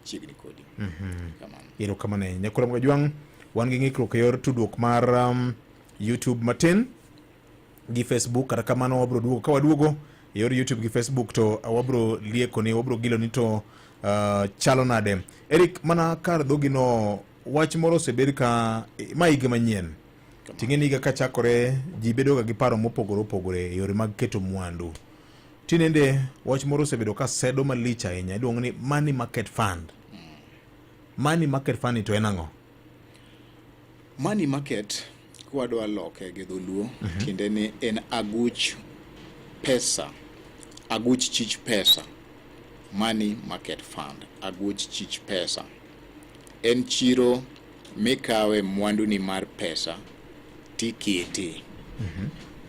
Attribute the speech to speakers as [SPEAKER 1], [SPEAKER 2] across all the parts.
[SPEAKER 1] machiegni kodi. Kamano.
[SPEAKER 2] Erokamano ahinya. Koro Mwajwang', wan gi ng'ikruok e yor tudruok mar YouTube matin gi Facebook. Kata kamano wabro duogo, ka waduogo e yor YouTube gi Facebook to wabro lieko ni wabro gilo ni to chalo nade. Eric, mana kar dhogi no, wach moro osebed ka ma higa manyien. Ting'e ni higa kachakore ji bedo ga gi paro mopogore opogore e yore mag keto mwandu. Tinende wach moro osebedo ka sedo malich ahinya, iluongo ni money market fund. Money market fund ni to en ang'o?
[SPEAKER 1] Money market, kwadwa loke gi dholuo, tiende ni en aguch pesa, aguch chich pesa. Money market fund, aguch chich pesa. En chiro mikawe mwanduni mar pesa tikete.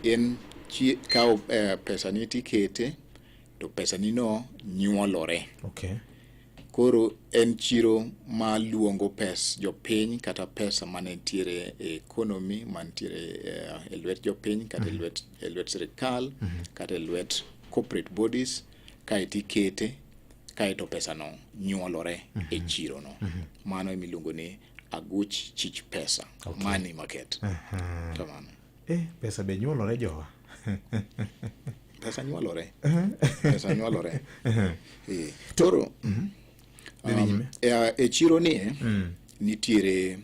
[SPEAKER 1] En kawo pesani tikete to pesani no nyuolore. Koro en chiro ma luongo pes jopiny kata pesa manentiere e economy mantiere e lwet jopiny kata e lwet sirikal kata e lwet corporate bodies, kaeto ikete, kaeto pesano nyuolore e chiro no. Mano emiluongo ni aguch chich pesa. Money market. Kamano.
[SPEAKER 2] Pesa be nyuolore, jowa?
[SPEAKER 1] Pesa nyuolore, pesa nyuolore. Koro
[SPEAKER 2] Dhi nyime.
[SPEAKER 1] E chiro ni nitiere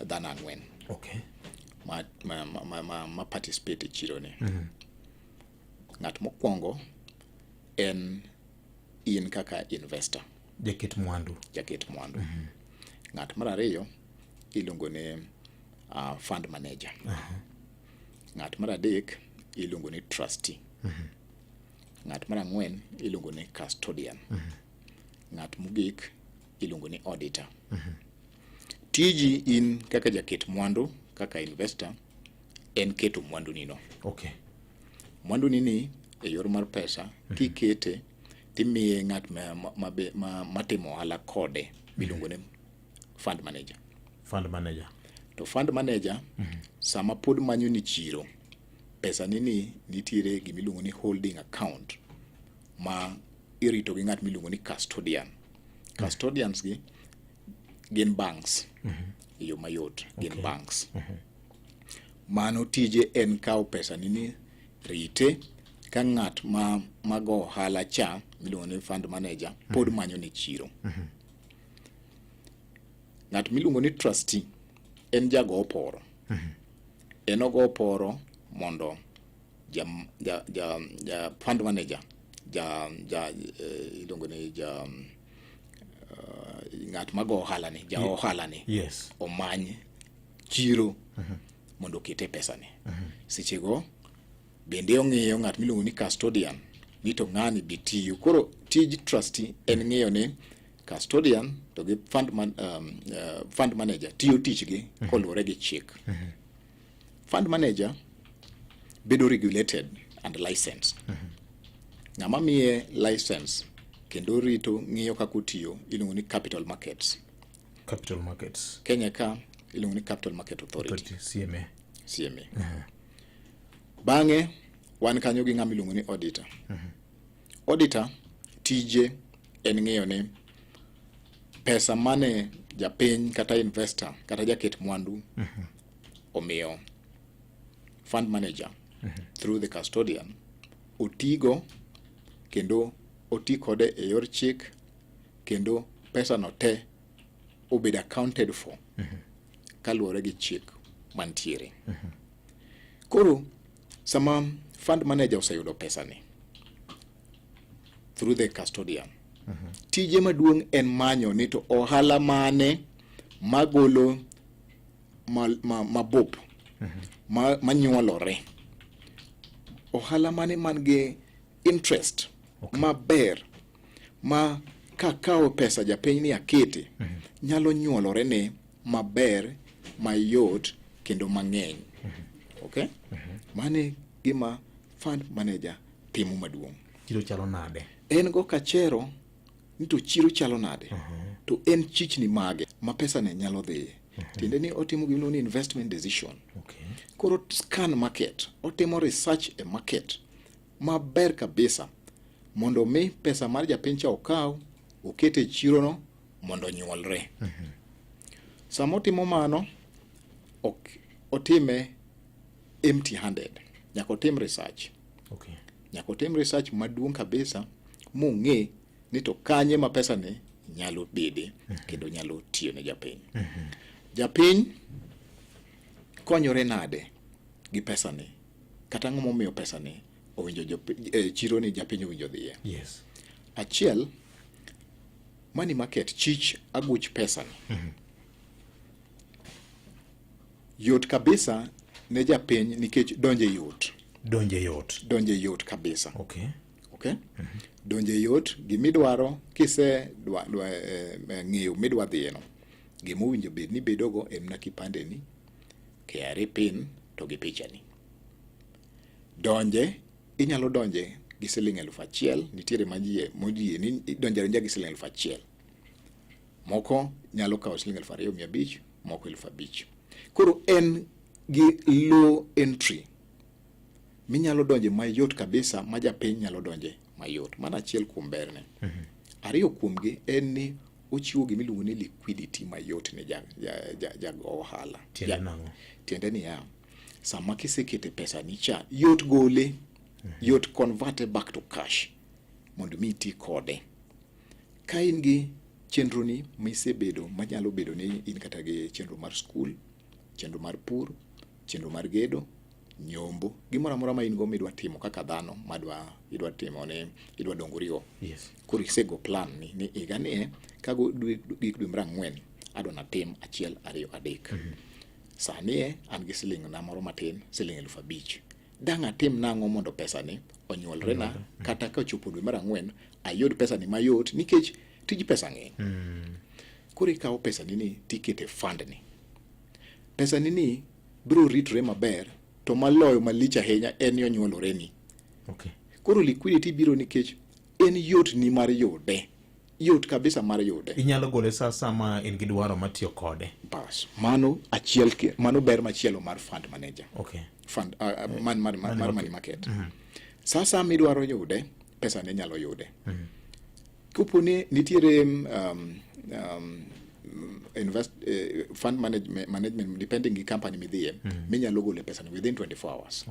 [SPEAKER 1] dhano 4 ma participate e chiro ni. Ng'at mokwongo en in kaka investor.
[SPEAKER 2] Jaket mwandu.
[SPEAKER 1] Jaket mwandu. Ng'at mar ariyo iluongo ni fund manager. Ng'at mar adek iluongo ni trustee. Ng'at mar ang'wen iluongo ni custodian. Ng'at mogik iluongo ni auditor. Tiji in kaka jaket mwandu, kaka investor, en keto mwandu ni no. Mwandu ni ni e yor mar pesa, kikete timiye ng'at matimo ohala kode miluongo ni fund manager.
[SPEAKER 2] Fund manager.
[SPEAKER 1] To fund manager sama pod manyo ni chiro, pesa ni ni nitiere gimiluongo ni holding account ma irito gi ng'at miluongo ni custodian. Custodians gi gin banks e yo mayot, gin banks. Mano tije en kawo pesa ni ni rite ka ng'at ma mago ohala cha miluongo ni fund manager pod manyo ni chiro. Ng'at miluongo ni trustee en jago oporo. En ogo oporo mondo ja fund manager ja ja iluongo ni ja ng'at mago ohala ni, ja ohala ni omany chiro mondo okete pesa ni. Sechego bende ong'iyo ng'at miluongo ni custodian ni to ng'ani be tiyo. Koro tij trustee en ng'iyo ni custodian to gi fund manager tiyo tichgi koluwore gi chik. Fund manager bedo regulated and licensed. Ng'ama miye license kendo rito ng'iyo kaka otiyo iluongo ni Capital Markets.
[SPEAKER 2] Capital Markets.
[SPEAKER 1] Kenya ka iluongo ni Capital Market Authority.
[SPEAKER 2] Authority, CMA.
[SPEAKER 1] CMA. Bang'e wan kanyo gi ng'ama iluongo ni auditor. Auditor tije en ng'iyo ni pesa mane japiny kata investor kata jaket mwandu omiyo fund manager through the custodian otigo kendo oti kode e yor chik kendo pesa no te obed accounted for kaluwore gi chik mantiere. Koro sama fund manager oseyudo pesa ni through the custodian, tije maduong' en manyo ni to ohala mane magolo mabup manyuolore, ohala mane man gi interest maber ma kakawo pesa japiny ni akete nyalo nyuolore ne maber, mayot kendo mang'eny. Okay, mane gima fund manager timo maduong'.
[SPEAKER 2] Chiro chalo nade?
[SPEAKER 1] En go kachero ni to chiro chalo nade, to en chichni mage ma pesa ne nyalo dhiye. Tiende ni otimo gimiluongo ni investment decision. Koro scan market, otimo research e market maber kabisa mondo mi pesa mar japiny cha okaw. Okete e chirono mondo onyuolre. Sama otimo mano, ok otime empty handed. Nyaka otim research. Nyaka otim research maduong' kabisa mong'e ni to kanye ma pesa ni nyalo bede kendo nyalo tiyo ne japiny. Japiny konyore nade gi pesa ni? Kata ang'o momiyo pesa ni owinjo chiro ni japiny owinjo dhiye? Achiel, money market chich aguch pesa ni. Yot kabisa ne japiny nikech donje yot.
[SPEAKER 2] Donje yot.
[SPEAKER 1] Donje yot kabisa. Okay? Donje yot, gimidwaro kise dwa, dwa, ng'eyo midwa dhiyeno. Gimowinjo bed ni bedogo en mana kipande ni, KRA pin to gi pichani. Donje, inyalo donje gi siling 1,000, nitiere majie mojie ni idonje adonja gi siling 1,000. Moko nyalo kawo siling 2,500, moko 5,000. Koro en gi low entry minyalo donje mayot kabisa, ma japiny nyalo donje mayot. Mano achiel kuom berne. Ariyo kuomgi en ni ochiwo gima iluongo ni liquidity mayot ne jago ohala.
[SPEAKER 2] Tiende nang'o?
[SPEAKER 1] Tiende niya, sama kisekete pesa ni cha, yot gole, yot convert back to cash mondo mi iti kode. Ka in gi chenro ni misebedo manyalo bedo ni in kata gi chenro mar skul, chenro mar pur, chenro mar gedo, nyombo, gimoro amora ma in go midwa timo kaka dhano madwa idwa timo ni idwa dongorigo. Koro isego plan ni ni higa ni e, kago dwe gik dwe mar ang'wen adwa natim 1 2 3. Sani e an gi siling na moro matin, siling 5,000. Dang' atim nang'o mondo pesa ni onyuolre na kata ka ochopo dwe mar ang'wen ayud pesa ni mayot nikech tij pesa ng'eny. Koro ikawo pesa ni ni tikete fund ni. Pesa ni ni biro ritore maber to maloyo malich ahinya en ni onyuolore ni. Koro liquidity biro nikech en yot ni mar yude. Yot kabisa mar yude.
[SPEAKER 2] Inyalo gole sa sama in gi dwaro mar tiyo kode.
[SPEAKER 1] Bas, mano achiel mano ber machielo mar fund manager. Fund, man, man, man, mar money market. Sa sama idwaro yude, pesa ne nyalo yude. Kopo ni nitiere invest, fund management depending gi company midhiye, minyalo gole pesa ni within 24 hours.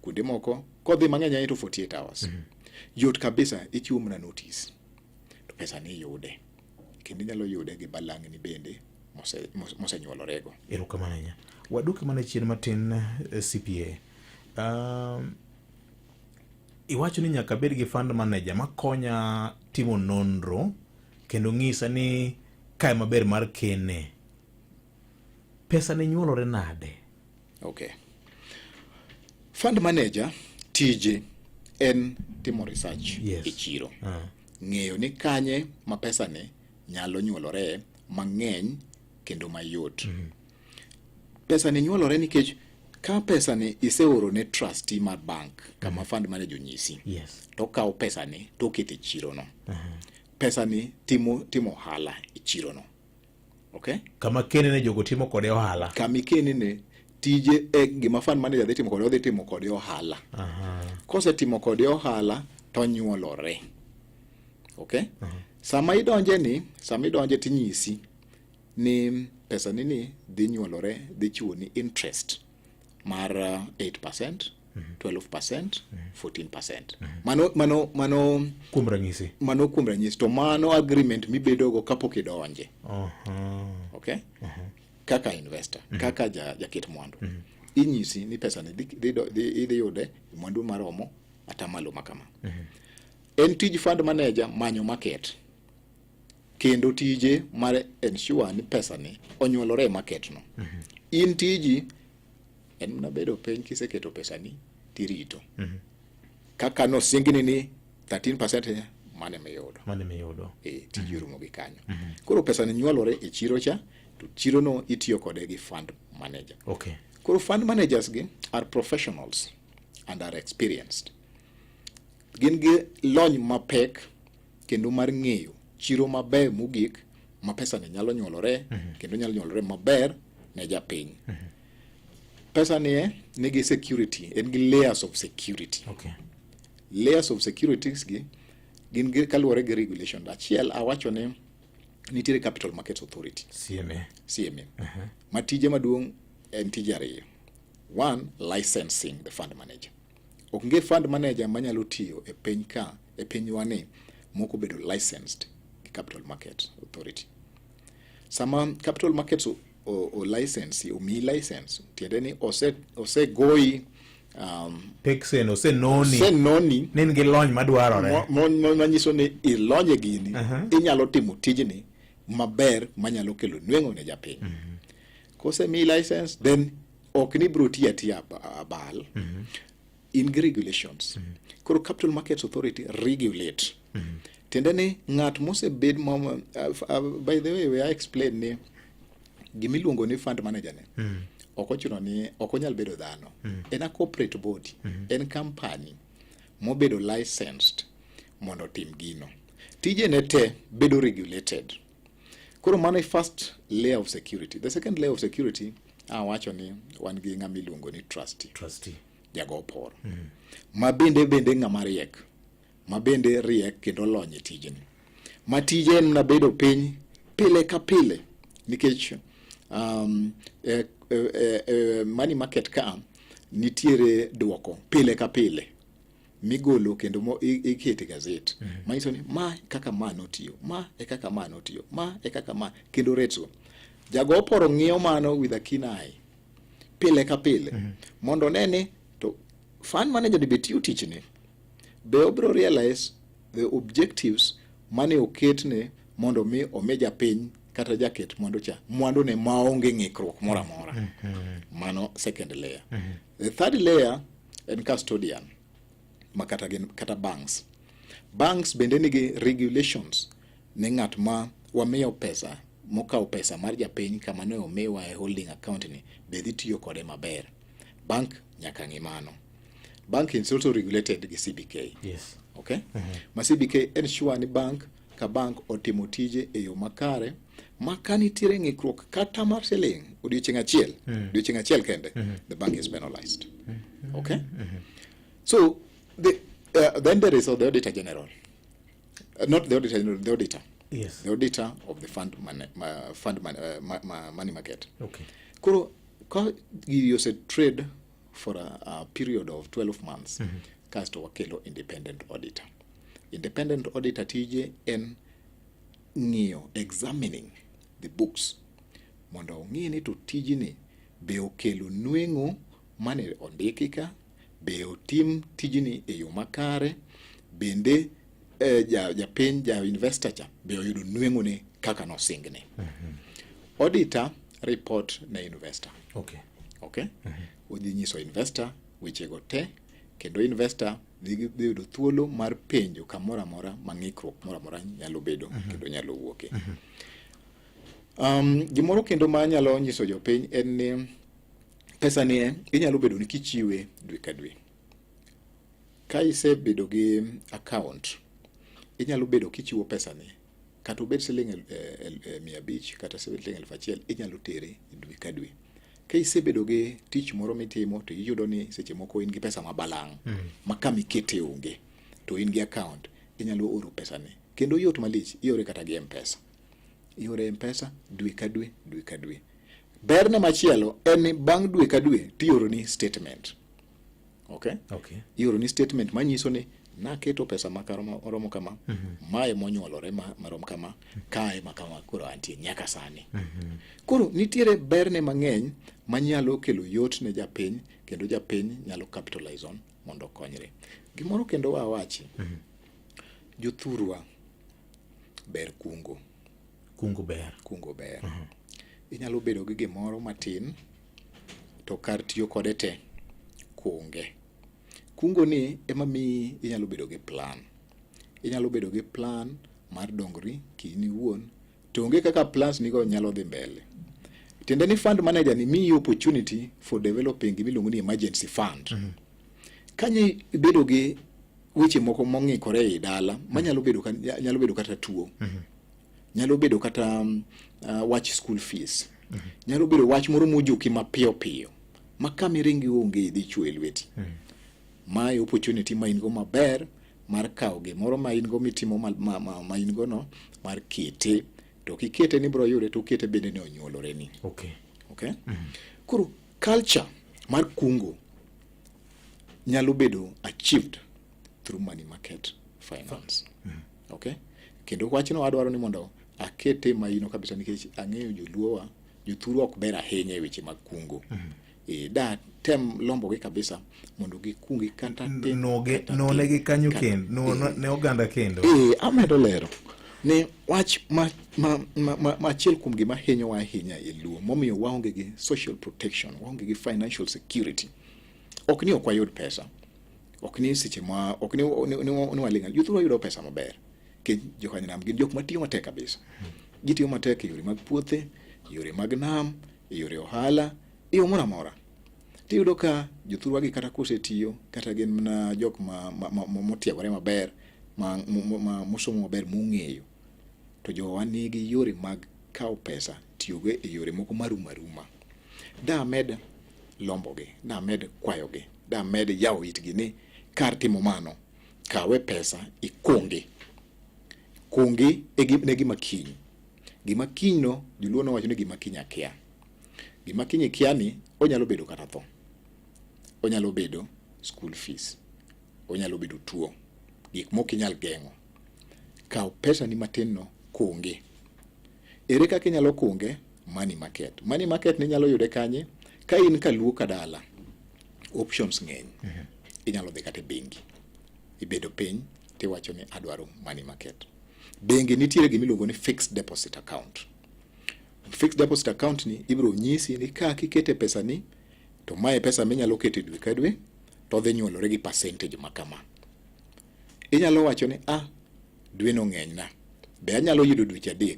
[SPEAKER 1] Kuonde moko kodhi mang'eny ahinya to 48 hours. Yot kabisa, ichiwo mana notice to pesa ni iyude, kendo inyalo yude gi balang'ni bende mosenyuolorego.
[SPEAKER 2] Erokamano ahinya. Waduoki mana chien matin, CPA. Iwacho ni nyaka abed gi fund manager makonya timo nonro kendo ng'isa ni kae maber mar kene. Pesa ne nyuolore nade?
[SPEAKER 1] Fund manager tije en timo research e chiro. Ng'eyo ni kanye ma pesa ne nyalo nyuolore mang'eny kendo mayot. Pesa ni nyuolore nikech ka pesa ni iseoro ne trustee mar bank kama fund manager onyisi, to okawo pesa ni to okete e chiro no. Pesa ni timo ohala e chiro no. Okay?
[SPEAKER 2] Kama kene ne jogo timo kode ohala.
[SPEAKER 1] Kama ikene ne tije e gima fund manager dhi timo kode, odhi timo kode ohala. Kosetimo kode ohala to onyuolore. Okay? Sama idonje ni, sama idonje tinyisi ni pesa ni ni dhi nyuolore, dhi chiwo ni interest mar 8%, 12%, 14%. Mano, mano, mano
[SPEAKER 2] kuom ranyisi.
[SPEAKER 1] Mano kuom ranyisi. To mano agreement mibedogo kapok idonje. Okay? Kaka investor, kaka jaket mwandu. Inyisi ni pesa ni idhi yude mwandu maromo atamalo makama. En tij fund manager manyo market. Kendo tije mar ensure ni pesa ni onyuolore e market no. In tiji en mana bedo piny kiseketo pesa ni tirito. Kaka nosingni ni 13% mane miyudo.
[SPEAKER 2] Mane miyudo.
[SPEAKER 1] Tiji orumo gi kanyo. Koro pesa ni nyuolore e chiro cha, to chiro no itiyo kode gi fund manager. Koro fund managers gi are professionals and are experienced. Gin gi lony mapek kendo mar ng'eyo chiro maber mogik ma pesa ni nyalo nyuolore, kendo nyalo nyuolore maber ne japiny. Pesa ni nigi security, en gi layers of security. Layers of securities gi Gin gi kaluwore gi regulation. Achiel awacho ni nitiere Capital Markets Authority.
[SPEAKER 2] CMA.
[SPEAKER 1] CMA. Ma tije maduong' en tije ariyo. One, licensing the fund manager. Ok nge fund manager manyalo tiyo e piny ka, e pinywa ni, mok obedo licensed gi Capital Market Authority. Sama Capital Markets o license, omiyi license, tiende ni osegoyi
[SPEAKER 2] Peksen osenoni.
[SPEAKER 1] Osenoni.
[SPEAKER 2] Ni in gi lony madwarore.
[SPEAKER 1] Manyiso ni ilony e gini, inyalo timo tijni maber manyalo kelo nweng'o ne japiny. Kosemiyi license, then ok ni biro tiyo atiya abal. In gi regulations. Koro Capital Markets Authority regulate. Tiende ni ng'at mosebed by the way, we I explain ni gimiluongo ni fund manager ni ok ochuno ni ok onyal bedo dhano. En a corporate body. En company mobedo licensed mondo otim gino. Tijene te bedo regulated. Koro mano e first layer of security. The second layer of security, awacho ni wan gi ng'ama iluongo ni trustee.
[SPEAKER 2] Trustee.
[SPEAKER 1] Jago poro. Ma bende ng'ama riek. Ma bende riek kendo lony e tijni. Ma tije en mana bedo piny pile ka pile nikech money market ka nitiere duoko pile ka pile migolo kendo ikete gazet. Manyiso ni ma kaka ma notiyo, ma e kaka ma notiyo, ma e kaka ma, kendo rates go. Jago oporo ng'iyo mano with a keen eye pile ka pile mondo one ni to fund manager ni be tiyo tichne, be obiro realize the objectives mane oketne mondo mi omi japiny kata jaket mwandu cha mwandu ne maonge ng'ikruok moro amora. Mano second layer. The third layer en custodian ma kata gin kata banks. Banks bende nigi regulations ne ng'at ma wamiyo pesa mokawo pesa mar japiny kama ne omiwa e holding account ni be dhi tiyo kode maber. Bank nyaka ng'i mano. Bank is also regulated gi CBK. Okay? Ma CBK ensure ni bank ka bank otimo tije e yo makare ma ka nitiere ng'ikruok kata mar siling odiochieng' achiel, odiochieng' achiel kende, the bank is penalized. Okay? So then there is the Auditor General. Not the Auditor General, the auditor. The auditor of the fund money, fund money, money market. Koro ka gigi ose trade for a period of 12 months, kasto wakelo independent auditor. Independent auditor tije en ng'iyo, examining the books mondo ong'i ni to tijni be okelo nweng'o mane ondiki ka, be otim tijni e yo makare, bende japiny ja investor cha be oyudo nweng'o ne kaka nosingne. Auditor report ne investor. Okay? Odhi nyiso investor wechego te, kendo investor dhi yudo thuolo mar penjo kamoro amora ma ng'ikruok moro amora nyalo bedo kendo nyalo wuoke. Gimoro kendo ma anyalo nyiso jopiny en ni pesa ni inyalo bedo ni kichiwe dwe ka dwe. Ka isebedo gi account, inyalo bedo kichiwo pesa ni kata obed siling 500 kata siling 1000, inyalo tere dwe ka dwe. Ka isebedo gi tich moro mitimo to iyudo ni seche moko in gi pesa ma balang' ma kama ikete onge, to in gi account, inyalo oro pesa ni. Kendo yot malich, iore kata gi M-Pesa. Iore M-Pesa dwe ka dwe, dwe ka dwe. Berne machielo en ni bang' dwe ka dwe tioroni statement. Okay? Ioroni statement manyiso ni naketo pesa maromo kama, mae monyuolore marom kama, kae ma kama koro antie nyaka sani. Koro nitiere berne mang'eny manyalo kelo yot ne japiny, kendo japiny nyalo capitalize on mondo okonyre. Gimoro kendo wawachi, jothurwa ber kungo.
[SPEAKER 2] Kungo ber.
[SPEAKER 1] Kungo ber. Inyalo bedo gi gimoro matin to kar tiyo kode te, kunge. Kungo ni ema miyi inyalo bedo gi plan. Inyalo bedo gi plan mar dongri kin iwuon, to onge kaka plans nigo nyalo dhi mbele. Tiende ni fund manager ni miyi opportunity for developing gima iluongo ni emergency fund. Kanyo ibedo gi weche moko mong'ikore ei dala manyalo bedo nyalo bedo kata tuo. Nyalo bedo kata wach school fees. Nyalo bedo wach moro mojuki mapiyo piyo ma kama iringi onge idhi chwe e lweti. Mae opportunity ma in go maber mar kawo gimoro ma in go mitimo ma in go no mar kete, to kikete ni bro yude, to okete bende ni onyuolore ni. Okay? Koro culture mar kungo nyalo bedo achieved through money market finance. Okay? Kendo wachno adwaro ni mondo akete maino kabisa, nikech ang'eyo joluowa, jothuru ok ber ahinya e weche mag kungo. Da tem lombogi kabisa mondo gikungi kata tin, kata
[SPEAKER 2] Nonegi
[SPEAKER 1] tin,
[SPEAKER 2] kanyo kendo ne oganda kendo.
[SPEAKER 1] Amedo lero ni wach ma achiel kuom gima hinyowa ahinya e Luo, momiyo waonge gi social protection, waonge gi financial security, ok ni ok wayud pesa, ok ni seche ma ok ni waling'. Jothurwa yudo pesa maber nikech jokanyanam gin jok matiyo matek kabisa. Gitiyo matek e yore mag puothe, yore mag nam, e yore ohala, e yo moro amora. Tiyudo ka jothurwa gi kata kosetiyo, kata gin mana jok ma motiegore maber, ma mosomo maber, mong'eyo, to jowa nigi yore mag kawo pesa tiyogo e yore moko marumo aruma. Da med lombogi, da med kwayogi, da med yawo itgi ni kar timo mano, kawe pesa ikungi. Kungi e ne gima kiny. Gima kiny no, joluo nowacho ni gima kiny akia. Gima kiny ikia ni onyalo bedo kata tho. Onyalo bedo school fees. Onyalo bedo tuo. Gik mok inyal geng'o. Kaw pesa ni matin no, kungi. Ere kaka inyalo kunge? Money market. Money market ni inyalo yude kanye? Ka in kaluo kadala, options ng'eny. Inyalo dhi kata e bengi. Ibedo piny tiwacho ni adwaro money market. Bengi nitiere gima iluongo ni fixed deposit account. Fixed deposit account ni ibiro nyisi ni ka kikete pesa ni, to mae pesa minyalo keto e dwe ka dwe, to dhi nyuolore gi percentage ma kama. Inyalo wacho ni dwe no ng'enyna, be anyalo yudo dweche 3.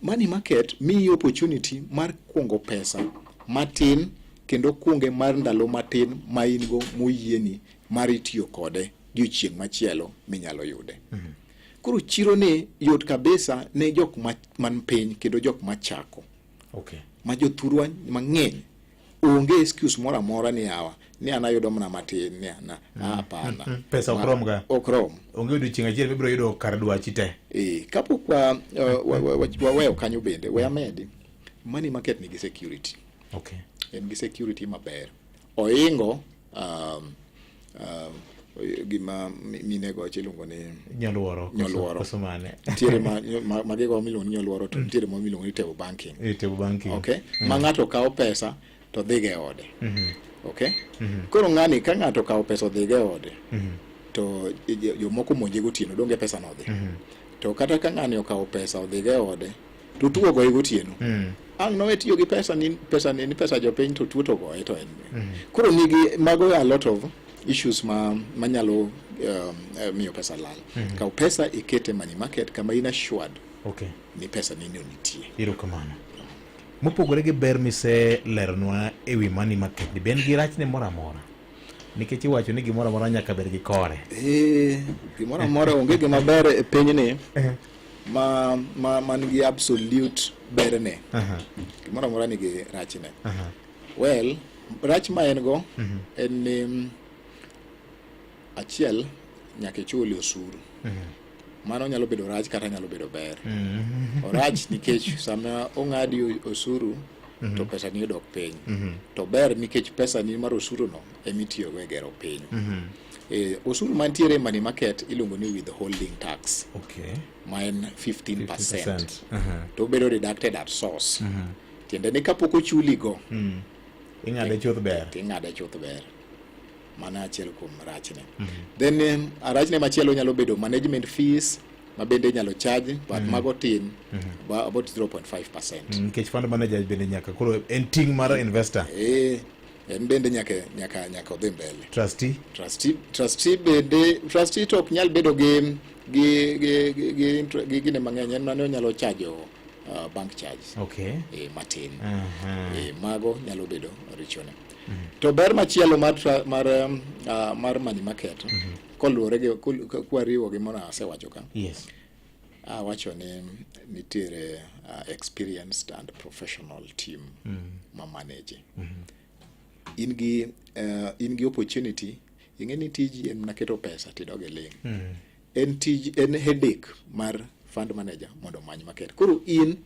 [SPEAKER 1] Money market miyi opportunity mar kungo pesa matin, kendo kunge mar ndalo matin ma in go moyieni mar itiyo kode diochieng' machielo minyalo yude. Koro chiro ni yot kabisa ne jok man piny kendo jok machako. Ma jothurwa mang'eny onge excuse moro amora ni yawa ni an ayudo mana matin ni ana hapana.
[SPEAKER 2] Pesa ok rom ga.
[SPEAKER 1] Ok rom.
[SPEAKER 2] Onge odiochieng' achiel mibiro yudo kar dwachi te.
[SPEAKER 1] Kapok waweyo kanyo bende, we amedi. Money market nigi security. En gi security maber. Oingo gima mine go iluongo ni
[SPEAKER 2] Nyoluoro.
[SPEAKER 1] Nyoluoro.
[SPEAKER 2] Koso mane?
[SPEAKER 1] Nitiere ma magigo miluongo ni nyoluoro, to nitiere ma miluongo ni table banking.
[SPEAKER 2] Table banking.
[SPEAKER 1] Okay. Ma ng'ato kawo pesa to dhigo e ode. Okay. Koro ng'ani ka ng'ato okawo pesa odhigo e ode, to jomoko monje gotieno, donge pesa no odhi? To kata ka ng'ani okawo pesa odhigo e ode, to tuo ogoye gotieno. Ang' nowe tiyo gi pesa ni, pesa ni, ni pesa jopiny, to tuo to ogoye to en. Koro nigi mago a lot of issues ma manyalo miyo pesa lal. Kaw pesa ikete money market kama in assured ni pesa ni no nitie.
[SPEAKER 2] Erokamano. Mopogore gi ber mise leronwa e wi money market ni, be en gi rachne moro amora? Nikech iwacho ni gimoro amora nyaka bed gi kore.
[SPEAKER 1] Gimoro amora, onge gima ber e pinyni ma man gi absolute berne. Gimoro amora nigi rachne. Well, rach ma en go en ni achiel, nyaka ichul osuru. Mano nyalo bedo rach kata nyalo bedo ber. Orach nikech sama ong'adi osuru to pesa ni odok piny. To ber nikech pesa ni mar osuru no emitiyogo e gero piny. Osuru mantiere e money market iluongo ni withholding tax. Ma en 15%.
[SPEAKER 2] 15%.
[SPEAKER 1] To obedo deducted at source. Tiende ni kapok ochuligo,
[SPEAKER 2] Ing'ade chuth ber.
[SPEAKER 1] Ting'ade chuth ber. Mano achiel kuom rachne. Then rachne machielo nyalo bedo management fees ma bende inyalo charge, but mago tin, about 0.5%.
[SPEAKER 2] Nikech fund manager bende nyaka koro en ting' mar investor.
[SPEAKER 1] En bende nyaka odhi mbele.
[SPEAKER 2] Trustee.
[SPEAKER 1] Trustee bende, trustee to ok nyal bedo gi gine mang'eny, en mano onyalo charge bank charge. Matin. Mago nyalo bedo richone. To ber machielo mar money market, koluwore gi kwariwo gi moro asewacho ka. Awacho ni nitiere experienced and professional team ma manage. In gi opportunity, Ing'e ni tiji en mana keto pesa tidog iling'. En tij en headache mar fund manager mondo omany market. Koro in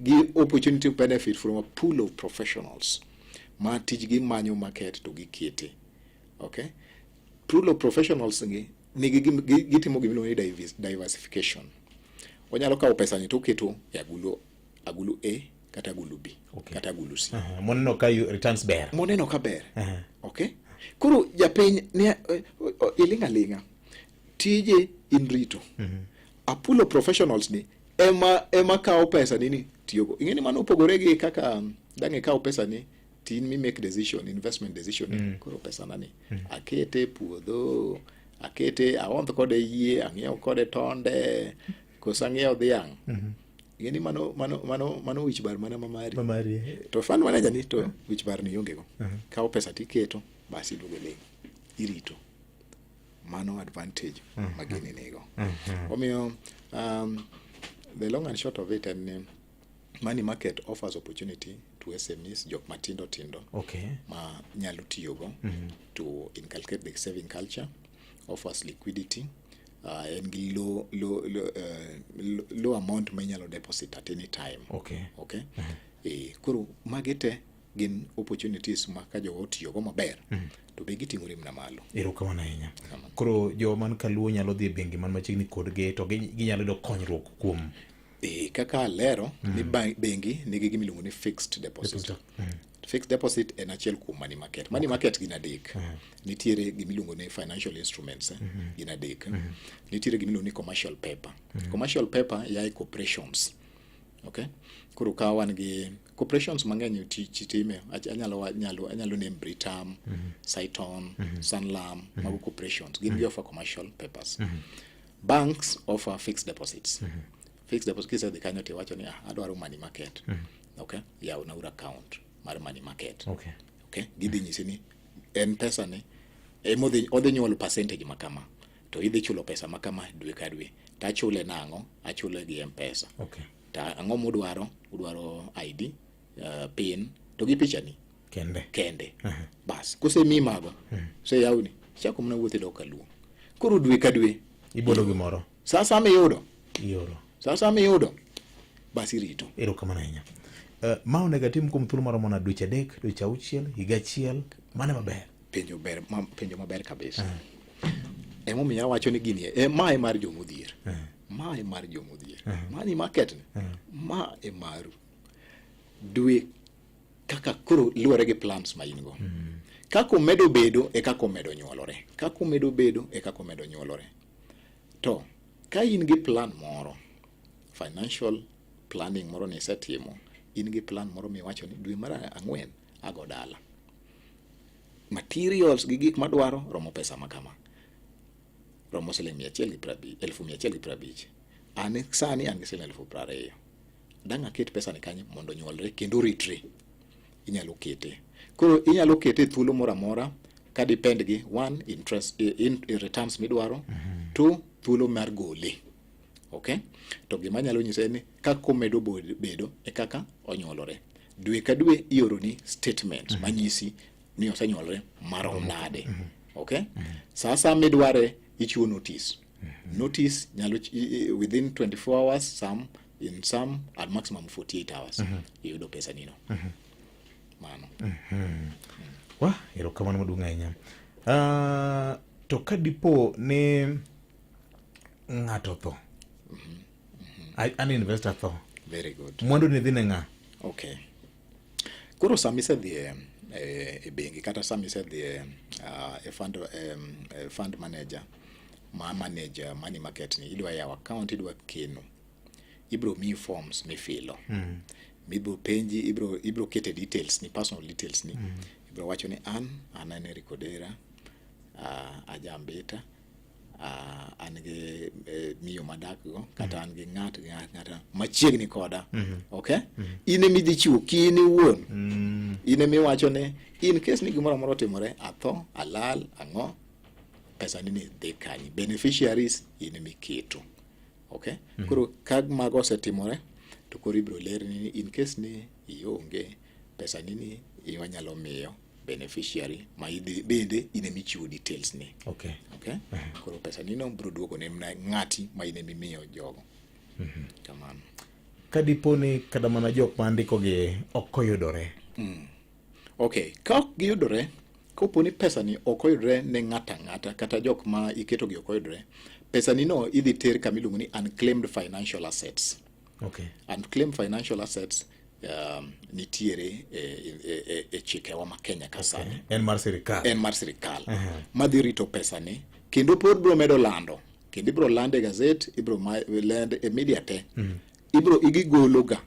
[SPEAKER 1] gi opportunity to benefit from a pool of professionals ma tijgi manyo market to gikete. Okay? Pool of professionals gi nigi gitimo gima iluongo ni diversification. Onyalo kawo pesa ni to oketo e agulu agulu A kata agulu B kata agulu C.
[SPEAKER 2] Moneno ka returns ber.
[SPEAKER 1] Moneno ka ber. Okay? Koro japiny ne iling' aling'a. Tije in rito. A pool of professionals ni ema kawo pesa ni ni tiyogo. Ing'e ni mano opogore gi kaka dang' ikaw pesa ni to in mi make decision, investment decision ni koro pesa na ni akete e puodho, akete aondh kode yie, ang'iew kode tonde, koso ang'iew dhiang'. Ing'e ni mano wich bar mana mamari.
[SPEAKER 2] Mamari.
[SPEAKER 1] To fund manager ni to wich bar ni ionge go. Kawo pesa tiketo, bas iduogo iling'. Irito. Mano advantage ma gini nigo. Omiyo the long and short of it en ni money market offers opportunity to SMEs, jok matindo tindo ma nyalo tiyogo to inculcate the saving culture, offers liquidity, en gi low amount ma inyalo deposit at any time. Okay? Koro magi te gin opportunities ma ka jogo otiyogo maber to be giting'ore mana malo.
[SPEAKER 2] Erokamano ahinya. Koro jo man kaluo nyalo dhi e bengi man machiegni kodgi to ginyalo yudo konyruok kuom
[SPEAKER 1] Kaka alero ni bengi nigi gima iluongo ni fixed deposit.
[SPEAKER 2] Deposit.
[SPEAKER 1] Fixed deposit en achiel kuom money market. Money market gin adek. Nitiere gima iluongo ni financial instruments gin adek. Nitiere gima iluongo ni commercial paper. Commercial paper yae corporations. Okay? Koro ka wan gi corporations mang'eny time, anyalo name Britam, Cytonn, Sanlam, mago corporations. Gin gi offer commercial papers. Banks offer fixed deposits. Fixed deposit kisedhi kanyo tiwacho ni ah, adwaro money market. Okay? Yawna uru account mar money market. Okay? Gidhi nyisi ni en pesa ni emodhi odhi nyuolo percentage ma kama to idhi chulo pesa ma kama dwe ka dwe. To achule nang'o? Achule gi M-Pesa. To ang'o mudwaro? Udwaro ID, PIN to gi picha ni.
[SPEAKER 2] Kende.
[SPEAKER 1] Kende. Bas, kosemiyi mago, oseyawni, ichako mana wuotho idok kaluo. Koro dwe ka dwe
[SPEAKER 2] ibolo gimoro.
[SPEAKER 1] Sa asaya miyudo.
[SPEAKER 2] Ioro.
[SPEAKER 1] Sa asaya miyudo, bas irito.
[SPEAKER 2] Erokamano ahinya. Ma onego atim kuom thuolo maromo nade? Dweche 3, dweche 6, higa achiel, mane maber?
[SPEAKER 1] Penjo ber, penjo maber kabisa. Emomiyo awacho ni gini, ma e mar jomodhier. Ma e mar jomodhier. Money market ni, ma e maru. Dwe kaka koro luwore gi plans ma in go. Kaka omedo bedo e kaka omedo nyuolore. Kaka omedo bedo e kaka omedo nyuolore. To ka in gi plan moro, financial planning moro ni isetimo, in gi plan moro miwacho ni dwe mar 4 ago dala. Materials gi gik madwaro romo pesa ma kama. Romo siling mia achiel gi prabich, elfu mia achiel gi prabich. An sani an gi siling 20,000. Dang' aket pesa ni kanyo mondo onyuolre kendo oritre. Inyalo kete. Koro inyalo kete e thuolo moro amora ka depend gi one, interest in returns midwaro, two, thuolo mar gole. Okay? To gima anyalo nyise en ni kaka omedo bedo e kaka onyuolore. Dwe ka dwe ioroni statement manyisi ni osenyuolre marom nade. Okay? Sa asaya midware ichiwo notice. Notice nyalo within 24 hours, some in some at maximum 48 hours. Iyudo pesa nino. Mano.
[SPEAKER 2] Wah, erokamano maduong' ahinya. To ka dipo ni ng'ato tho, an investor tho,
[SPEAKER 1] Very good.
[SPEAKER 2] mwandu ni dhi ne ng'a?
[SPEAKER 1] Okay. Koro sama isedhi e bengi kata sama isedhi e fund manager ma manage money market ni, idwa yawo account, idwa keno, ibro miyi forms mifilo. Ibro penji, ibro kete details ni, personal details ni. Ibro wacho ni an Eric Odera, ajambita, an gi miyo madak go, kata an gi ng'at machiegni koda. Okay? In ema idhi chiwo kini iwuon. In ema iwacho ni in case ni gimoro amora otimore, atho, alal, ang'o, pesa ni ni dhi kanye. Beneficiaries in ema iketo. Okay? Koro ka mago osetimore, to koro ibiro lerni ni in case ni ionge, pesa ni ni wanyalo miyo Beneficiary ma idhi bende in ema ichiwo details ni. Okay. Koro pesa ni no biro duogo ne mana ng'ati ma in ema imiyo jogo. Kamano.
[SPEAKER 2] Ka dipo ni kata mana jok ma ndikogi ok oyudore.
[SPEAKER 1] Okay, ka ok giyudore, kopo ni pesa ni ok oyudore ne ng'ato ang'ata kata jok ma iketogi ok oyudore, pesa ni no idhi ter kama iluongo ni unclaimed financial assets. Unclaimed financial assets nitiere e chikewa ma Kenya ka sani.
[SPEAKER 2] En mar sirikal.
[SPEAKER 1] En mar sirikal. Madhi rito pesa ni kendo pod biro medo lando kendo ibiro lande e gazet, ibiro lend e media te. Ibiro igigolo ga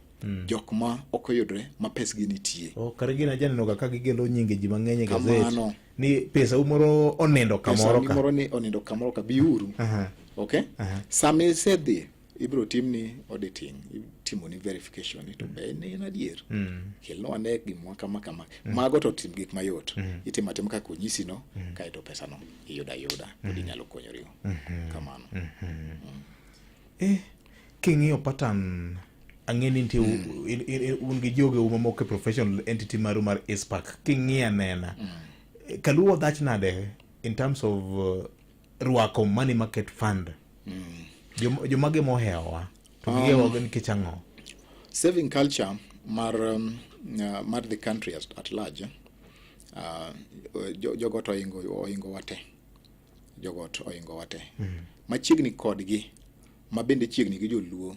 [SPEAKER 1] jok ma ok oyudore ma pesgi nitie.
[SPEAKER 2] Oh, kare gin ajaneno ga ka gigelo nyinge ji mang'eny e gazet.
[SPEAKER 1] Kamano.
[SPEAKER 2] Ni pesa u moro onindo kamoro
[SPEAKER 1] Pesa
[SPEAKER 2] ka.
[SPEAKER 1] moro ni onindo kamoro ka, biuru. Okay? Sama isedhi, ibiro timni auditing, itimoni verification ni to be en en adier. Kelnwa ane gimwa kama kama. Mago to tim gik mayot. Itimo atima kaka onyisi no, kaeto pesa no iyudo ayuda, pod inyalo konyorigo. Kamano.
[SPEAKER 2] King'iyo pattern, ang'e ni nitie un gi jogeu mamoko e professional entity maru mar ICPAK. King'iyo anena, kaluo dhach nade in terms of rwako money market fund? Jomage mohewowa? To gihewowa nikech ang'o?
[SPEAKER 1] Saving culture mar the country at large, jogot ohingo wate. Jogot ohingo wate. Machiegni kodgi, ma bende chiegni gi joluo,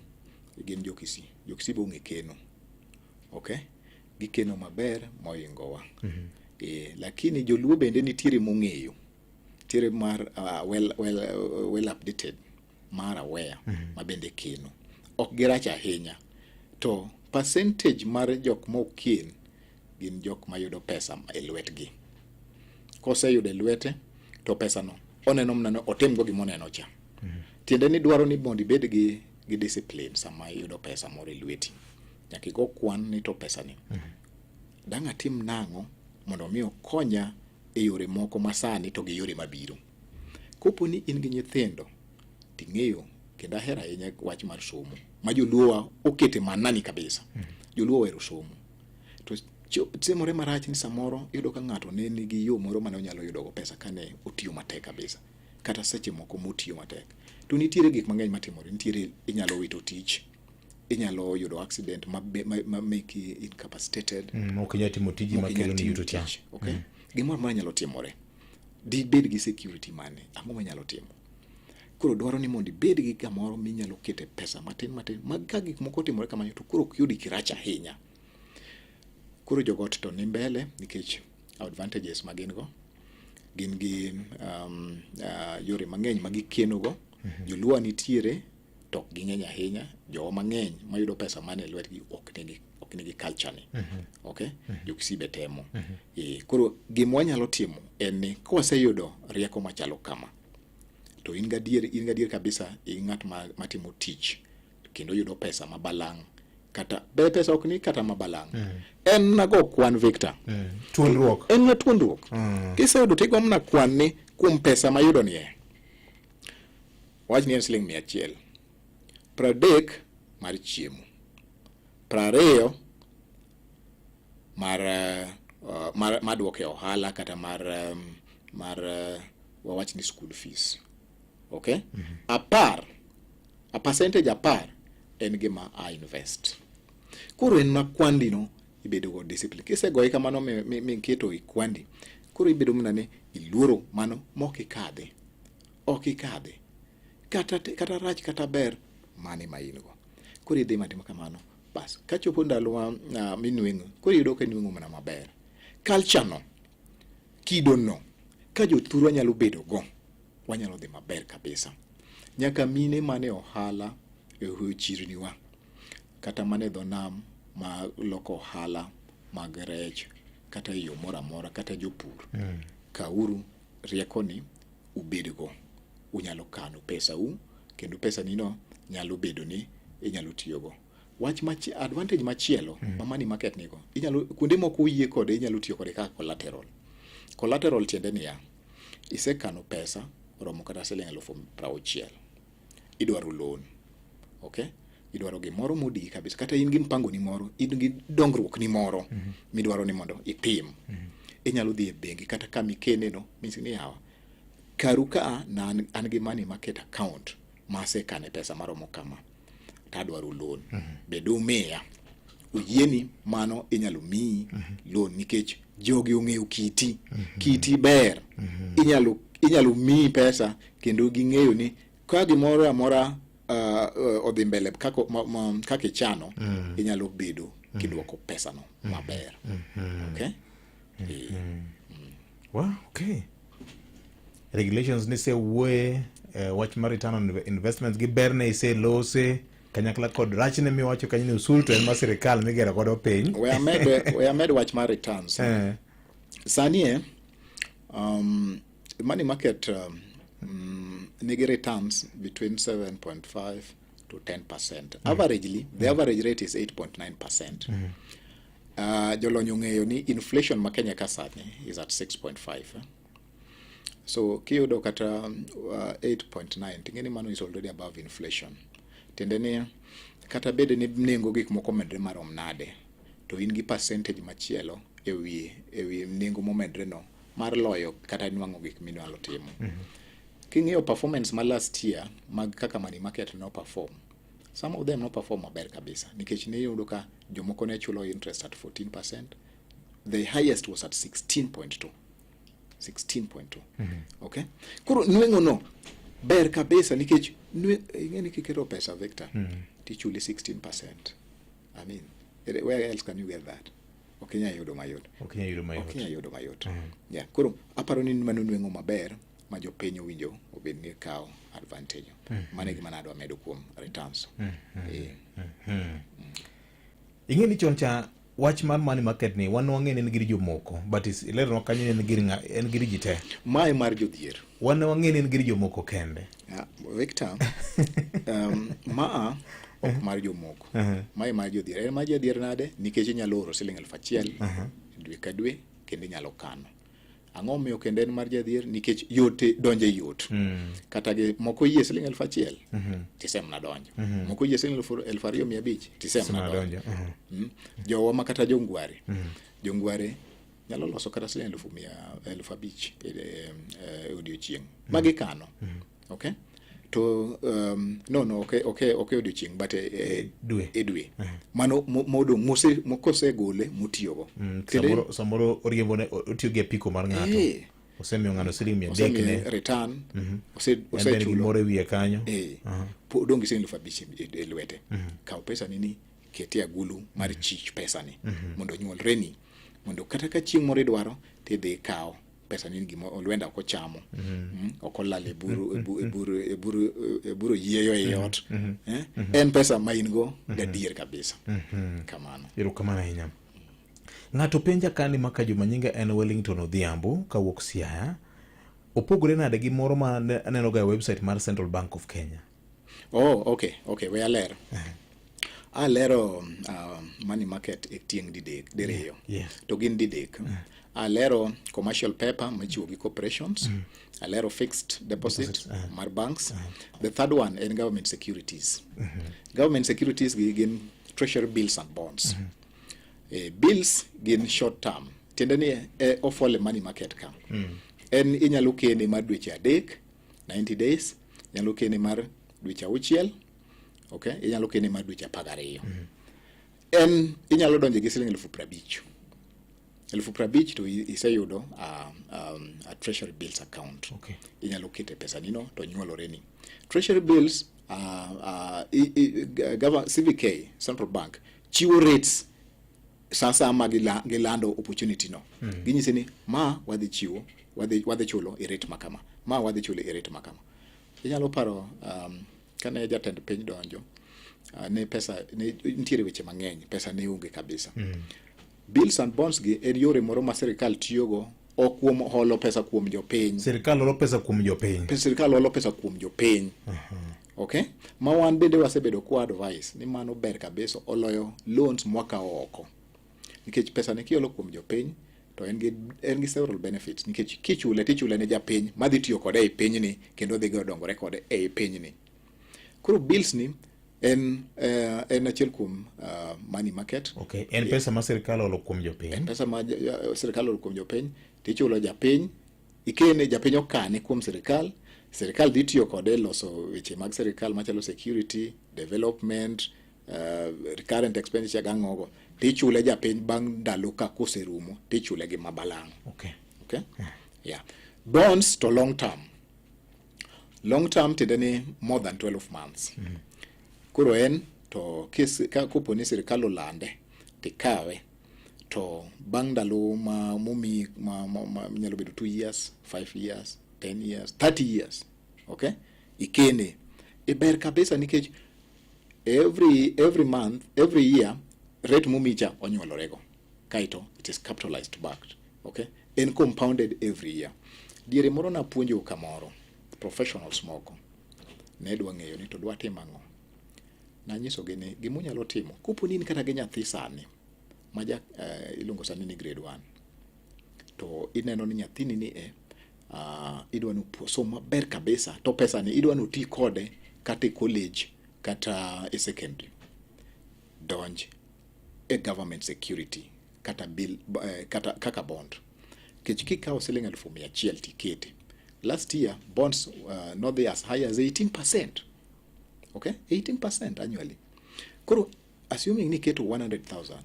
[SPEAKER 1] gin jo Kisii. Jo Kisii be ong'e keno. Okay? Gikeno maber mohingowa. Lakini joluo bende nitiere mong'eyo. Nitiere mar well updated, mar aware, ma bende keno. Ok girach ahinya. To percentage mar jok mok ken gin jok mayudo pesa e lwetgi. Koseyudo e lwete, to pesa no oneno mana ni otimgo gima oneno cha. Tiende ni dwaro ni mondo ibed gi discipline sama iyudo pesa moro e lweti. Nyaka igo kwan ni to pesa ni dang' atim nang'o mondo mi okonya e yore moko masani to gi yore mabiro. Kopo ni in gi nyithindo, ting'eyo kendo ahero ahinya wach mar somo ma joluowa okete manani kabisa. Joluo ohero somo. To timore marach ni samoro iyudo ka ng'ato ne nigi yo moro mane onyalo yudo go pesa kane otiyo matek kabisa. Kata seche moko motiyo matek. To nitiere gik mang'eny matimore. Nitiere inyalo wito tich, inyalo yudo accident ma make incapacitated.
[SPEAKER 2] Ok inyal timo tiji
[SPEAKER 1] Mok inyal
[SPEAKER 2] makelo ni
[SPEAKER 1] tiyo
[SPEAKER 2] yuto cha.
[SPEAKER 1] tich, okay? Gimoro amora nyalo timore. Dibed gi security mane? Ang'o manyalo timo? Koro dwaro ni mondo ibed gi kamoro minyalo kete pesa matin matin ma ka gik moko otimore kamano to koro ok yudi kirach ahinya. Koro jogot to ni mbele nikech advantages ma gin go. Gin gi yore mang'eny ma gikeno go. Joluo nitiere to ok ging'eny ahinya. Jowa mang'eny mayudo pesa mane e lwetgi ok nigi culture ni. Okay? Jo Kisii be temo. Koro gima wanyalo timo en ni kwaseyudo rieko machalo kama, to in gadier kabisa in ng'at matimo tich kendo yudo pesa ma balang', kata be pesa ok ni kata ma balang'. En nago kwan, Victor.
[SPEAKER 2] Tuonruok.
[SPEAKER 1] En na tuonruok. Kiseyudo tigo mana kwan ni kuom pesa mayudo ni e. Wach ni en siling 100. 30 mar chiemo. 20 mar duoko e ohala kata mar wawach ni school fees. Okay? 10, a percentage 10 en gima a invest. Koro en ma kwandi no ibedo go discipline. Kisegoye kamano miketo e kwandi, koro ibedo mana ni iluoro mano mok ikadhi. Ok ikadhi. Kata rach kata ber, mane ma in go. Koro idhi matimo kamano. Bas, kachopo ndalo ma minweng'o, koro iyudo ka inweng'o mana maber. Culture no, kido no, ka jothurwa nyalo bedo go, wanyalo dhi maber kabisa. Nyaka mine mane ohala e chirniwa, kata mane dho nam ma loko ohala mag rech, kata e yo moro amora, kata jopur. Kauru riekoni ubedgo. Unyalo kano pesa u, kendo pesa ni no nyalo bedo ni inyalo tiyogo. Wach advantage machielo ma money market nigo, inyalo kuonde moko oyie kode, inyalo tiyo kode kaka collateral. Collateral tiende niya, isekano pesa oromo kata siling 60,000, idwaro loan, okay? Idwaro gimoro modii kabisa, kata in gi mpango ni moro, in gi dongruok ni moro midwaro ni mondo itim. Inyalo dhi e bengi kata kama ikene no, minyisi ni yawa, karu ka na an gi money market account ma asekane pesa maromo kama, to adwaro loan. Be dumiya? Oyieni mano, inyalo miyi loan nikech jogi ong'eyo kiti. Kiti ber. Inyalo miyi pesa kendo ging'eyo ni ka gimoro amora odhi mbele kaka kaka ichano, inyalo bedo kidwoko pesano maber. Okay?
[SPEAKER 2] Wow, okay. Regulations ni sewuoye wach mar return on investments gi berne iselose kanyakla kod rachne miwacho kanyo ni osuru to en mar sirikal migero godo piny.
[SPEAKER 1] We amed wach mar returns. Sani money market nigi returns between 7.5 to 10%. Averagely, the average rate is 8.9%. Jolony ong'eyo ni inflation ma Kenya ka sani is at 6.5. Eh? So kiyudo kata 8.9, ting'e ni mano is already above inflation. Tiende ni kata bed ni nengo gik moko omedre marom nade, to in gi percentage machielo ewi nengo momedre no mar loyo kata nwang'o gik minyalo timo. King'iyo performance ma last year mag kaka money market no perform, some of them no perform maber kabisa nikech ne iyudo ka jomoko ne chulo interest at 14%, the highest was at 16.2. 16.2. Okay? Koro nweng'o no ber kabisa nikech ing'e ni kiketo pesa, Victor, tichuli 16%. I mean, where else can you get that? Ok inyal yudo mayot.
[SPEAKER 2] Ok inyal yudo mayot.
[SPEAKER 1] Ok inyal yudo mayot. Yeah. Koro aparo ni mano nweng'o maber ma jopiny owinjo obed ni kawo advantage. Mano e gima nadwa medo kuom returns.
[SPEAKER 2] Ing'e ni chon cha wach mar money market ni wan wang'e ni en gir jomoko, but ileronwa kanyo ni en gir ji te.
[SPEAKER 1] Mae mar jodhier.
[SPEAKER 2] Wan ne wang'e ni en gir jomoko kende.
[SPEAKER 1] Yeah, Victor, maa ok mar jomoko. Mae mar jodhier. En mar jodhier nade? Nikech inyalo oro siling 1000 dwe ka dwe kendo inyalo kano. Ang'o momiyo kendo en mar jadhier? Nikech yot donje yot. Kata gi moko yie siling 1000, tisemna donjo. Moko yie siling 2500, tisemna donjo.
[SPEAKER 2] Donjo.
[SPEAKER 1] Jowa ma kata jongware. Jongware nyalo loso kata siling 500,000 e odiochieng'. Ma gikano. Okay? To no, okay, odiochieng' but e
[SPEAKER 2] dwe.
[SPEAKER 1] E dwe. Mano modong' mose kosegole motiyogo.
[SPEAKER 2] Samoro oriembo ne otiyo gi apiko mar ng'ato. Osemiyo ng'ano siling 300
[SPEAKER 1] Osemiye
[SPEAKER 2] ne.
[SPEAKER 1] return.
[SPEAKER 2] En bende
[SPEAKER 1] Osechulo.
[SPEAKER 2] gimoro e wiye kanyo.
[SPEAKER 1] Odong' gi siling 5000 e lwete. Kaw pesa ni kete e agulu mar chich pesa ni mondo onyuolreni, mondo kata ka chieng' moro idwaro tidhi ikaw pesa ni, gima olwenda ok ochamo, ok olal e buru e bu- e buru e buru e buru yieyo e ot. Eh? En pesa ma in go gadier kabisa kamano.
[SPEAKER 2] Erokamano ahinya. Ng'ato penja ka ni maka juma nyinga en Wellington Odhiambo kawuok Siaya. Opogore nade gi moro ma aneno ga e website mar Central Bank of Kenya?
[SPEAKER 1] Oh, okay, we aler. Alero money market e tieng' didek, diriyo. To gin didek. Alero commercial paper michiwo gi corporations. Alero fixed deposit,
[SPEAKER 2] deposit,
[SPEAKER 1] mar banks. The third one en government securities. Government securities gi gin treasury bills and bonds. Bills gin short term. Tiende ni ofole money market ka. En inyalo kene mar dweche 3, 90 days, inyalo kene mar dweche 6, okay, inyalo kene mar dweche 12. En inyalo donjo gi siling 50,000. 50,000 to iseyudo a treasury bills account. Inyalo kete pesa nino to nyuolore ni. Treasury bills, CBK, Central Bank, chiwo rates sasa ma gilando opportunity no. Ginyisi ni ma wadhi chiwo, wadhi chulo e rate makama, ma wadhi chulo e rate makama. Inyalo paro kane jatend piny donjo, ne pesa ne nitiere weche mang'eny, pesa ne onge kabisa. Bills and bonds gi en yore moro ma sirikal tiyogo ok kuom holo pesa kuom jopiny.
[SPEAKER 2] Sirikal holo pesa kuom jopiny.
[SPEAKER 1] Sirikal holo pesa kuom jopiny. Okay? Ma wan bende wasebedo kwa advice ni mano ber kabisa oloyo loans mwakawo oko. Nikech pesa ni kiholo kuom jopiny to en gi several benefits nikech kichule tichule ne japiny madhi tiyo kode ei pinyni kendo dhi dongore kode ei pinyni. Koro bills ni En achiel kuom money market.
[SPEAKER 2] Okay. En pesa ma sirkal olo kuom jopiny.
[SPEAKER 1] En pesa ma sirkal olo kuom jopiny, tichulo japiny, ikene japiny okane kuom sirkal, sirkal dhi tiyo kode e loso weche mag sirkal machalo security, development, recurrent expenditure gang'ogo, tichule japiny bang' ndalo ka koserumo, tichule gi mabalang'.
[SPEAKER 2] Okay.
[SPEAKER 1] Okay? Yeah. Bonds to long term. Long term tiende ni more than 12 months. Koro en to ka kopo ni sirkal olande tikawe to bang' ndalo ma momi ma nyalo bedo 2 years, 5 years, 10 years, 30 years. Okay? Ikene. E ber kabisa nikech every month, every year rate momicha onyuolorego. Kaito it is capitalized back. Okay? En compounded every year. Diere moro napuonjo kamoro professionals moko ne dwa ng'eyo ni to dwa timo ang'o. Nanyisogi ni gimunyalo timo kopo ni in kata gi nyathi sani ma ja iluongo sani ni grade 1 to ineno ni nyathini ni e idwa ni osom maber kabisa to pesa ni idwa ni oti kode kata e college kata e secondary, donj e government security kata bill, kata kaka bond. Nikech kikawo siling 100,000 tikete last year bonds nodhi as high as 18%. Okay, 18% annually. Koro assuming ni iketo 100,000,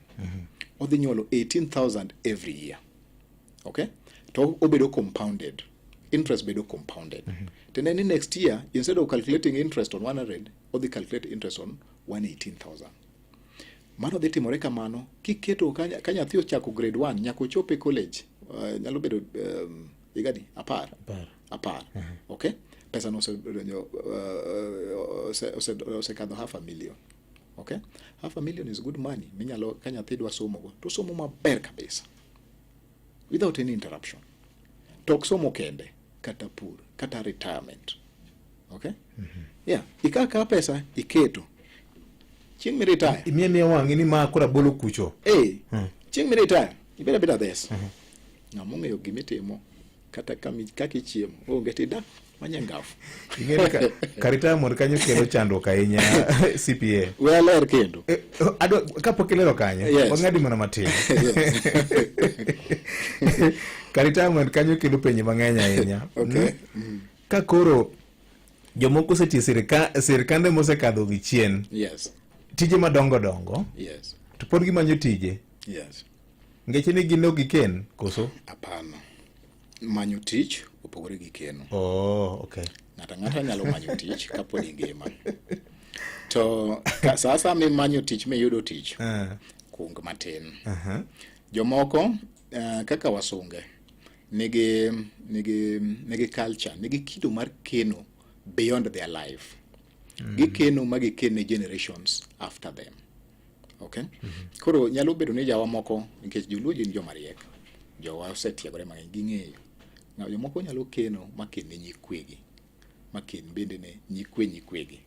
[SPEAKER 1] odhi nyuolo 18,000 every year. Okay, to obedo compounded, interest bedo compounded. Tiende ni next year instead of calculating interest on 100, odhi calculate interest on 118,000. Mano dhi timore kamano kiketo ka nyathi ochako grade 1 nyaka ochop e college, nyalo bedo higa adi? Apar.
[SPEAKER 2] Apar.
[SPEAKER 1] Apar. Okay, pesa no osekadho half a million. Okay, half a million is good money minyalo ka nyathi dwa somo go to somo maber kabisa without any interruption. To ok somo kende, kata pur, kata retirement. Okay? Yeah, ikawo akawa pesa iketo chieng' mi retire.
[SPEAKER 2] Imiye miya wang'i ni ma koro abolo kucho.
[SPEAKER 1] Eh, chieng' mi retire ibedo abeda dhes. Ng'ama ong'eyo gimitimo kata kaka ichiemo onge tidak manyangafu.
[SPEAKER 2] Ing'e ni ka retirement kanyo kelo chandruok ahinya CPA.
[SPEAKER 1] We aler kendo.
[SPEAKER 2] Adwa kapok ilero kanyo, wang'adi mana matin. Ka retirement kanyo kelo penjo mang'eny ahinya.
[SPEAKER 1] Okay.
[SPEAKER 2] Ka koro jomoko osetiyo sirkande mosekadho gi chien. Tije madongo dongo. To pod gimanyo tije. Ngeche ni gin ok giken koso?
[SPEAKER 1] Hapana. Manyo tich opogore gi keno.
[SPEAKER 2] Oh, okay.
[SPEAKER 1] Ng'ato ang'ata nyalo manyo tich kapod ingima. To sa asaya mimanyo tich miyudo tich, kung matin. Jomoko kaka wasunge nigi culture, nigi kido mar keno beyond their life. Gikeno ma giken ne generations after them. Okay? Koro nyalo bedo ni jawa moko, nikech joluo gin joma riek, jowa osetiegore mang'eny, ging'eyo. Jomoko nyalo keno ma ken ne nyikwegi, ma ken bende ne nyikwe nyikwegi.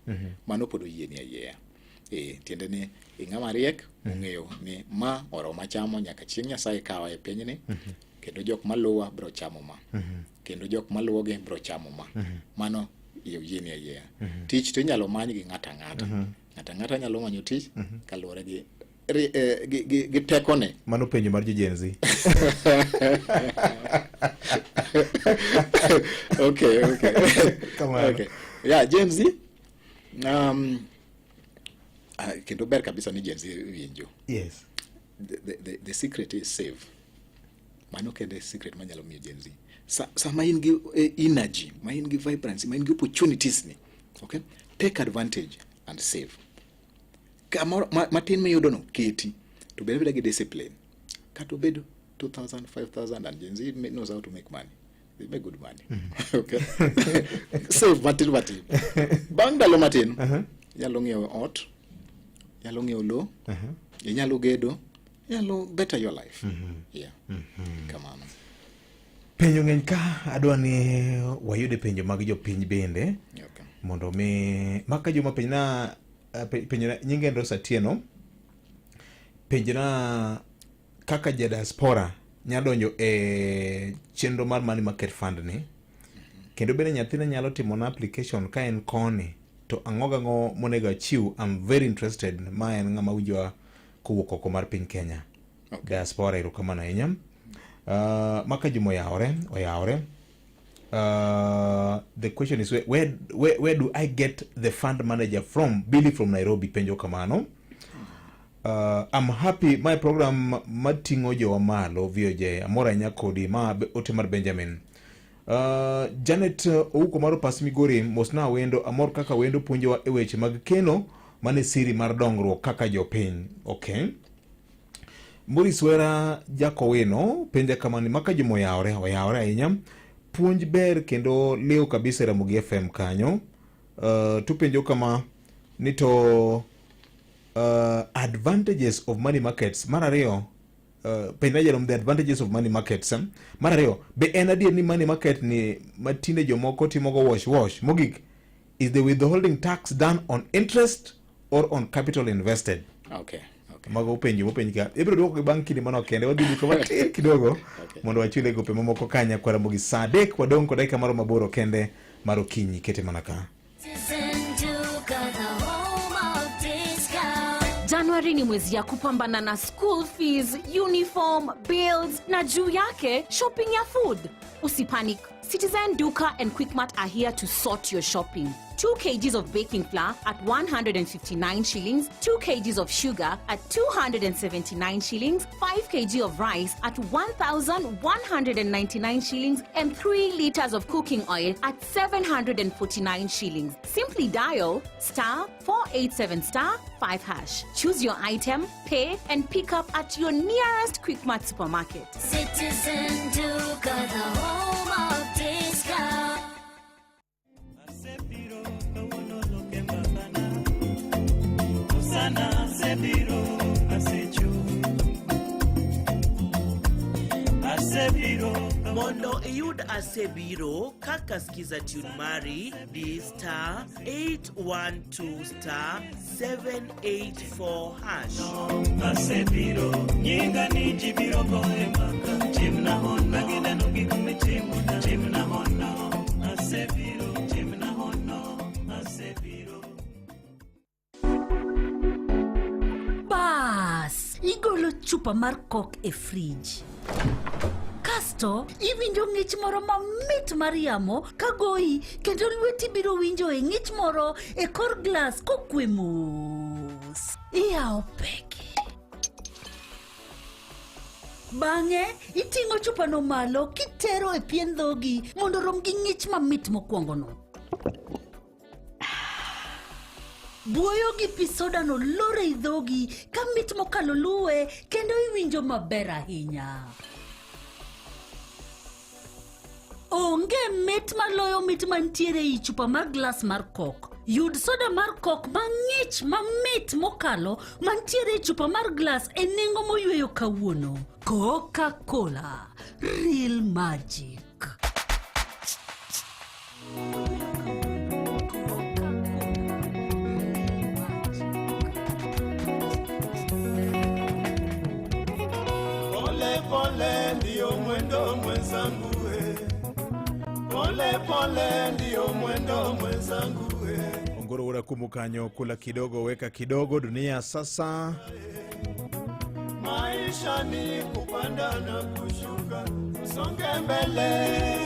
[SPEAKER 1] Mano pod oyieni ayieya. Tiende ni ing'ama riek, ong'eyo ni ma oroma chamo nyaka chieng' Nyasaye kawa e pinyni, kendo jok maluwa bro chamo ma. Kendo jok maluwogi bro chamo ma. Mano oyieni ayieya. Tich to inyalo many gi ng'ato ang'ata. Ng'ato ang'ata nyalo manyo tich kaluwore gi tekone.
[SPEAKER 2] Mano penjo mar jo Gen Z.
[SPEAKER 1] Okay.
[SPEAKER 2] Kamano.
[SPEAKER 1] Okay. Yeah, Gen Z. Kendo ber kabisa ni Gen Z winjo. The secret is save. Mano kende secret manyalo miyo Gen Z. Sama in gi energy, ma in gi vibrancy, ma in gi opportunities ni, okay? Take advantage and save. Kamoro matin miyudo no keti to bed abeda gi discipline. Kata obedo 2,000, 5,000, and Gen Z knows how to make money. They make good money. Okay. Save matin matin. Bang' ndalo matin, inyalo ng'iewo ot, inyalo ng'iewo lowo, inyalo gedo, inyalo better your life. Yeah. Kamano.
[SPEAKER 2] Penjo ng'eny ka, adwa ni wayude penjo mag jopiny bende. Mondo mi maka joma penjna, penjna nyinge en Rose Atieno. Penjna kaka ja diaspora nyalo donjo e chenro mar Money Market Fund ni. Kendo bende nyathina nyalo timo na application ka en koni. To ang'o gang'o monego achiw? I'm very interested. Ma en ng'ama winjowa kowuok oko mar piny Kenya.
[SPEAKER 1] Okay.
[SPEAKER 2] Diaspora, erokamano ahinya. Maka Juma oyawore, oyawore. The question is where do I get the fund manager from? Billy from Nairobi penjo kamano. I'm happy my program mating'o jowa malo VOJ. Amor ahinya kodi ma ote mar Benjamin. Janet Ouko mar Opas Migori mosna wendo amor kaka wendo puonjowa e weche mag keno mane siri mar dongruok kaka jopiny. Okay. Maurice Wera Jakowino penja kama ni maka Juma oyawore, oyawore ahinya. Puonj ber kendo liw kabisa e Ramogi FM kanyo. Tupenjo kama ni to advantages of money markets. Mar ariyo, penj Jerome the advantages of money markets. Mar ariyo, be en adier ni money market ni matinde jomoko timogo wash wash? Mogik, is the withholding tax done on interest or on capital invested?
[SPEAKER 1] Okay. Okay.
[SPEAKER 2] Mago penjo mopenj ka ibiro duoko gi bang' kinde manok kende wadhi duoko matin kidogo
[SPEAKER 1] Okay.
[SPEAKER 2] mondo wachule gope mamoko ka nyakwar Ramogi saa 3 wadong' kod dakika maromo 8 kende mar okinyi kete mana ka.
[SPEAKER 3] January ni mwezi ya kupambana na school fees, uniform, bills na juu yake shopping ya food. Usipanic. Citizen Duka and Quickmart are here to sort your shopping. 2 kgs of baking flour at 159 shillings, 2 kgs of sugar at 279 shillings, 5 kg of rice at 1,199 shillings, and 3 liters of cooking oil at 749 shillings. Simply dial star 487 star 5 hash. Choose your item, pay, and pick up at your nearest Quickmart supermarket.
[SPEAKER 4] Citizen Duka, the home of discount.
[SPEAKER 5] Mondo iyud Asebiro kaka skiza tune mari di star 812 star 784 hash.
[SPEAKER 6] Asebiro nyinga ni ji biro goye mbaka timna hono gineno gik mitimona timna hono asebiro timna hono asebiro.
[SPEAKER 7] Bas, igolo chupa mar Coke e frij. Kasto iwinjo ng'ich moro mamit mar yamo ka goyi kendo lweti biro winjo e ng'ich moro e kor glas kokwe mos. Iyawo peke. Bang'e iting'o chupano malo kitero e pien dhogi mondo rom gi ng'ich mamit mokwongono. Buoyo gi pi soda no lor ei dhogi ka mit mokalo luwe kendo iwinjo maber ahinya. Onge mit maloyo mit mantiere ei chupa mar glas mar Coke. Yud soda mar Coke mang'ich mamit mokalo mantiere e chupa mar glas e nengo moyweyo kawuono. Coca-Cola, real magic.
[SPEAKER 6] Pole pole ndio mwendo mwenzangu we. Pole pole ndio mwendo mwenzangu we.
[SPEAKER 2] Ongoro ura kumu kanyo, kula kidogo weka kidogo, dunia sasa.
[SPEAKER 6] Maisha ni kupanda na kushuka, usonge mbele.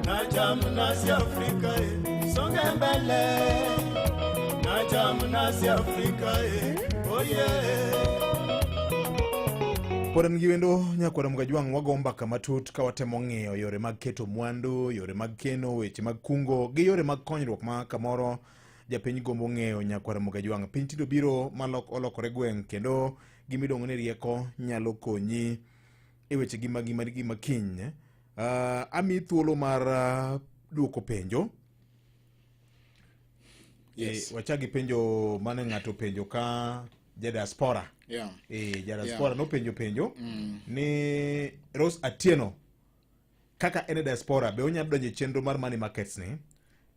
[SPEAKER 6] Na jamnasi Afrika e, songe mbele. Na jamnasi Afrika e, oh yeah.
[SPEAKER 2] Pod an gi wendo nyakwara Mgajwang' wago mbaka matut ka watemo ng'iyo yore mag keto mwandu, yore mag keno, weche mag kungo gi yore mag konyruok ma kamoro japiny gombo ng'eyo nyakwara Mgajwang'. Piny tinde obiro ma olokore gweng' kendo gima iluongo ni rieko nyalo konyi e weche gi mag ngimani gi makiny. Amiyi thuolo mar duoko penjo.
[SPEAKER 1] Yes.
[SPEAKER 2] Wachak gi penjo mane ng'ato penjo ka ja diaspora. Ja diaspora nopenjo penjo ni Rose Atieno kaka en e diaspora be onyalo donjo e chenro mar money markets ni,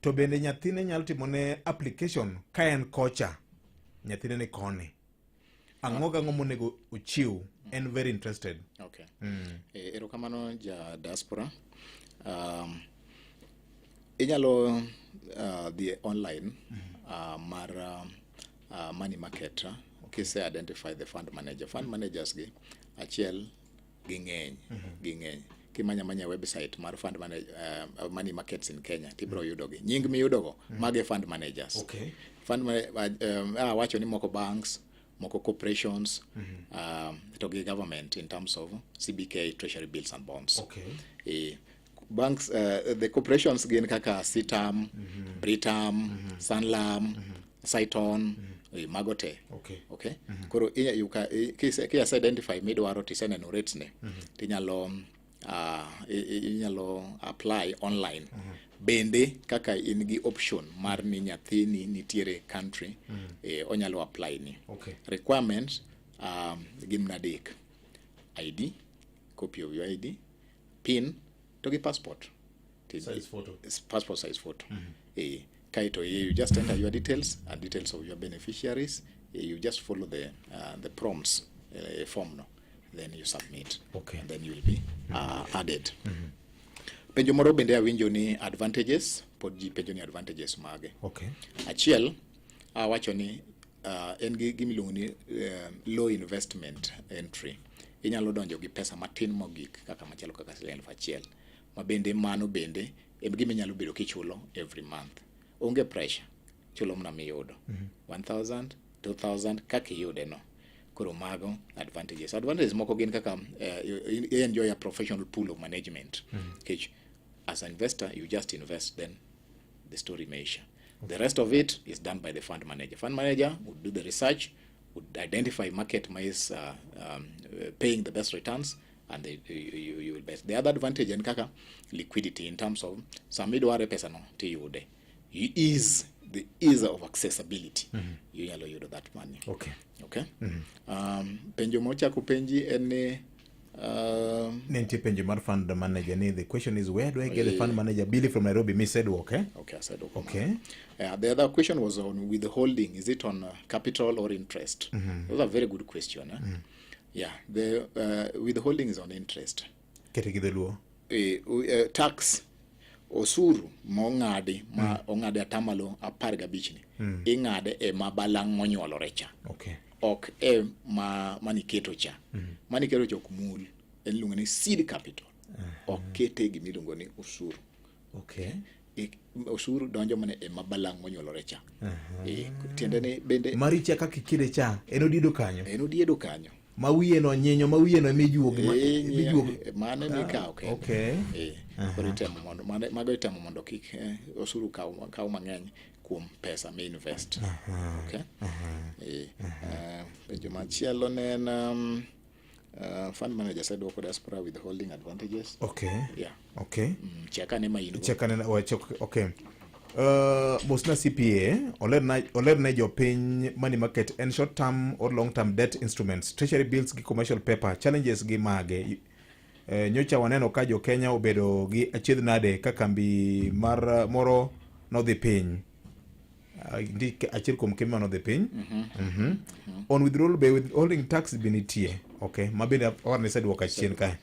[SPEAKER 2] to bende nyathine nyalo timone application ka en kocha, nyathine ni koni. Ang'o gang'o monego ochiw? En very interested.
[SPEAKER 1] Okay. Erokamano ja diaspora. Inyalo dhi online mar money market kise identify the fund manager. Fund managers gi achiel ging'eny, ging'eny. Kimanya manya website mar fund manage, money markets in Kenya tibiro yudogi. Nying miyudogo mage fund managers. Fund wacho ni moko banks, moko corporations, to gi government in terms of CBK, treasury bills and bonds. Banks, the corporations gin kaka CITAM, Britam, Sanlam, Cytonn, mago te. Okay. Koro inya you ka kise identify midwaro tiseneno rates ne, tinyalo inyalo apply online. Bende kaka in gi option mar ni nyathini nitiere country, onyalo apply ni. Requirements gin mana adek: ID, copy of your ID, PIN to gi passport.
[SPEAKER 2] Size photo.
[SPEAKER 1] Passport size photo. Kaeto you just enter your details and details of your beneficiaries. You just follow the prompts form no, then you submit. And then you will be added. Penjo moro bende awinjo ni advantages, pod ji penjo ni advantages mage. Achiel awacho ni en gi gima iluongo ni low investment entry. Inyalo donjo gi pesa matin mogik kaka machalo kaka siling 1,000, ma bende mano bende en gima inyalo bedo kichulo every month. Onge pressure, chulo mana miyudo. 1000, 2000 kaka iyude no. Koro mago advantages. Advantages moko gin kaka you enjoy a professional pool of management. Nikech as an investor, you just invest, then the story meisha. The rest of it is done by the fund manager. Fund manager would do the research, would identify market ma is paying the best returns, and you will best. The other advantage en kaka liquidity in terms of sama idware pesa no tiyude. Ease, the ease of accessibility. Inyalo yudo that money. Okay. Penjo mochako penji en ni
[SPEAKER 2] Ne nitie penjo mar fund manager ni the question is, where do I get the fund manager? Billy from Nairobi misedwok, eh?
[SPEAKER 1] Okay, I said okay. The other question was on withholding. Is it on capital or interest? That's a very good question. Eh? Yeah, the withholding is on interest.
[SPEAKER 2] Kete gi dholuo.
[SPEAKER 1] Tax osuru mong'adi ma ong'adi atamalo 15 ni ing'ade e ma balang' monyuolore cha, ok e ma maniketo cha. Maniketo cha ok mul, en iluongo ni seed capital, ok kete gimiluongo ni osuru. Osuru donjo mana e ma balang' monyuolore cha. Tiende ni bende
[SPEAKER 2] Maricha kaka ikire cha en odiedo kanyo.
[SPEAKER 1] En odiedo kanyo.
[SPEAKER 2] Ma wiye no nyinyo ma wiye no emijuogi emijuogi.
[SPEAKER 1] Mano emikawo kende. Koro itemo mondo mago itemo mondo kik osuru kaw mang'eny kuom pesa mi invest. Okay. Penjo machielo ne en fund manager aseduoko, diaspora withholding advantages. Yeah. Check ane ma in go.
[SPEAKER 2] Check ane wacho okay. Mosna CPA olerna olerne jopiny money market en short term or long term debt instruments, treasury bills gi commercial paper, challenges gi mage? Nyocha waneno ka jo Kenya obedo gi achiedh nade ka kambi mar moro nodhi piny. Ndik achiel kuom kembe manodhi piny. On withdrawal be withholding tax be nitie? Okay, ma bende aparo ni iseduoko achien kae.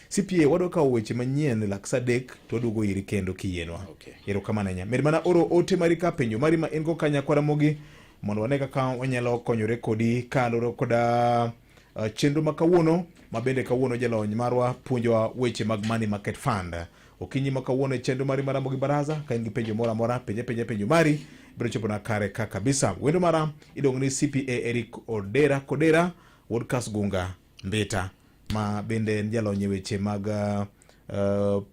[SPEAKER 2] CPA wadwa kawo weche manyien lak sa 3 to waduogo iri kendo kiyienwa. Erokamano ahinya. Med mana oro ote mari ka penjo mari ma in go ka nyakwara Ramogi mondo wane kaka wanyalo konyore kodi kaluwore koda chenro ma kawuono, ma bende kawuono jalony marwa puonjowa weche mag money market fund. Okinyi ma kawuono e chenro mari mar Ramogi Baraza, ka in gi penjo moro amora, penje penja penjo mari, biro chopona kare ka kabisa. Wendo mara iluongo ni CPA Eric Odera Kodera, wuod Kasgunga Mbita, ma bende en jalony e weche mag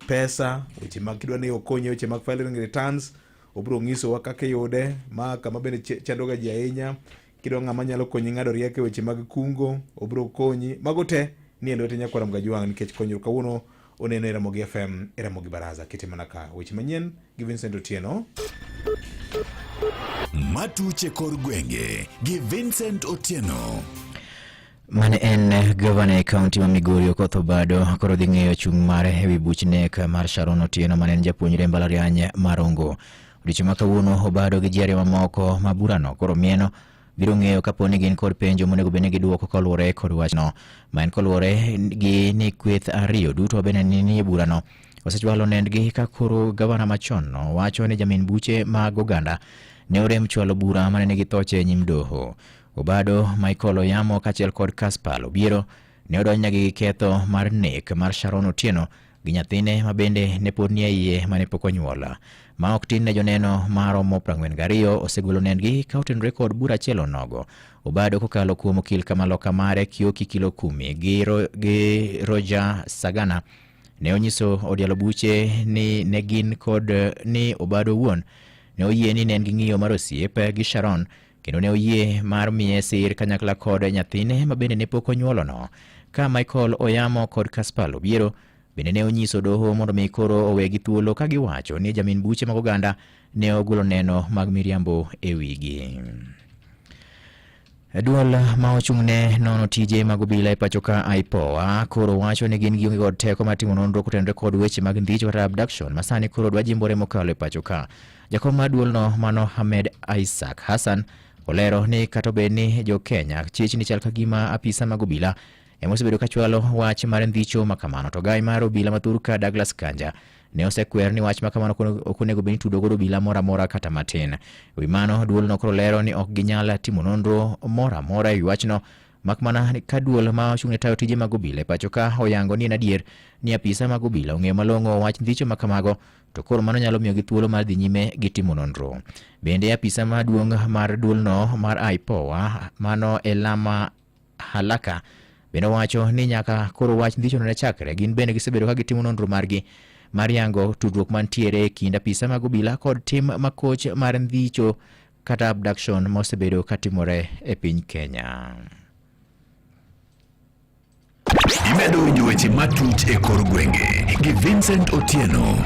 [SPEAKER 2] pesa, weche mag kidwa ni okonyi e weche mag filing returns, obiro nyisowa kaka iyude, ma kama bende chandoga ji ahinya. Kidwa ng'ama nyalo konyi ng'ado rieko e weche mag kungo, obiro konyi. Mago te ni e lwete nyakwar Mgajwang' nikech konyruok kawuono oneno e Ramogi FM e Ramogi Baraza. Kete mana ka weche manyien gi Vincent Otieno.
[SPEAKER 8] Matuche kor gwenge gi Vincent Otieno.
[SPEAKER 9] Mane en gavana e kaunti ma Migori Okoth Obado koro dhi ng'eyo chung' mare ewi buch nek mar Sharon Otieno mane en japuonjre mbalariany ma Rongo. Odiechieng' ma kawuono Obado gi ji ariyo mamoko ma burano koro mieno biro ng'eyo kapo ni gin kod penjo monego bed ni giduoko koluwore kod wachno. Ma en koluwore gi ni kweth ariyo duto bende ni e burano. osechwalo nendgi ka koro gavana machon no wacho ni jamin buche mag oganda ne orem chwalo bura mane nigi thoche e nyim doho. Obado, Michael Oyamo kaachiel kod Caspal Obiero ne odonjnegi gi ketho mar nek mar Sharon Otieno gi nyathine ma bende ne pod nie iye mane pok onyuol. Ma ok tin ne joneno maromo 42 osegolo nendgi ka otenore kod bura achiel onogo. Obado kokalo kuom okil kamaloka mare Kioki Kilokumi gi, Ro, gi Roger Sagana ne onyiso od yalo buche ni ne gin kod ni Obado owuon ne oyie ni ne en gi ng'iyo mar osiep gi Sharon kendo ne oyie mar miye sir kanyakla kod nyathine ma bende ne pok onyuolono. Ka Michael Oyamo kod Caspal Obiero bende ne onyiso doho mondo mi koro owegi thuolo ka giwacho ni jamin buche mag oganda ne ogolo neno mag miriambo e wigi. Duol ma ochung' ne nono tije mag obila e pacho ka IPOA koro wacho ni gin gionge kod teko mar timo nonro kotenore kod weche mag ndhicho kata abduction ma sani koro dwa jimbore mokalo e pacho ka. Jakom mar duolno mano Ahmed Isaac Hassan olero ni kata obed ni jo Kenya chich ni chal ka gima apisa mag obila ema osebedo ka chwalo wach mar ndhicho ma kamano to gai mar obila ma thurka Douglas Kanja ne osekwer ni wach ma kamano ok onego bed ni tudo godo obila moro amora kata matin. E wi mano, duolno koro lero ni ok ginyal timo nonro moro amora e wi wachno mak mana ni ka duol ma ochung' ne tayo tije mag obila e pacho ka oyango ni en adier ni apisa mag obila ong'eyo malong'o wach ndhicho ma kamago to koro mano nyalo miyogi thuolo mar dhi nyime gi timo nonro. Bende apisa maduong' mar duolno mar IPOA mano Elama Halaka bende owacho ni nyaka koro wach ndhichono ne chakre, gin bende gisebedo ka gitimo nonro margi mar yango tudruok mantiere e kind apisa mag obila kod tim makoch mar ndhicho kata abduction mosebedo katimore e piny Kenya.
[SPEAKER 8] Imedo winjo weche matut e kor gwenge gi Vincent Otieno.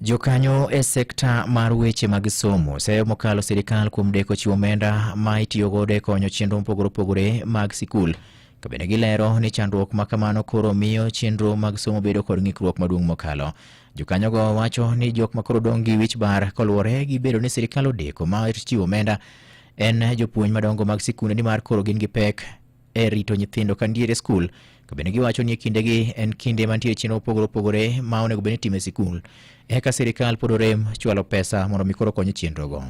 [SPEAKER 9] Jokanyo e sekta mar weche mag somo seyo mokalo sirikal kuom deko chiwo omenda ma itiyo godo e konyo chenro mopogore opogore mag sikul. Ka bende gilero ni chandruok ma kamano koro miyo chenro mag somo bedo kod ng'ikruok maduong' mokalo. Jokanyogo wacho ni jok ma koro dong' gi wich bar koluwore gi bedo ni sirikal odeko mar chiwo omenda en jopuonj madongo mag sikunde nimar koro gin gi pek e rito nyithindo ka nitiere skul. Ka bende giwacho ni e kindegi en kinde mantie chenro mopogore opogore ma onego bed ni itimo e sikul. Eka sirikal pod orem chwalo pesa mondo mi koro okony e chenrogo.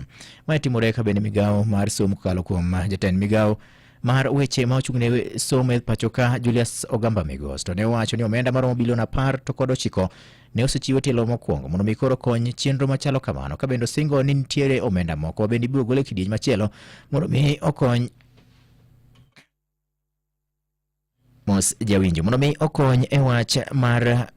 [SPEAKER 9] Mae timore ka bende migawo mar somo kokalo kuom jatend migawo mar weche ma ochung' ne somo e pacho ka Julius Ogamba Migos to ne owacho ni omenda maromo bilion 19 ne osechiw e tielo mokwongo mondo mi koro kony chenro machalo kamano ka bende osingo ni nitiere omenda moko ma bende ibiro gol e kidieny machielo mondo mi okony mos jawinjo mondo mi okony e wach mar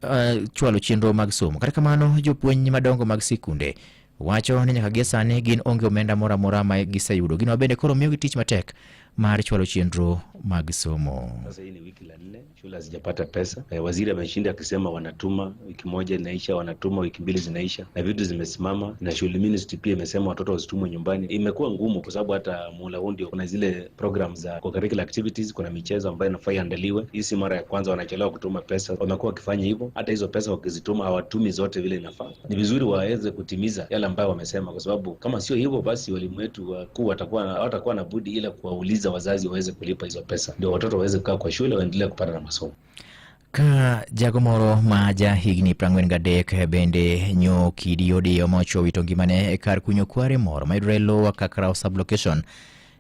[SPEAKER 9] chwalo chenro mag somo. Kata kamano jopuonj madongo mag sikunde wacho ni nyaka gie sani gin onge omenda moro amora ma giseyudo. Gino bende koro miyogi tich matek mar chwalo chenro mag somo.
[SPEAKER 10] Sasa hii ni wiki la nne, shule hazijapata pesa. Waziri ameshinda akisema wanatuma, wiki moja inaisha, wanatuma wiki mbili zinaisha, na vitu zimesimama, na shule ministry pia imesema watoto wasitumwe nyumbani. Imekuwa ngumu kwa sababu hata muhula huu ndio kuna zile program za co-curricular activities, kuna michezo ambayo inafaa iandaliwe. Hii si mara ya kwanza wanachelewa kutuma pesa, wamekuwa wakifanya hivyo. Hata hizo pesa wakizituma hawatumi zote vile inafaa. Ni vizuri waweze kutimiza yale ambayo wamesema, kwa sababu kama sio hivyo basi walimu wetu wakuu hawatakuwa na budi ila kuwauliza wazazi waweze kulipa hizo pesa ndio watoto waweze kukaa kwa shule waendelee kupata na masomo.
[SPEAKER 9] Ka jago moro ma ja higni 43 bende nyo kidi odiyo ma ochuo wito ngimane e kar kunyo kware moro mayudore Lower Kakrao sub-location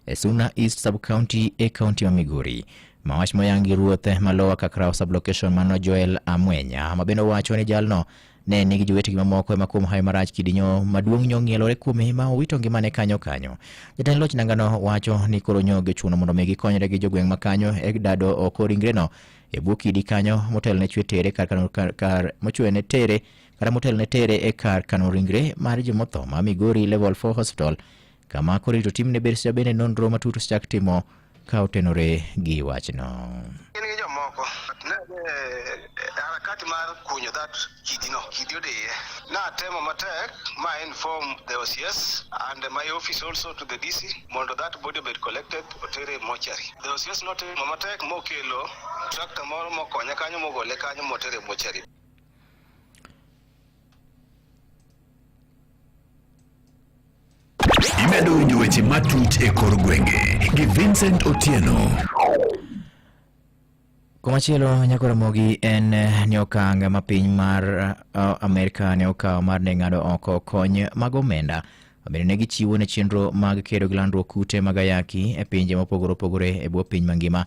[SPEAKER 9] e Suna East sub-county e kaunti ma Migori. Ma wach moyangi ruoth ma Lower Kakrao sub-location mano Joel Amwenya ma bende owacho ni jalno ne nigi jowetegi mamoko ema kuom hawi marach kidinyo maduong' nyo ng'ielore kuome ma owito ngimane kanyo kanyo. Jatend loch nangano wacho ni koro nyo gichuno mondo mi gikonyre gi jogweng' ma kanyo e dado oko ringreno e bwo kidi kanyo motelo ne chwe tere kar kano kar, kar mochwe ne tere kata motelo ne tere e kar kano ringre mar jomotho ma Migori Level 4 Hospital kama koro irito timne ber bende nonro matut osechak timo ka otenore gi wachno.
[SPEAKER 11] Gin gi jomoko ne harakati mar kunyo that kidino, kidi odiye. Natemo matek ma inform the OCS and my office also to the DC mondo that body obed collected otere mortuary. The OCS notemo matek mokelo tractor moro mokonye kanyo mogole kanyo motere mortuary.
[SPEAKER 8] Imedo winjo weche matut e kor gwenge gi Vincent Otieno.
[SPEAKER 9] Komachielo Nyako Ramogi en ni okang' ma piny mar Amerka ne okawo mar ne ng'ado oko kony mag omenda mabende ne gichiwo ne chenro mag kedo gi landruok kute mag ayaki e pinje mopogore opogore e bwo piny mangima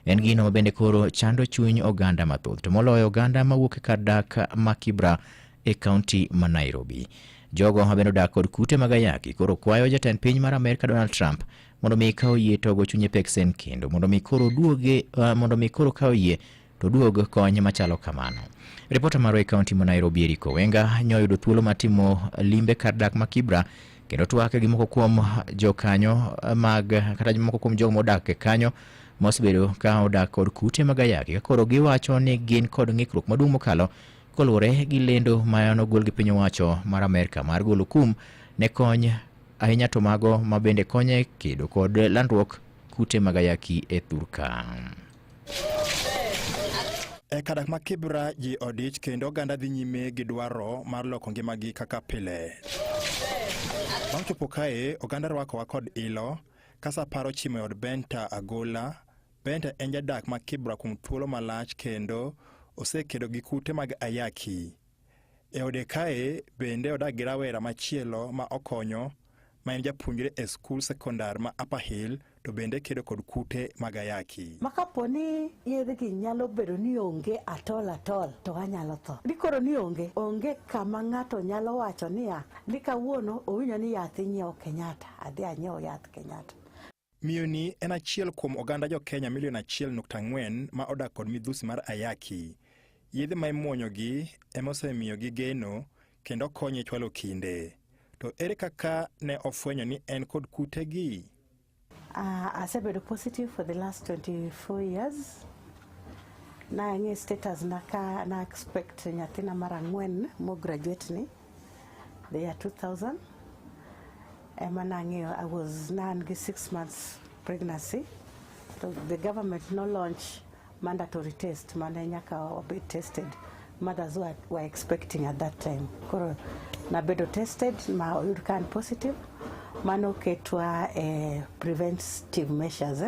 [SPEAKER 9] en gino ma bende koro chando chuny oganda mathoth to moloyo oganda mawuok e kar dak ma Kibra e kaunti ma Nairobi. Jogo ma bende odak kod kute mag ayaki koro kwayo jatend piny mar Amerka Donald Trump mondo mi ka oyie to ogo chunye peksen kendo mondo mi koro oduoge mondo mi koro ka oyie to oduog kony machalo kamano. Ripota marwa e kaunti ma Nairobi Eric Owenga nyoyudo thuolo mar timo limbe kar dak ma Kibra kendo twak gi moko kuom jokanyo mag kata moko kuom jogo modak kanyo mosebedo ka odak kod kute mag ayaki ka koro giwacho ni gin kod ng'ikruok maduong' mokalo koluwore gi lendo ma nogol gi piny owacho mar Amerka mar golo kum ne kony ahinya to mago ma bende konye kedo kod landruok kute mag ayaki e thurka.
[SPEAKER 12] E kadak ma Kibra ji odich kendo oganda dhi nyime gi dwaro mar loko ngimagi kaka pile. Bang' chopo kae, oganda rwakowa kod ilo ka sa paro chimo e od Benta Agola. Benta en jadak ma Kibra kuom thuolo malach kendo osekedo gi kute mag ayaki. E ode kae bende odak gi rawera machielo ma okonyo ma en japuonjre e skul sekondar ma Upper Hill to bende kedo kod kute mag ayaki.
[SPEAKER 13] Ma kapo ni yedhgi nyalo bedo ni onge atol atol to anyalo tho. Ni koro ni onge, onge kama ng'ato nyalo wacho niya ni kawuono owinjo ni yath inyiewo Kenyatta, adhi anyiew yath Kenyatta.
[SPEAKER 12] Miyo ni en achiel kuom oganda jo Kenya milion 1.4 ma odak kod midhusi mar ayaki. Yedhe ma imuonyogi ema osemiyogi geno kendo konye chwalo kinde. To ere kaka ne ofwenyo ni en kod kutegi?
[SPEAKER 13] Asebedo positive for the last 24 years. Nang'e status na ka na expect nyathina mar ang'wen mo graduate ni the year 2000 ema nang'eyo I was nan gi 6 months pregnancy. So the government no launch mandatory test mane nyaka obed tested mothers were expecting at that time. Koro nabedo tested ma oyud ka an positive, mano ketwa e preventive measures.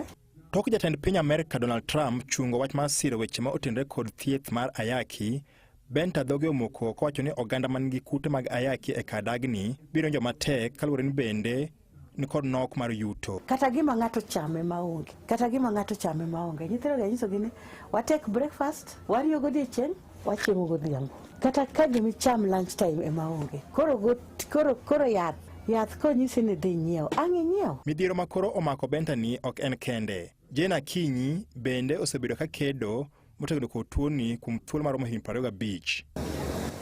[SPEAKER 12] Tok jatend piny Amerka Donald Trump chungo wach mar siro weche ma otenore kod thieth mar ayaki, Benta dhoge omoko kowacho ni oganda man gi kute mag ayaki e kar dagni biro winjo matek kaluwore ni bende ni kod nok mar yuto.
[SPEAKER 13] Kata gima ng'ato chame maonge, kata gima ng'ato chame maonge. Nyithindo gi anyisogi ni wa take breakfast, wariyo godiechieng', wachiemo godhiambo. Kata ka gima icham lunch time ema onge. Koro go, koro, koro yath, yath konyisi ni dhi nyiew, ang' inyiew.
[SPEAKER 12] Midhiero ma koro omako Benta ni ok en kende. Jane Akinyi bende osebedo ka kedo motegno kod tuoni kuom thuolo maromo higni 25.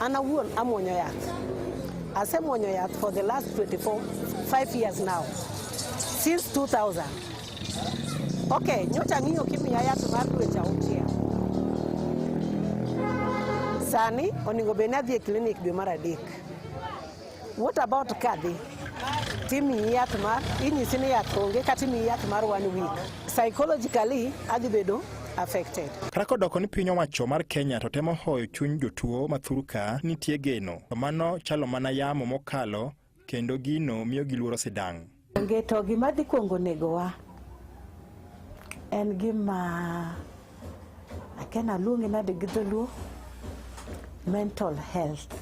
[SPEAKER 14] An awuon amuonyo yath. Asemuonyo yath for the last 24, 5 years now. Since 2000. Okay, nyocha ang'iyo kimiya yath mar dweche auchiel. Sani onego bed ni adhi e clinic dwe mar adek. What about kadhi? Timiyi yath mar, inyisi ni yath onge kata imiyi yath mar 1 week. Psychologically, adhi bedo affected.
[SPEAKER 12] Kata kodoko ni piny owacho mar Kenya to temo hoyo chuny jotuo ma thurka nitie geno, to mano chalo mana yamo mokalo kendo gino miyo gi luoro sidang'.
[SPEAKER 13] Onge to gima dhi kuongo negowa en gima akia naluonge nade gi dholuo, mental health,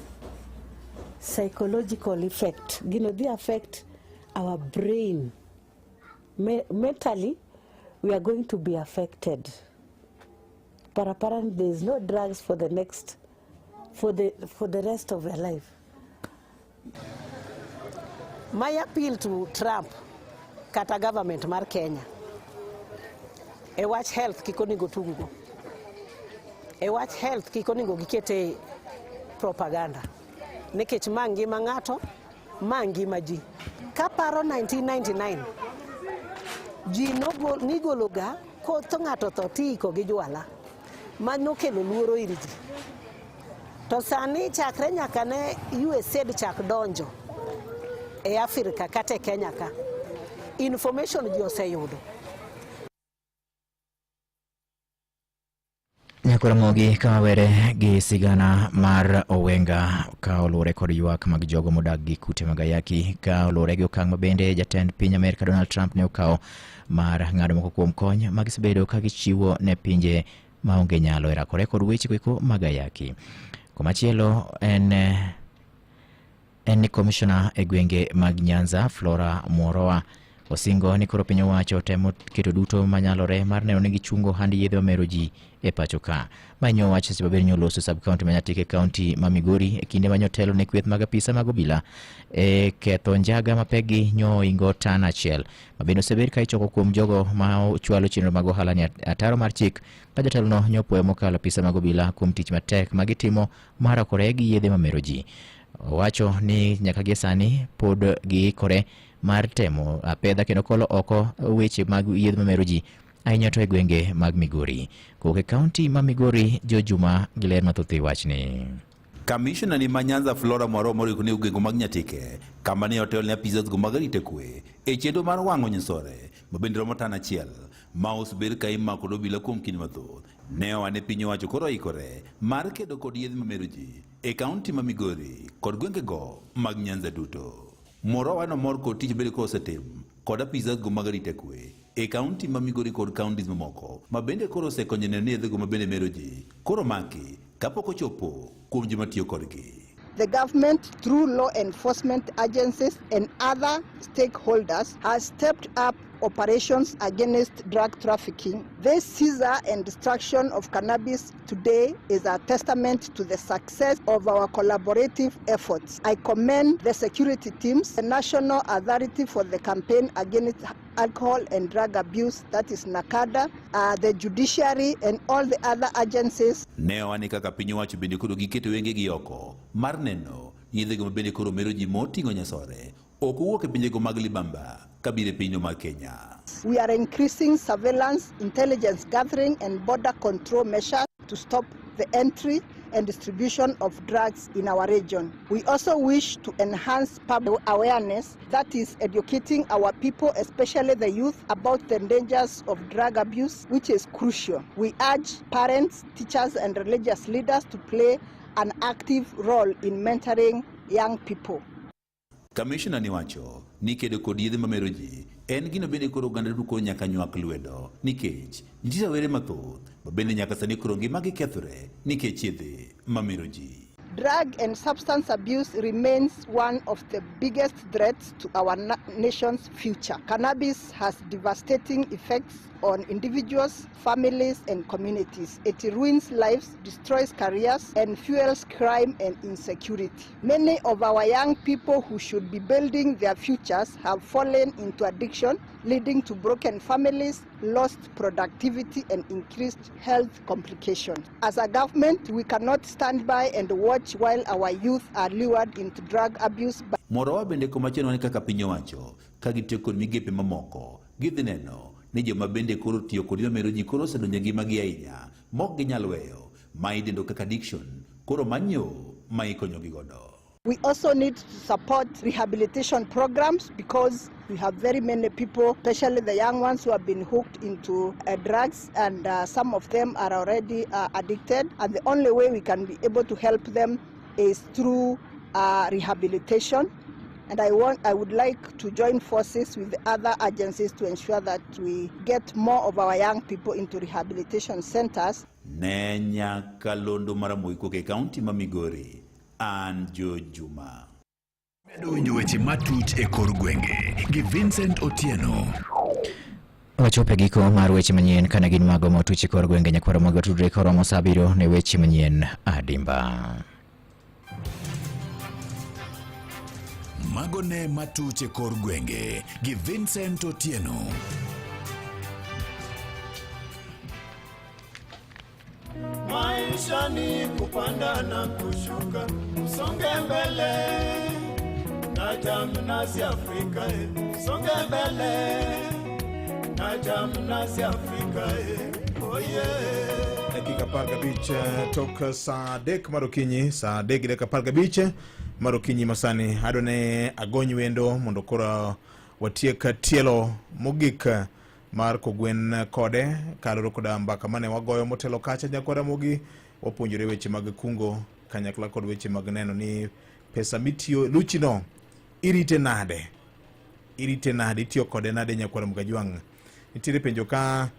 [SPEAKER 13] psychological effect. Gino dhi affect our brain. Mentally, we are going to be affected. Parapara, there is no drugs for the next, for the rest of your life.
[SPEAKER 14] My appeal to Trump kata government mar Kenya e wach health kik onego tuggo. E wach health kik onego gikete propaganda. Nikech ma ngima ng'ato, ma ngima ji. Kaparo 1999, ji nigologa kotho ng'ato tho tiiko gi jwala. Mano kelo luoro ir ji. To sani chakre nyaka ne USAID chak donjo e Afrika kata e Kenya ka, information ji oseyudo.
[SPEAKER 9] Nyako Ramogi ka wawere gi sigana mar Owenga ka oluwore kod ywak mag jogo modak gi kute mag ayaki ka oluwore gi okang' ma bende jatend piny Amerka Donald Trump ne okawo mar ng'ado moko kuom kony ma gisebedo ka gichiwo ne pinje maonge nyalo e rakore kod weche goeko mag ayaki. Komachielo en ni komishona e gwenge mag Nyanza Flora Moroa osingo ni koro piny owacho temo keto duto manyalore mar neno ni gichungo ohand yedhe mamero ji e pacho ka. Ma nyo wach seche maber nyo loso sub county ma Nyatike county ma Migori e kinde ma nyotelo ne kweth mag apisa mag obila e ketho njaga mapekgi nyo ingo tan achiel ma bende osebed ka ichoko kuom jogo ma chwalo chenro mag ohala ni ataro mar chik ka jatelono nyopuoyo mokalo apisa mag obila kuom tich matek ma gitimo mar rakore gi yedhe mamero ji. Owacho ni nyaka gie sani pod giikore mar temo apedha kendo kolo oko weche mag yedhe mamero ji ahinya to e gwenge mag Migori. Kowuok e kaunti ma Migori, Jo Juma gi ler mathoth e wachni.
[SPEAKER 15] Kamishna ni ma Nyanza Flora Mwaromo oriko ni gwenge mag Nyatike kama ne otel ne apisas go mag arita kwe e chenro mar wang'o nyasore ma bende romo tan achiel ma osebed ka imako kod obila kuom kinde mathoth. Ne oa ne piny owacho koro oikore mar kedo kod yedhe mamero ji e kaunti ma Migori kod gwengego mag Nyanza duto. Morowa nomor kod tich bende kosetim kod apisas go mag arita kwe e kaunti ma Migori kod counties mamoko ma bende koro osekonyo neno ni yedhego ma bende mero ji koro maki kapok ochopo kuom joma tiyo kodgi.
[SPEAKER 16] The government, through law enforcement agencies and other stakeholders, has stepped up operations against drug trafficking. This seizure and destruction of cannabis today is a testament to the success of our collaborative efforts. I commend the security teams, the National Authority for the Campaign Against Alcohol and Drug Abuse, that is NACADA, the judiciary and all the other agencies.
[SPEAKER 15] Ne oa ni kaka piny owacho bende koro giketo wengegi oko mar neno yedhego ma bende koro mero ji moting'o nyasore ok owuok e pinjego mag libamba kabiro e pinyno mar Kenya.
[SPEAKER 16] We are increasing surveillance, intelligence gathering and border control measures to stop the entry and distribution of drugs in our region. We also wish to enhance public awareness, that is educating our people, especially the youth, about the dangers of drug abuse, which is crucial. We urge parents, teachers and religious leaders to play an active role in mentoring young people.
[SPEAKER 15] Kamishna ni wacho ni kedo kod yedhe mamero ji en gino bende koro oganda duto koro nyaka nywak lwedo nikech nitie rawere mathoth ma bende nyaka sani koro ngimagi kethore nikech yedhe mamero ji.
[SPEAKER 16] Drug and substance abuse remains one of the biggest threats to our nation's future. Cannabis has devastating effects on individuals, families, and communities. It ruins lives, destroys careers, and fuels crime and insecurity. Many of our young people who should be building their futures have fallen into addiction, leading to broken families, lost productivity, and increased health complications. As a government, we cannot stand by and watch while our youth are lured into drug abuse.
[SPEAKER 15] Morowa bende komachielo ni kaka piny owacho ka gitiyo kod migepe mamoko gidhi neno ni joma bende koro tiyo kod mamero ji koro osedonjo e ngimagi ahinya mok ginyal weyo ma idendo kaka addiction koro manyo ma ikonyogi godo.
[SPEAKER 16] We also need to support rehabilitation programs because we have very many people, especially the young ones who have been hooked into drugs, and some of them are already addicted. And the only way we can be able to help them is through rehabilitation. And I would like to join forces with the other agencies to ensure that we get more of our young people into rehabilitation centers.
[SPEAKER 15] Ne nyakalondo maramogi kowuok e kaunti ma Migori, an Jo Juma.
[SPEAKER 8] Medo winjo weche matut e kor gwenge gi Vincent Otieno.
[SPEAKER 9] Wachopo e giko mar weche manyien kana gin mago motuch e kor gwenge nyakwaro mag otudre koromo sa abiriyo ne weche manyien adimba.
[SPEAKER 8] Mago ne matuch e kor gwenge gi Vincent Otieno.
[SPEAKER 6] Maisha ni kupanda na kushuka, usonge mbele na Jamnasi Afrika, usonge mbele na Jamnasi Afrika, oh yeah.
[SPEAKER 2] Dakika 15 tok saa 3 mar okinyi, saa 3 gi dakika 15 mar okinyi masani adone agony wendo mondo koro watiek tielo mogik mar kogwen kode kaluwore koda mbaka mane wagoyo motelo kacha nyakwara Ramogi wapuonjore weche mag kungo kanyakla kod weche mag neno ni pesa mitiyo luchino irite nade, irite nade, itiyo kode nade nyakwara Mgajwang'. Nitiere penjo ka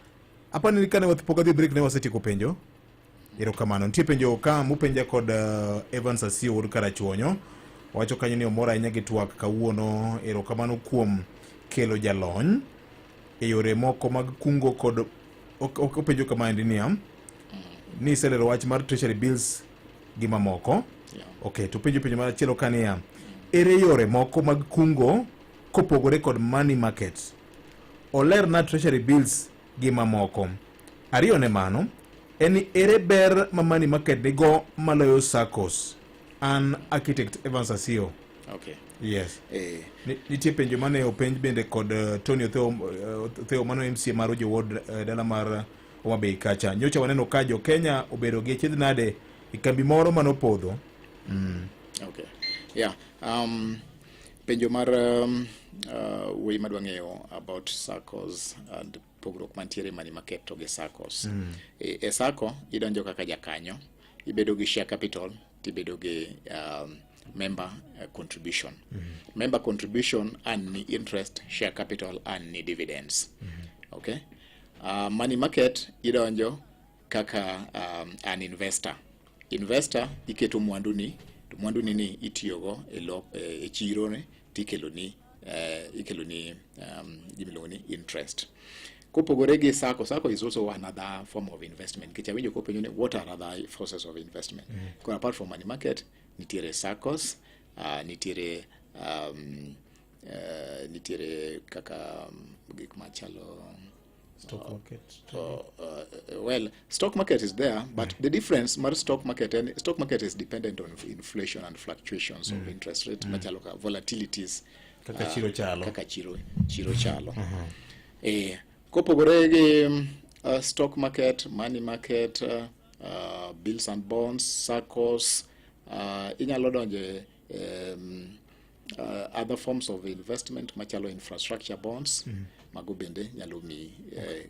[SPEAKER 2] Apani ni kane pok adhi break ne wasetieko penjo. Erokamano. Nitie penjo ka mupenja kod Evans Asiyo wuod Karachuonyo. Owacho kanyo ni omor ahinya gi twak kawuono. Erokamano kuom kelo jalony e yore moko mag kungo kod openjo kamaendi niya ni iselero wach mar treasury bills gi mamoko. Okay, to penjo penjo machielo ka niya ere yore moko mag kungo kopogore kod money market? Olerna treasury bills gi mamoko. Ariyo ne mano, en ni ere ber ma money market nigo maloyo SACCOs? An architect Evans Asiyo.
[SPEAKER 1] Okay.
[SPEAKER 2] Yes. Nitie penjo mane openj bende kod Tony Otheo, Otheo mano MCA mar Ojo Ward dala mar Homa Bay kacha. Nyocha waneno ka jo Kenya obedo gi achiedh nade e kambi moro manopodho.
[SPEAKER 1] Okay. Yeah. Penjo mar wuoyi madwa ng'eyo about SACCOs and pogruok mantiere money market to gi SACCOs. E SACCO idonjo kaka jakanyo, ibedo gi share capital, tibedo gi member contribution. Member contribution earn ni interest, share capital earn ni dividends. Okay? Money market idonjo kaka an investor. Investor iketo mwandu ni, to mwandu ni ni itiyogo e lo, e chiro ni tikelo ni ikelo ni gimiluongo ni interest. Kopogore gi SACCO, SACCO is also another form of investment. Nikech awinjo kopenjo ni what are other sources of investment? Koro apart from money market, nitiere SACCOs, nitiere nitiere kaka gik machalo
[SPEAKER 2] Stock market.
[SPEAKER 1] Well, stock market is there, but the difference mar stock market and stock market is dependent on inflation and fluctuations of interest rate, machalo ka volatilities,
[SPEAKER 2] Kaka chiro chalo.
[SPEAKER 1] Kaka chiro chalo. Kopogore gi stock market, money market, bills and bonds, SACCOs, inyalo donje other forms of investment machalo infrastructure bonds. Mago bende nyalo mi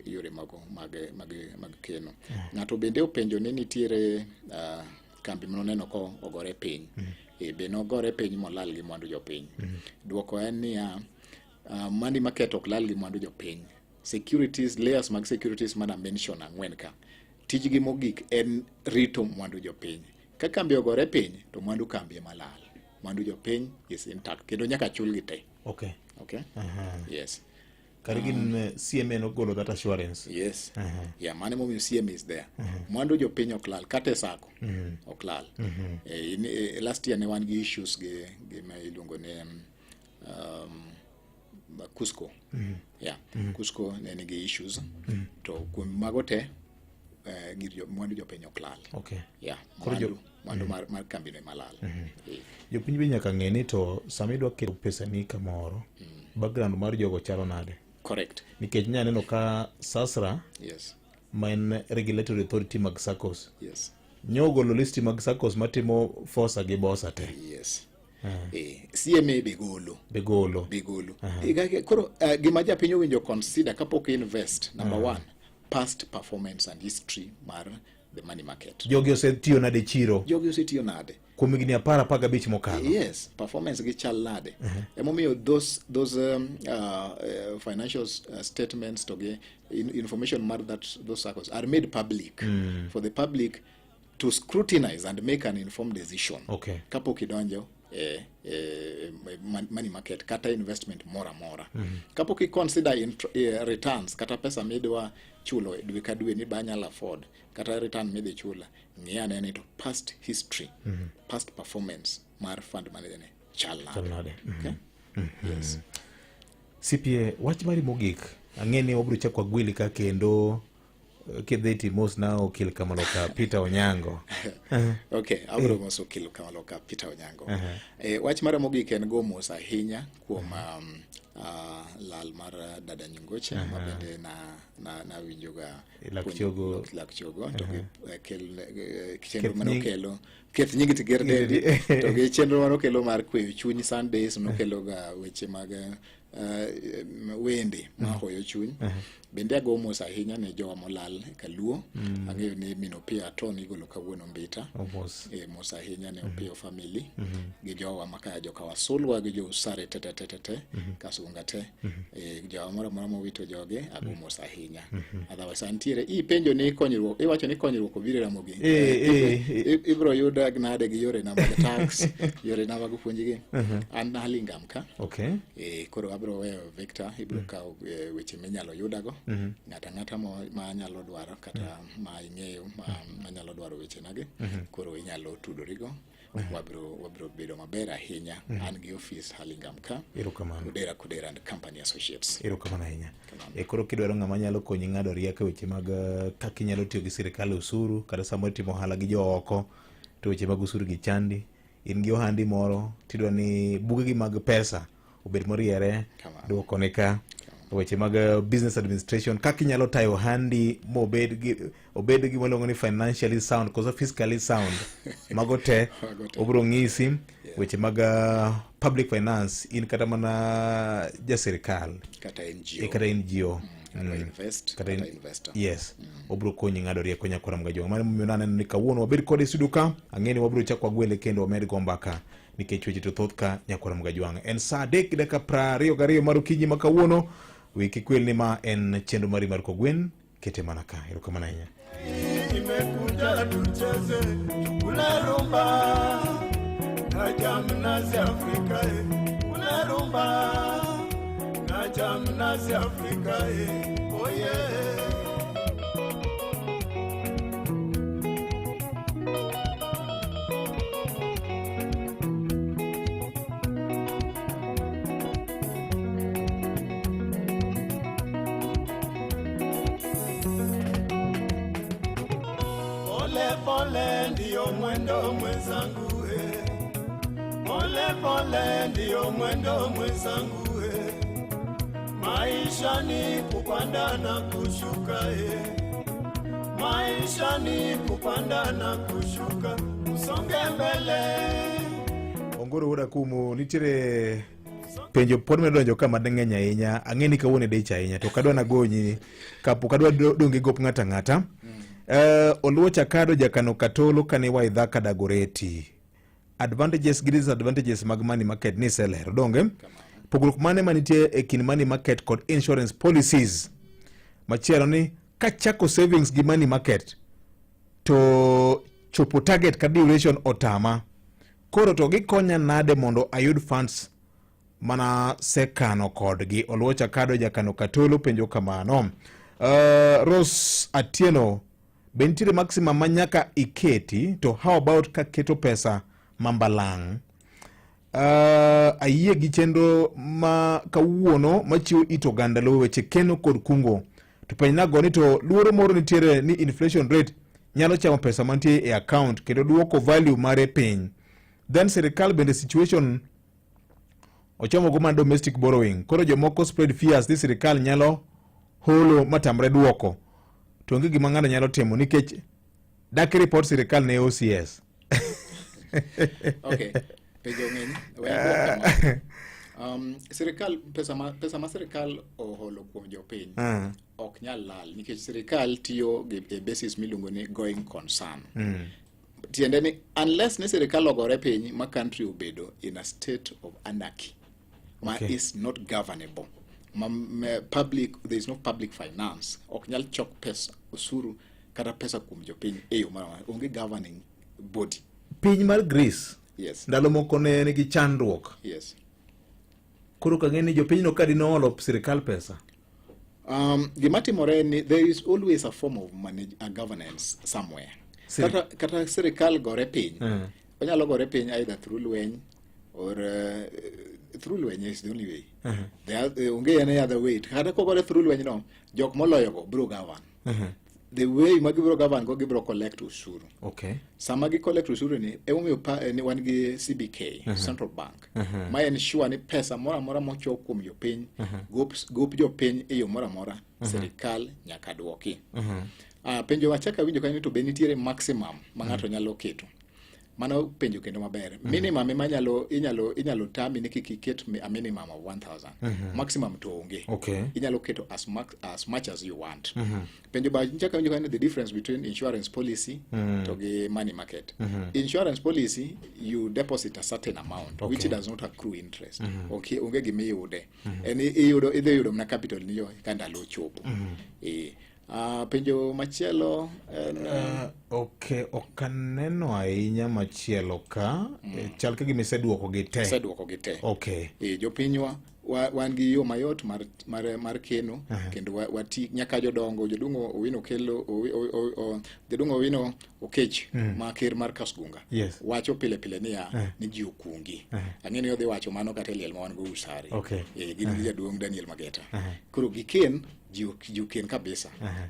[SPEAKER 1] yore mago mag keno. Ng'ato bende openjo ni nitiere kambi manoneno ko ogore piny. Be nogore piny molal gi mwandu jopiny? Dwoko en niya, money market ok lal gi mwandu jopiny. Securities, layers mag securities mana mention ang'wen ka. Tijgi mogik en rito mwandu jopiny. Ka kambi ogore piny, to mwandu kambi ema lal. Mwandu jopiny is intact, kendo nyaka chulgi te.
[SPEAKER 2] Okay.
[SPEAKER 1] Okay? Yes.
[SPEAKER 2] Kare gin CMA nogolo that assurance.
[SPEAKER 1] Yes. Yeah, mano emomiyo CMA is there. Mwandu jopiny ok lal, kata e SACCO ok lal. Last year ne wan gi issues gi gima iluongo ni Cusco. Yeah, Cusco ne nigi issues. To kuom mago te, gir mwandu jopiny ok lal.
[SPEAKER 2] Okay.
[SPEAKER 1] Yeah,
[SPEAKER 2] Koro
[SPEAKER 1] mwandu mar kambino ema lal.
[SPEAKER 2] Jopiny be nyaka ng'e ni to sama idwa keto pesani kamoro, background mar jogo chalo nade?
[SPEAKER 1] Correct.
[SPEAKER 2] Nikech nya neno ka SASRA, ma en regulatory authority mag SACCOs, nyogolo listi mag SACCOs matimo fosa gi bosa te.
[SPEAKER 1] Yes. CMA be golo.
[SPEAKER 2] Be golo.
[SPEAKER 1] Be golo. Koro gima japiny owinjo consider kapok invest, number one, past performance and history mar the money market.
[SPEAKER 2] Jogi osetiyo nade chiro?
[SPEAKER 1] Jogi osetiyo nade?
[SPEAKER 2] Kuom higni 10, 15 mokalo.
[SPEAKER 1] Yes, performance gi chal nade? Emomiyo those financial statements to gi information mar that those SACCOs are made public for the public to scrutinize and make an informed decision.
[SPEAKER 2] Okay.
[SPEAKER 1] Kapok idonjo e money market kata investment moro amora. Kapok i consider returns kata pesa midwa chulo dwe ka dwe ni ba anyalo afford kata return midhi chula, ng'i ane ni to past history, past performance mar fund manager ni chal nade.
[SPEAKER 2] Chal nade.
[SPEAKER 1] Okay? Yes.
[SPEAKER 2] CPA, wach mari mogik, ang'e ni wabiro chako agweli ka kendo kidhi timos na okil Kamaloka Peter Onyango.
[SPEAKER 1] Okay, abiro moso okil Kamaloka Peter Onyango. Wach mara mogik en go mos ahinya kuom lal mar dada Nyungoche, ma bende na winjoga
[SPEAKER 2] Lak chogo.
[SPEAKER 1] Lak chogo, to gi kel chenro mane okelo keth nying to ger dendi, to gi chenro mane okelo mar kweyo chuny Sundays, nokelo ga weche mag wende ma hoyo chuny. Bende ago mos ahinya ne jowa molal e Kaluo.
[SPEAKER 2] Mm.
[SPEAKER 1] Ang'eyo ni min Opiyo Aton igolo kawuono Mbita.
[SPEAKER 2] Oh, mos.
[SPEAKER 1] E, mos ahinya ne Opiyo family
[SPEAKER 2] Mhm.
[SPEAKER 1] gi jowa makaya joka Wasulwa gi jo Usare te te te te te
[SPEAKER 2] Mhm.
[SPEAKER 1] Kasunga te.
[SPEAKER 2] Mhm.
[SPEAKER 1] E, jowa moro amora mowito joge ago mos ahinya.
[SPEAKER 2] Mhm.
[SPEAKER 1] Otherwise antiere ipenjo ni konyruok iwacho ni konyruok obiro e Ramogi.
[SPEAKER 2] Eh, eh, eh.
[SPEAKER 1] Ibro yuda nade gi yorena mag tax, yorena mag puonjgi.
[SPEAKER 2] Mhm.
[SPEAKER 1] An Hurlingham ka.
[SPEAKER 2] Okay.
[SPEAKER 1] E, koro abro weyo Victor ibro kawo e, weche minyalo yudago.
[SPEAKER 2] Mhm.
[SPEAKER 1] Ng'ato ang'ata ma nyalo dwaro kata ma ing'eyo ma nyalo dwaro wechenagi
[SPEAKER 2] Mhm.
[SPEAKER 1] koro inyalo tudorigo. Wabro wabro bedo maber ahinya.
[SPEAKER 2] Mhm.
[SPEAKER 1] An gi ofis Hurlingham ka.
[SPEAKER 2] Erokamano.
[SPEAKER 1] Kodera Kodera and Company Associates.
[SPEAKER 2] Erokamano ahinya. E koro kidwaro ng'ama nyalo konyi ng'ado rieko e weche mag kaka inyalo tiyo gi sirikal e osuru kata samoro itimo ohala gi jo oko to weche mag osuru gi chandi in gi ohandi moro tidwa ni bugegi mag pesa obed moriere duoko ne ka weche mag business administration kaka inyalo tayo ohandi mobed gi obed gi waluongo ni financially sound koso fiscally sound mago te
[SPEAKER 1] Mago te.
[SPEAKER 2] obiro ng'isi weche mag public finance in kata mana ja sirikal
[SPEAKER 1] Kata NGO.
[SPEAKER 2] E, kata NGO
[SPEAKER 1] Kata invest,
[SPEAKER 2] kata
[SPEAKER 1] kata investor.
[SPEAKER 2] yes obiro konyi ng'ado rieko nyakwara Mgajwang' mano momiyo naneno ni kawuono wabed kode e studio ka ang'e ni wabiro chako wagwele kendo wamed go mbaka nikech weche to thoth ka nyakwara Mgajwang' en saa adek gi dakika 22 mar okinyi ma kawuono wi kik wil ni ma en chenro mari mar kogwen kete mana ka erokamano ahinya
[SPEAKER 6] Nimekuja tucheze kule rumba na jamnazi Afrika eh. Kule rumba na jamnazi Afrika eh. Oh yeah. Pole pole ndiyo mwendo mwenzangu eh. Pole pole ndiyo mwendo mwenzangu eh. Maisha ni kupanda na kushuka eh. Maisha ni kupanda na kushuka, usonge mbele.
[SPEAKER 2] Ongoro wuoda kumu nitiere penjo pod medo donjo ka madng'eny ahinya ang'e ni kawuono idich ahinya to kadwa nagonyi kapok adwa dong' gi gop ng'ato ang'ata Oluoch Akado jakano Katolo kane Waithaka Dagoretti advantages gi disadvantages mag money market ni iselero donge pogruok mane manitie e kind money market kod insurance policies machielo ni kachako savings gi money market to chopo target ka duration otama koro to gikonya nade mondo ayud funds mana sekano kodgi Oluoch Akado jakano Katolo penjo kamano Rose Atieno be nitiere maximum ma nyaka iketi to how about kaketo pesa mambalang' ayie gi chenro ma kawuono machiwo it oganda luwo weche keno kod kungo to penjnago ni to luoro moro nitiere ni inflation rate nyalo chamo pesa mantie e account kendo duoko value mare piny then sirikal bende situation ochomo go mana domestic borrowing koro jomoko spread fears ni sirikal nyalo holo matamre duoko to onge gima ng'ato nyalo timo nikech dak report sirikal ne OCS
[SPEAKER 1] Okay. Penjo ng'eny. We adwok kama. Sirikal pesa ma sirikal oholo kuom jopiny ok nyal lal nikech sirikal tiyo gi e basis miluongo ni going concern. Tiende ni unless ni sirikal ogore piny ma country obedo in a state of anarchy ma is not governable ma, ma public there is no public finance ok nyal chok pesa osuru kata pesa kuom jopiny e yo moro amora onge governing body
[SPEAKER 2] piny mar Greece
[SPEAKER 1] yes
[SPEAKER 2] ndalo moko ne nigi chandruok
[SPEAKER 1] yes
[SPEAKER 2] koro kang'e ni jopinyno ka dinoolo sirikal pesa
[SPEAKER 1] Gima timore en ni there is always a form of manage, a governance somewhere. Kata sirikal gore piny. Onyalo gore piny either through lweny or through lweny is the only way. There onge any other way. Kata kogore through lweny no, jok moloyogo biro govern. The way ma gibiro govern go gibiro collect ushuru. Sama gi collect ushuru ni emomiyo ni wan gi CBK, Central Bank. Ma en sure ni pesa moro amora mochok kuom jopiny, gop jopiny e yo moro amora, sirikal nyaka duoki. Penjo machako awinjo kanyo ni to be nitiere maximum ma ng'ato nyalo keto. Mano penjo kendo maber. Minimum ema inyalo inyalo inyalo tami ni kik iket a minimum of 1000. Maximum to onge. Inyalo keto as, max, as much as you want. Penjo ba nchaka winjo kanyo the difference between insurance policy to gi money market. Insurance policy you deposit a certain amount which does not accrue interest. Okay, onge gima iyude. En iyudo idhi yudo mana capital ni yo ka ndalo ochopo. Eh. Penjo machielo en
[SPEAKER 2] Okay, ok aneno ahinya machielo ka. Chal ka gima iseduoko gi te.
[SPEAKER 1] Aseduoko gi te. E, jopinywa wan gi yo mayot mar keno kendo wati nyaka jodongo jodongo Owino kelo jodongo Owino Okech ma ker mar Kasgunga wacho pile pile niya ni ji okungi. Ang'e ni odhi wacho mano kata e liel ma wan go Usari. E, gin gi jaduong' Daniel Mageta. Koro giken ji oken kabisa.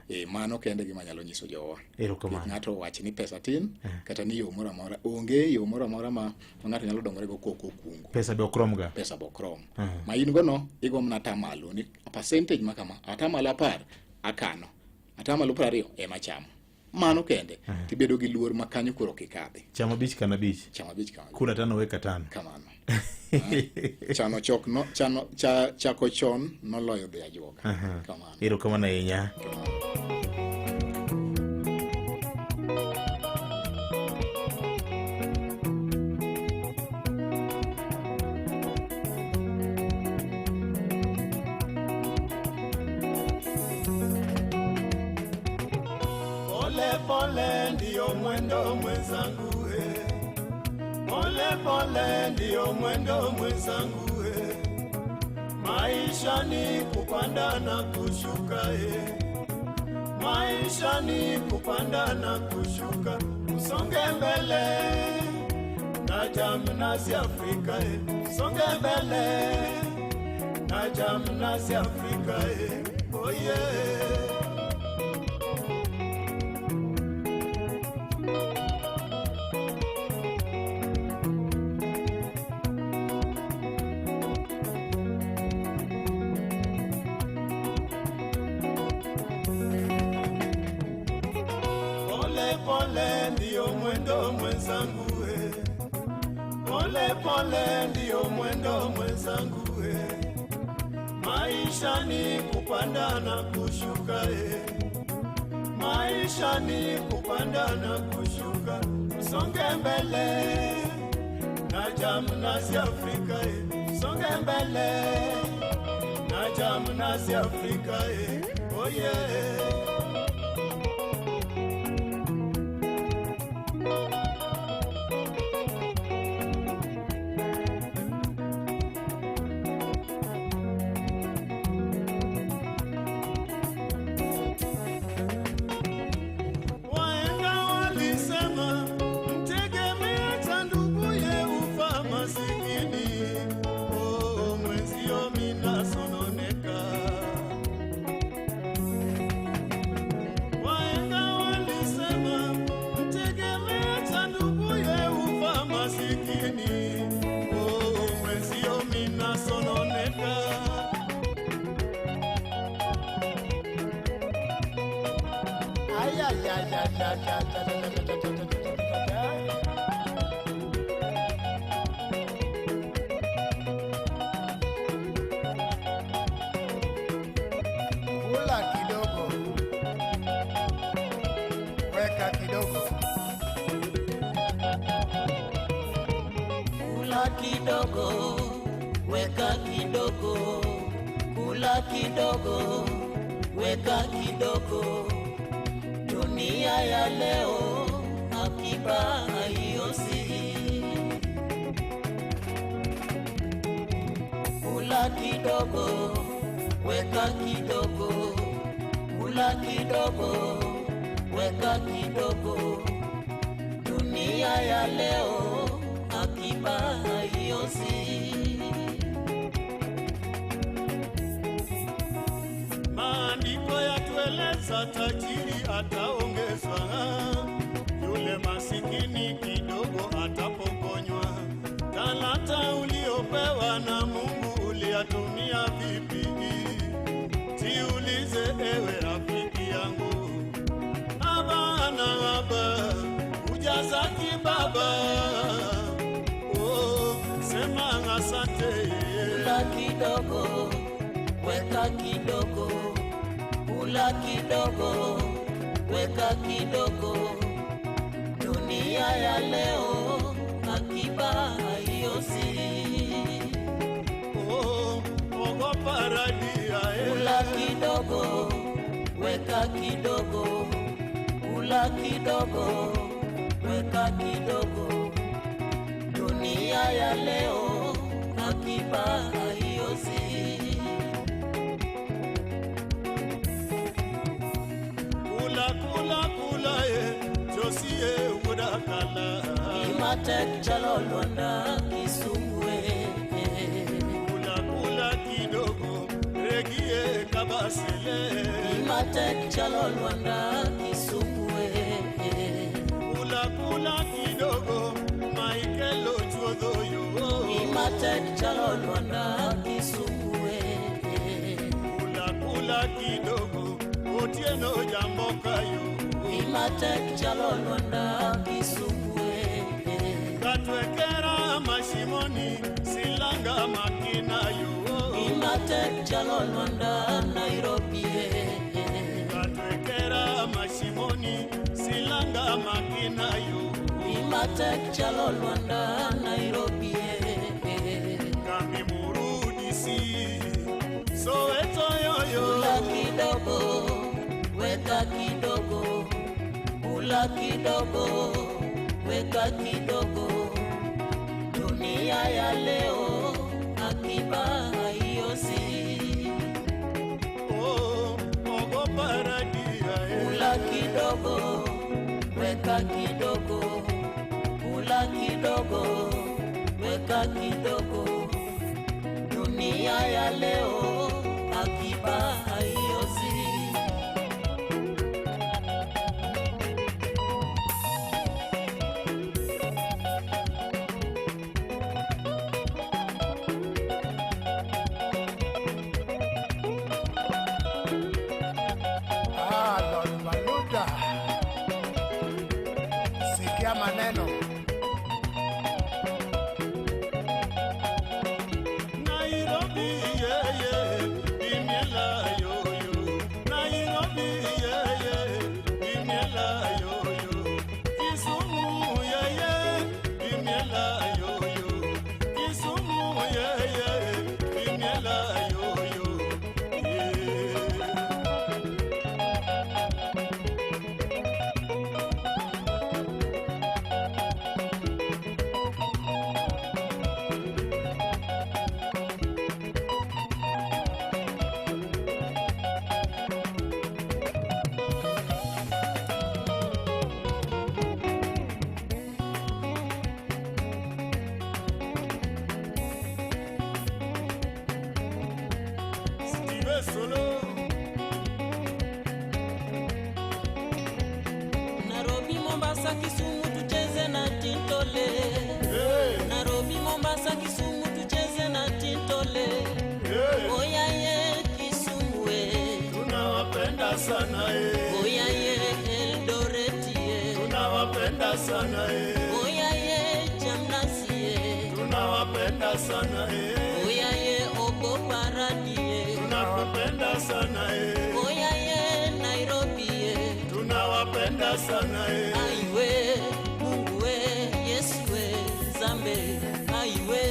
[SPEAKER 1] E, mano kende gima anyalo nyiso jowa.
[SPEAKER 2] Erokamano.
[SPEAKER 1] Kik ng'ato owach ni pesa tin kata ni yo moro amora onge yo moro amora ma ng'ato nyalo dongore go kok okungo.
[SPEAKER 2] Pesa be ok rom ga.
[SPEAKER 1] Pesa be ok rom. Ma in go no igo mana atamalo ni percentage ma kama atamalo 10 akano atamalo 20 ema chamo. Mano kende tibedo gi luor ma kanyo koro kikadhi.
[SPEAKER 2] Cham abich kana abich.
[SPEAKER 1] Cham abich kana abich.
[SPEAKER 2] Kula tano weka tano.
[SPEAKER 1] Kamano. Chano chok no chano chako chon noloyo dhi ajuoga. Kamano.
[SPEAKER 2] Erokamano ahinya.
[SPEAKER 6] Pole pole ndio mwendo mwenzangu, Pole pole ndio mwendo mwenzangu, Maisha ni kupanda na kushuka, Maisha ni kupanda na kushuka. Usonge mbele na Jamnasi Afrika, Usonge mbele na Jamnasi Afrika, Oh yeah. Pole pole ndio mwendo mwenzangu, Pole pole ndio mwendo mwenzangu, Maisha ni kupanda na kushuka, Maisha ni kupanda na kushuka. Usonge mbele na Jamnasi Afrika, Usonge mbele na Jamnasi Afrika, Oh yeah. Wahenga walisema mtegemea cha nduguye ufa masikini. Oh, mwenzio minasononeka. Wahenga walisema mtegemea cha nduguye ufa masikini. Oh, mwenzio minasononeka. Ay, ay, ay, ay, ay, ay, ay, ay, ay, ay, ay, ay, ay.
[SPEAKER 17] Kula kidogo, weka kidogo.
[SPEAKER 18] Kula kidogo, weka kidogo. Kula kidogo, weka kidogo. Dunia ya leo akiba haiosi. Kula kidogo, weka kidogo. Kula kidogo, weka kidogo. Dunia ya leo akiba haiosi.
[SPEAKER 6] Maandiko yatueleza tajiri ataongezwa, yule masikini kidogo atapokonywa. Talanta uliopewa na Mungu uliyatumia vipi? Jiulize ewe rafiki yangu. Haba na haba hujaza kibaba.
[SPEAKER 18] Kula kidogo, weka kidogo. Dunia ya leo akiba haiozi.
[SPEAKER 6] Oh, ogopa radia eh.
[SPEAKER 18] Kula kidogo, weka kidogo. Kula kidogo, weka kidogo. Dunia ya leo akiba haiozi.
[SPEAKER 6] Kula kula kula eh, Josie udakala.
[SPEAKER 18] Imatek chalo Lwanda Kisumu eh.
[SPEAKER 6] Kula kula kidogo, regie kabasele.
[SPEAKER 18] Imatek chalo Lwanda Kisumu eh.
[SPEAKER 6] Kula kula kidogo, Michael Ochuodho yo.
[SPEAKER 18] Imatek chalo Lwanda Kisumu eh.
[SPEAKER 6] Kula kula kidogo, Otieno jamboka yo.
[SPEAKER 18] Imatek chalo Lwanda Kisumu eh.
[SPEAKER 6] Katwekera mashimoni, silanga makina yo.
[SPEAKER 18] Imatek chalo Lwanda Nairobi eh.
[SPEAKER 6] Katwekera mashimoni, silanga makina yo.
[SPEAKER 18] Imatek chalo Lwanda Nairobi eh.
[SPEAKER 6] Kambi murudisi, Soweto yoyo.
[SPEAKER 18] Kula kidogo, weka kidogo. Kula kidogo, weka kidogo. Dunia ya leo akiba haiozi.
[SPEAKER 6] Oh, ogopa radia eh.
[SPEAKER 18] Kula kidogo, weka kidogo. Kula kidogo, weka kidogo. Dunia ya leo akiba haiozi.
[SPEAKER 17] Ah, Lord Maluta, sikia maneno.
[SPEAKER 6] Nairobi, yeah, yeah, imiela yo yo. Nairobi, yeah, yeah, imiela yo yo. Kisumu, yeah, yeah, imiela yo yo. Kisumu, yeah, yeah, imiela yo yo. Yeah. Steve Solo.
[SPEAKER 18] Nairobi, Mombasa, Kisumu tucheze na Tintole.
[SPEAKER 6] Hey.
[SPEAKER 18] Nairobi, Mombasa, Kisumu tucheze na Tintole.
[SPEAKER 6] Hey.
[SPEAKER 18] Oya ye Kisumu we.
[SPEAKER 6] Tunawapenda sana eh.
[SPEAKER 18] Oya ye Eldoret ye.
[SPEAKER 6] Tunawapenda sana eh.
[SPEAKER 18] Oya ye Jamnasi ye.
[SPEAKER 6] Tunawapenda sana eh.
[SPEAKER 18] Oya ye Ogoparadi ye.
[SPEAKER 6] Tunawapenda sana eh.
[SPEAKER 18] Oya ye Nairobi ye.
[SPEAKER 6] Tunawapenda sana eh.
[SPEAKER 18] Aiwe Mungu we Yesu we Nzambe. Aiwe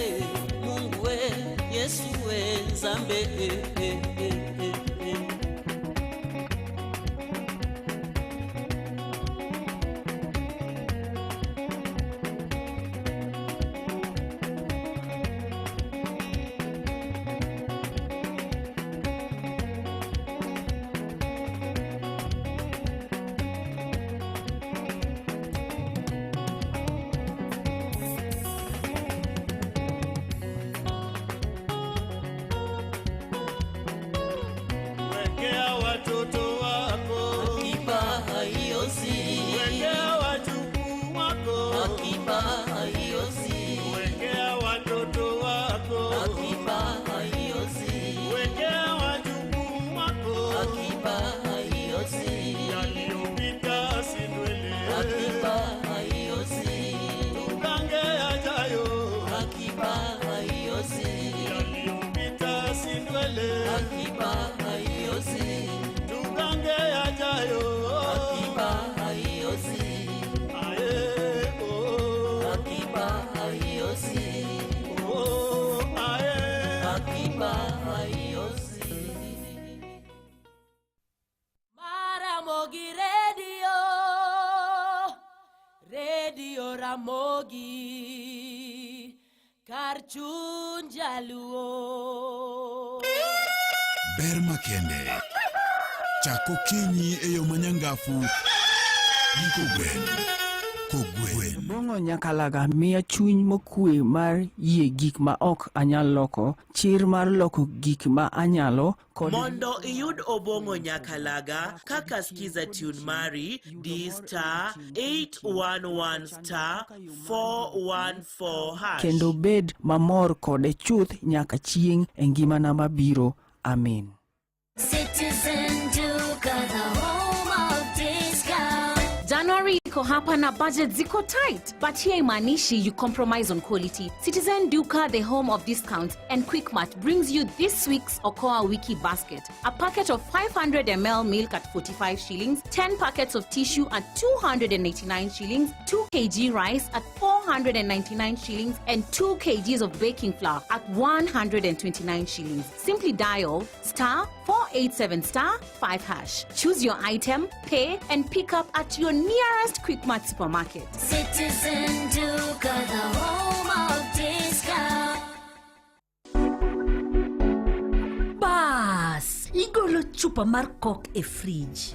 [SPEAKER 18] Mungu we Yesu we Nzambe. Eh, eh, eh, eh, eh.
[SPEAKER 19] Radio Ramogi kar chuny jaluo.
[SPEAKER 8] Ber makende. Chak okinyi e yo manyangafu gi kogwen. Kogwen.
[SPEAKER 20] Obong'o Nyakalaga miya chuny mokwe mar yie gik ma ok anyal loko, chir mar loko gik ma anyalo kod
[SPEAKER 5] Mondo iyud Obong'o Nyakalaga kaka skiza tune mari, di star 811 star 414 hash.
[SPEAKER 20] kendo bed mamor kode chuth nyaka chieng' e ngimana mabiro. Amin.
[SPEAKER 4] Citizen Duka, the home of discount.
[SPEAKER 3] January iko hapa na budget ziko tight, but here imaanishi you compromise on quality. Citizen Duka, the home of discounts, and Quickmart brings you this week's Okoa Wiki Basket. A packet of 500 ml milk at 45 shillings, 10 packets of tissue at 289 shillings, 2 kg rice at 499 shillings, and 2 kgs of baking flour at 129 shillings. Simply dial star 487 star 5 hash. Choose your item, pay, and pick up at your nearest Quickmart supermarket.
[SPEAKER 4] Citizen Duka, the home of discount.
[SPEAKER 7] Bas, igolo chupa mar kok e frij.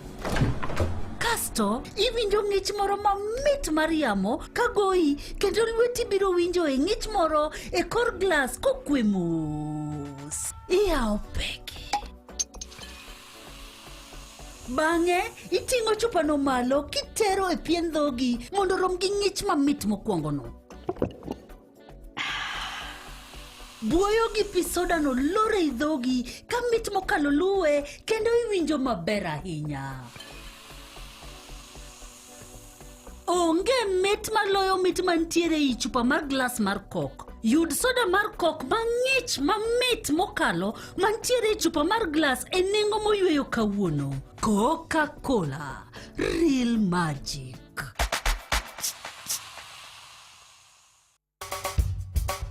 [SPEAKER 7] Kasto iwinjo ng'ich moro mamit mar yamo ka goyi kendo lweti biro winjo e ng'ich moro e kor glas kokwe mos. Iyawo peke. Bang'e iting'o chupano malo kitero e pien dhogi mondo rom gi ng'ich mamit mokwongono. Buoyo gi pi soda no lor ei dhogi ka mit mokalo luwe kendo iwinjo maber ahinya. Onge mit maloyo mit mantiere ei chupa mar glas mar kok. Yud soda mar kok mang'ich mamit mokalo mantiere e chupa mar glas e nengo moyweyo kawuono. Coca-Cola, real magic.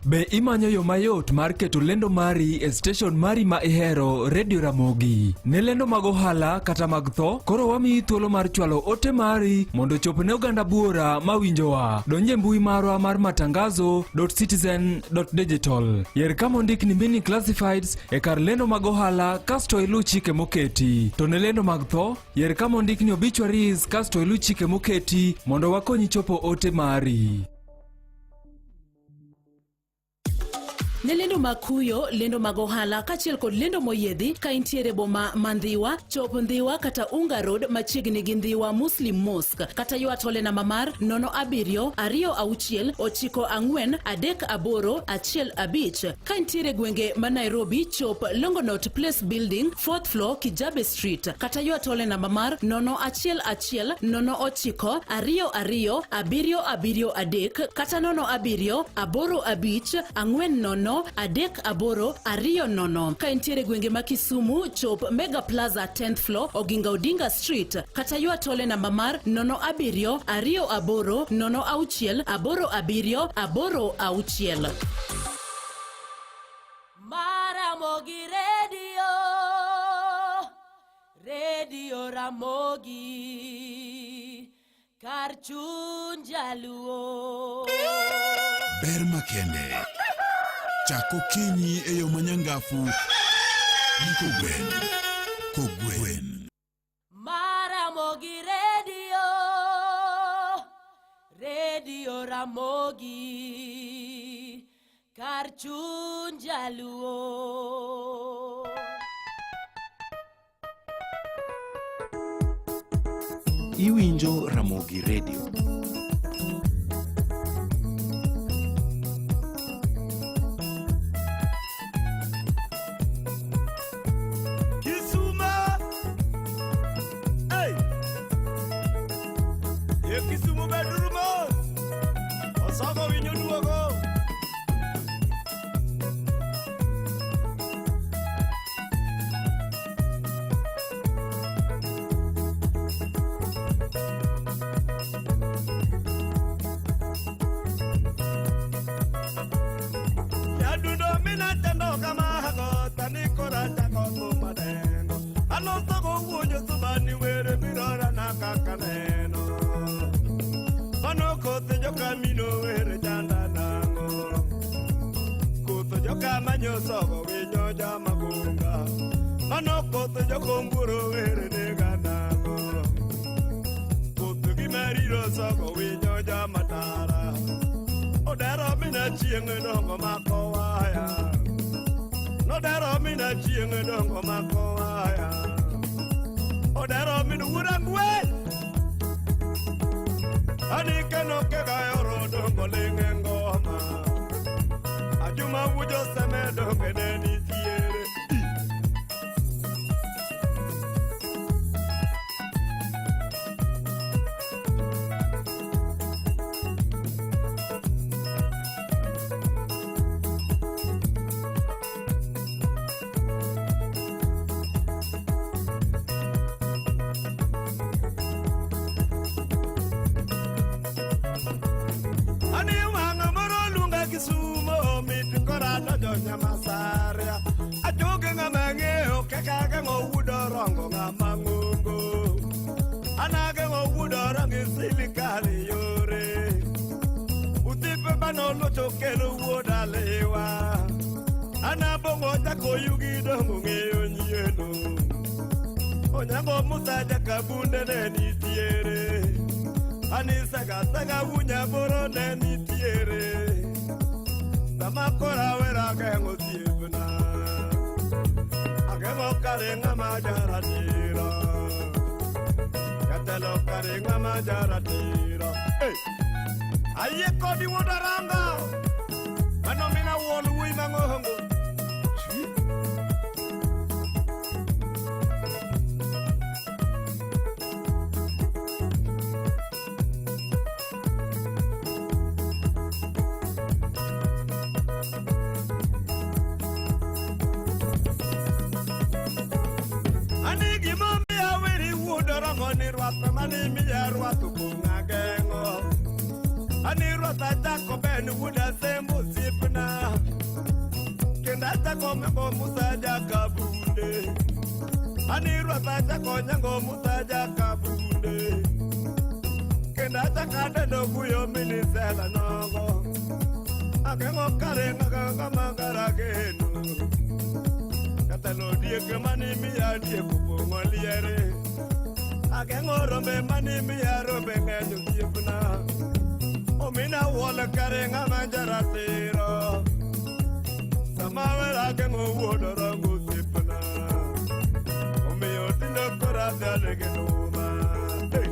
[SPEAKER 21] Be imanyo yo mayot mar keto lendo mari e station mari ma ihero Radio Ramogi? Ne lendo mag ohala kata mag tho, koro wamiyi thuolo mar chwalo ote mari mondo ochop ne oganda buora mawinjowa. Donj e mbui marwa mar matangazo.citizen.digital. Yer kama ondik ni Mini Classifieds e kar lendo mag ohala kasto iluw chike moketi. To ne lendo mag tho, yer kama ondik ni obituaries kasto iluw chike moketi mondo wakonyi chopo ote mari.
[SPEAKER 22] Ne lendo mag kuyo, lendo mag ohala kaachiel kod lendo moyiedhi ka intiere boma ma Ndhiwa, chop Ndhiwa kata Unga Road machiegni gi Ndhiwa Muslim Mosque kata ywa tole namba mar 07 26 94 38 15. Ka intiere gwenge ma Nairobi, chop Longonot Place Building, 4th floor, Kijabe Street kata ywa tole namba mar 011 09 22 773 kata 07 85 40 38 20. Ka intiere gwenge ma Kisumu, chop Mega Plaza 10th floor, Oginga Odinga Street kata ywa tole namba mar 07 28 06 87 86.
[SPEAKER 19] Maramogi Radio, Radio Ramogi, kar chuny jaluo.
[SPEAKER 8] Ber makende. Chak okinyi e yo manyangafu gi kogwen. Kogwen.
[SPEAKER 19] Maramogi Radio, Radio Ramogi, kar chuny jaluo.
[SPEAKER 23] Iwinjo Ramogi Radio.
[SPEAKER 17] Kisuma. Hey. Ye Kisumu beduru mos. Osogo winyo duogo. Nyadundo mina chando kamago tani kora chako thum madengo. Aloso go wuonyo thumani were birora na kaka neno. Mano koth nyosogo winyo jamagunga Mano koth jokomburo were ne ganang'o Koth gimariro sogo winyo jamatara Odero mina chieng' dongo mako waya Nodero mina chieng' dongo mako waya Odero min wuod ang'wen Ani keno kega yoro dongo ling' e ngoma Ajuma wujo seme donge ne nitiere Ani wang' moro luonga Kisumo mit kora donjo Nyamasaria Achoge ng'ama ng'eyo kaka ageng'o wuod Orongo ng'ama ng'ongo An ageng'o wuod Orongo e sirikal yore Uthipe manolocho kelo wuod Aliwa An abong'o jakoyugi dongo ng'eyo nyieno Onyango Musa jakabunde ne nitiere Ani saga saga wunya boro ne nitiere Sama kora wera ageng'o osiepna Ageng'o kare ng'ama jaratiro Jatelo kare ng'ama jaratiro Hey! Ayie kodi wuod Aranga Mano mina wuon wuoyi mang'ongo Ani gimomiyo aweri wuod Orongo ni rwath mane imiya rwath opong' ageng'o Ani rwath achako ben wuod Asembo osiepna Kendo achako nyango Musa jakabunde Ani rwath achako nyango Musa jakabunde Kendo achako aneno guyo minisela nogo Ageng'o kare ng'aga magarageno Jatelo diek mane imiya diek opong'o liere Ageng'o rombe mane imiya rombe ng'eny osiepna Omina wuon kare ng'ama jaratiro Sama wera ageng'o wuod Orongo osiepna Omiyo tindo koro adhale gi nduma Hey!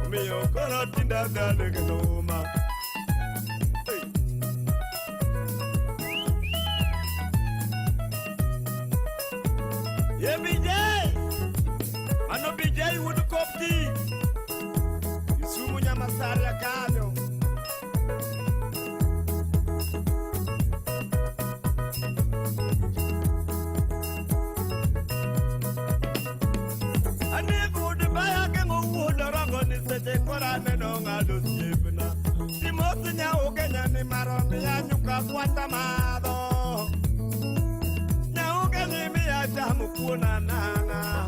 [SPEAKER 17] Omiyo koro tindo adhale gi nduma Ye BJ! Mano BJ wuod Kopti Kisumu Nyamasaria kanyo Ani wuod baya geng'o wuod Orongo ni seche koro aneno ng'ado osiepna Timosi nyau Kenya ni maro miya nyuka kwata madho Nyau Kenya miya chamo kuon anang'a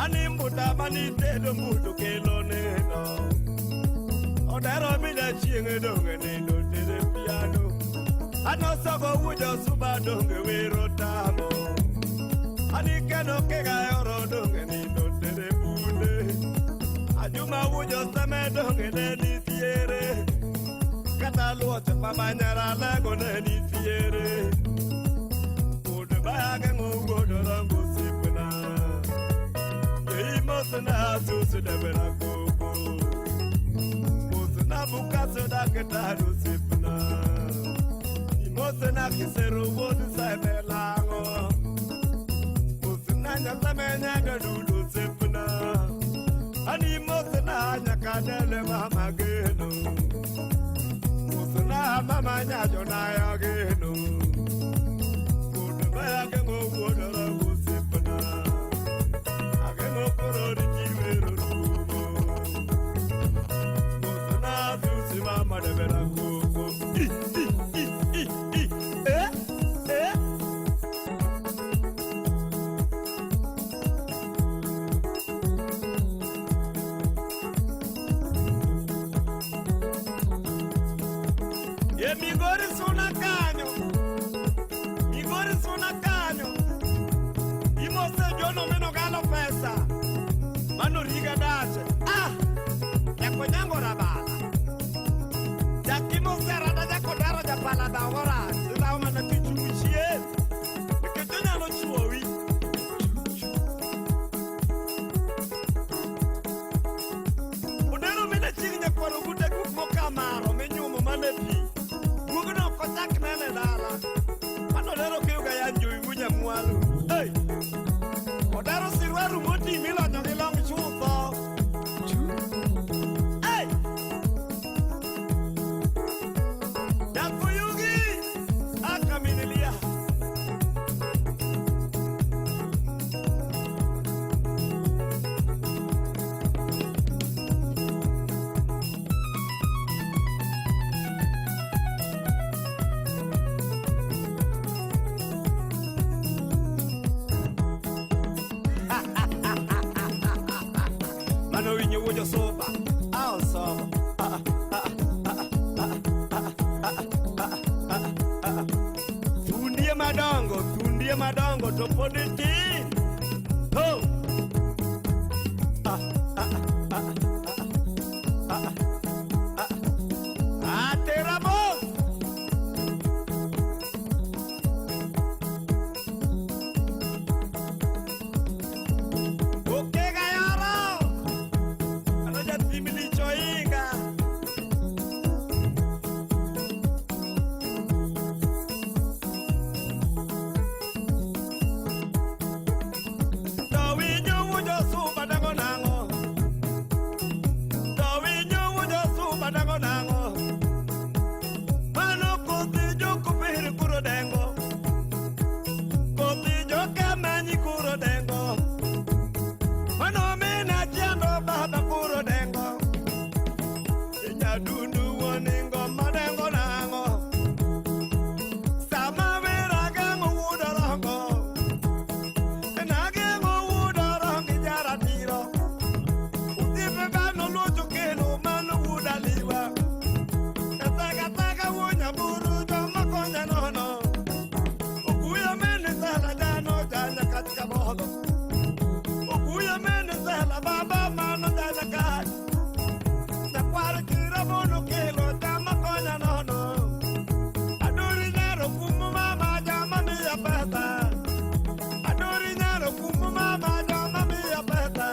[SPEAKER 17] Ani mbuta manitedo mbuto kelo nindo Odero mina chieng' donge nindo tere piano Anosogo wujo suba donge wero tamo Ani keno kega oro donge nindo tere bunde Ajuma wujo seme donge ne nitiere Kata luoche mama nyara lego ne nitiere Wuod baya geng'o wuod Orongo osiepna Yeimosna susu debera koko Mosna bukaso dakitari osiepna Imosna kisero wuod seme lang'o Mosna nyaseme nyaga dudu osiepna Ani mosna nyaka dele mama geno Mosna mama nyajo naya geno Wuod baya geng'o wuod Orongo osiepna Ageng'o koro riti wero rumo Mosna susi mama debera koko I, i, i, i, i Eh, eh Ye Migori suna kanyo Nyiga dache. Ah! Jakonyango rabala. Jakimo serada jakodaro japala dhawora. Dhaw mana kichungu chien. Nikech onyalo chuowi. Odero mine chieng' nyakwaro gute guk mokamaro minyumo mane pi. Guogno ok ochak nene dala. Mano odero keyo ga yan jowi gunya mwalo. Hey! Odero sirwaru moti milonyo gi long chutho. Hey! Jakuyugi! Akaminilia. Mano winyo wuojo soba. Ao soba. Ah, ah, ah, ah, ah, ah, ah, ah, ah. Thundie madongo, thundie madongo to pod tin. Ho! Ah, ah, ah, ah, ah, ah, ah. Atera mos! Okega yoro! Ano jatim licho inga. To winyo wujo suba dango nang'o? To winyo wujo suba dango nang'o? Mano kothi jokopir kuro dengo. Kothi jokamanyi kuro dengo. Mano mina chendo baba kuro dengo. Nyadundu wuoningo madengo nang'o? Sama wera geng'o wuodo rongo. Nageng'o wuodo rongo jaratiro. Osiepe mano locho kelo mano wuod aliwa. Athaga thaga wuo nyaburu joma konya nono. Okuya mene sela jano janya katika bodho. Okuya mene sela baba mano janya kach. Nyakwar kiramono kelo jama konya nono. Adori nyaro kumu mama jama miya pesa. Adori nyaro kumu mama jama miya pesa.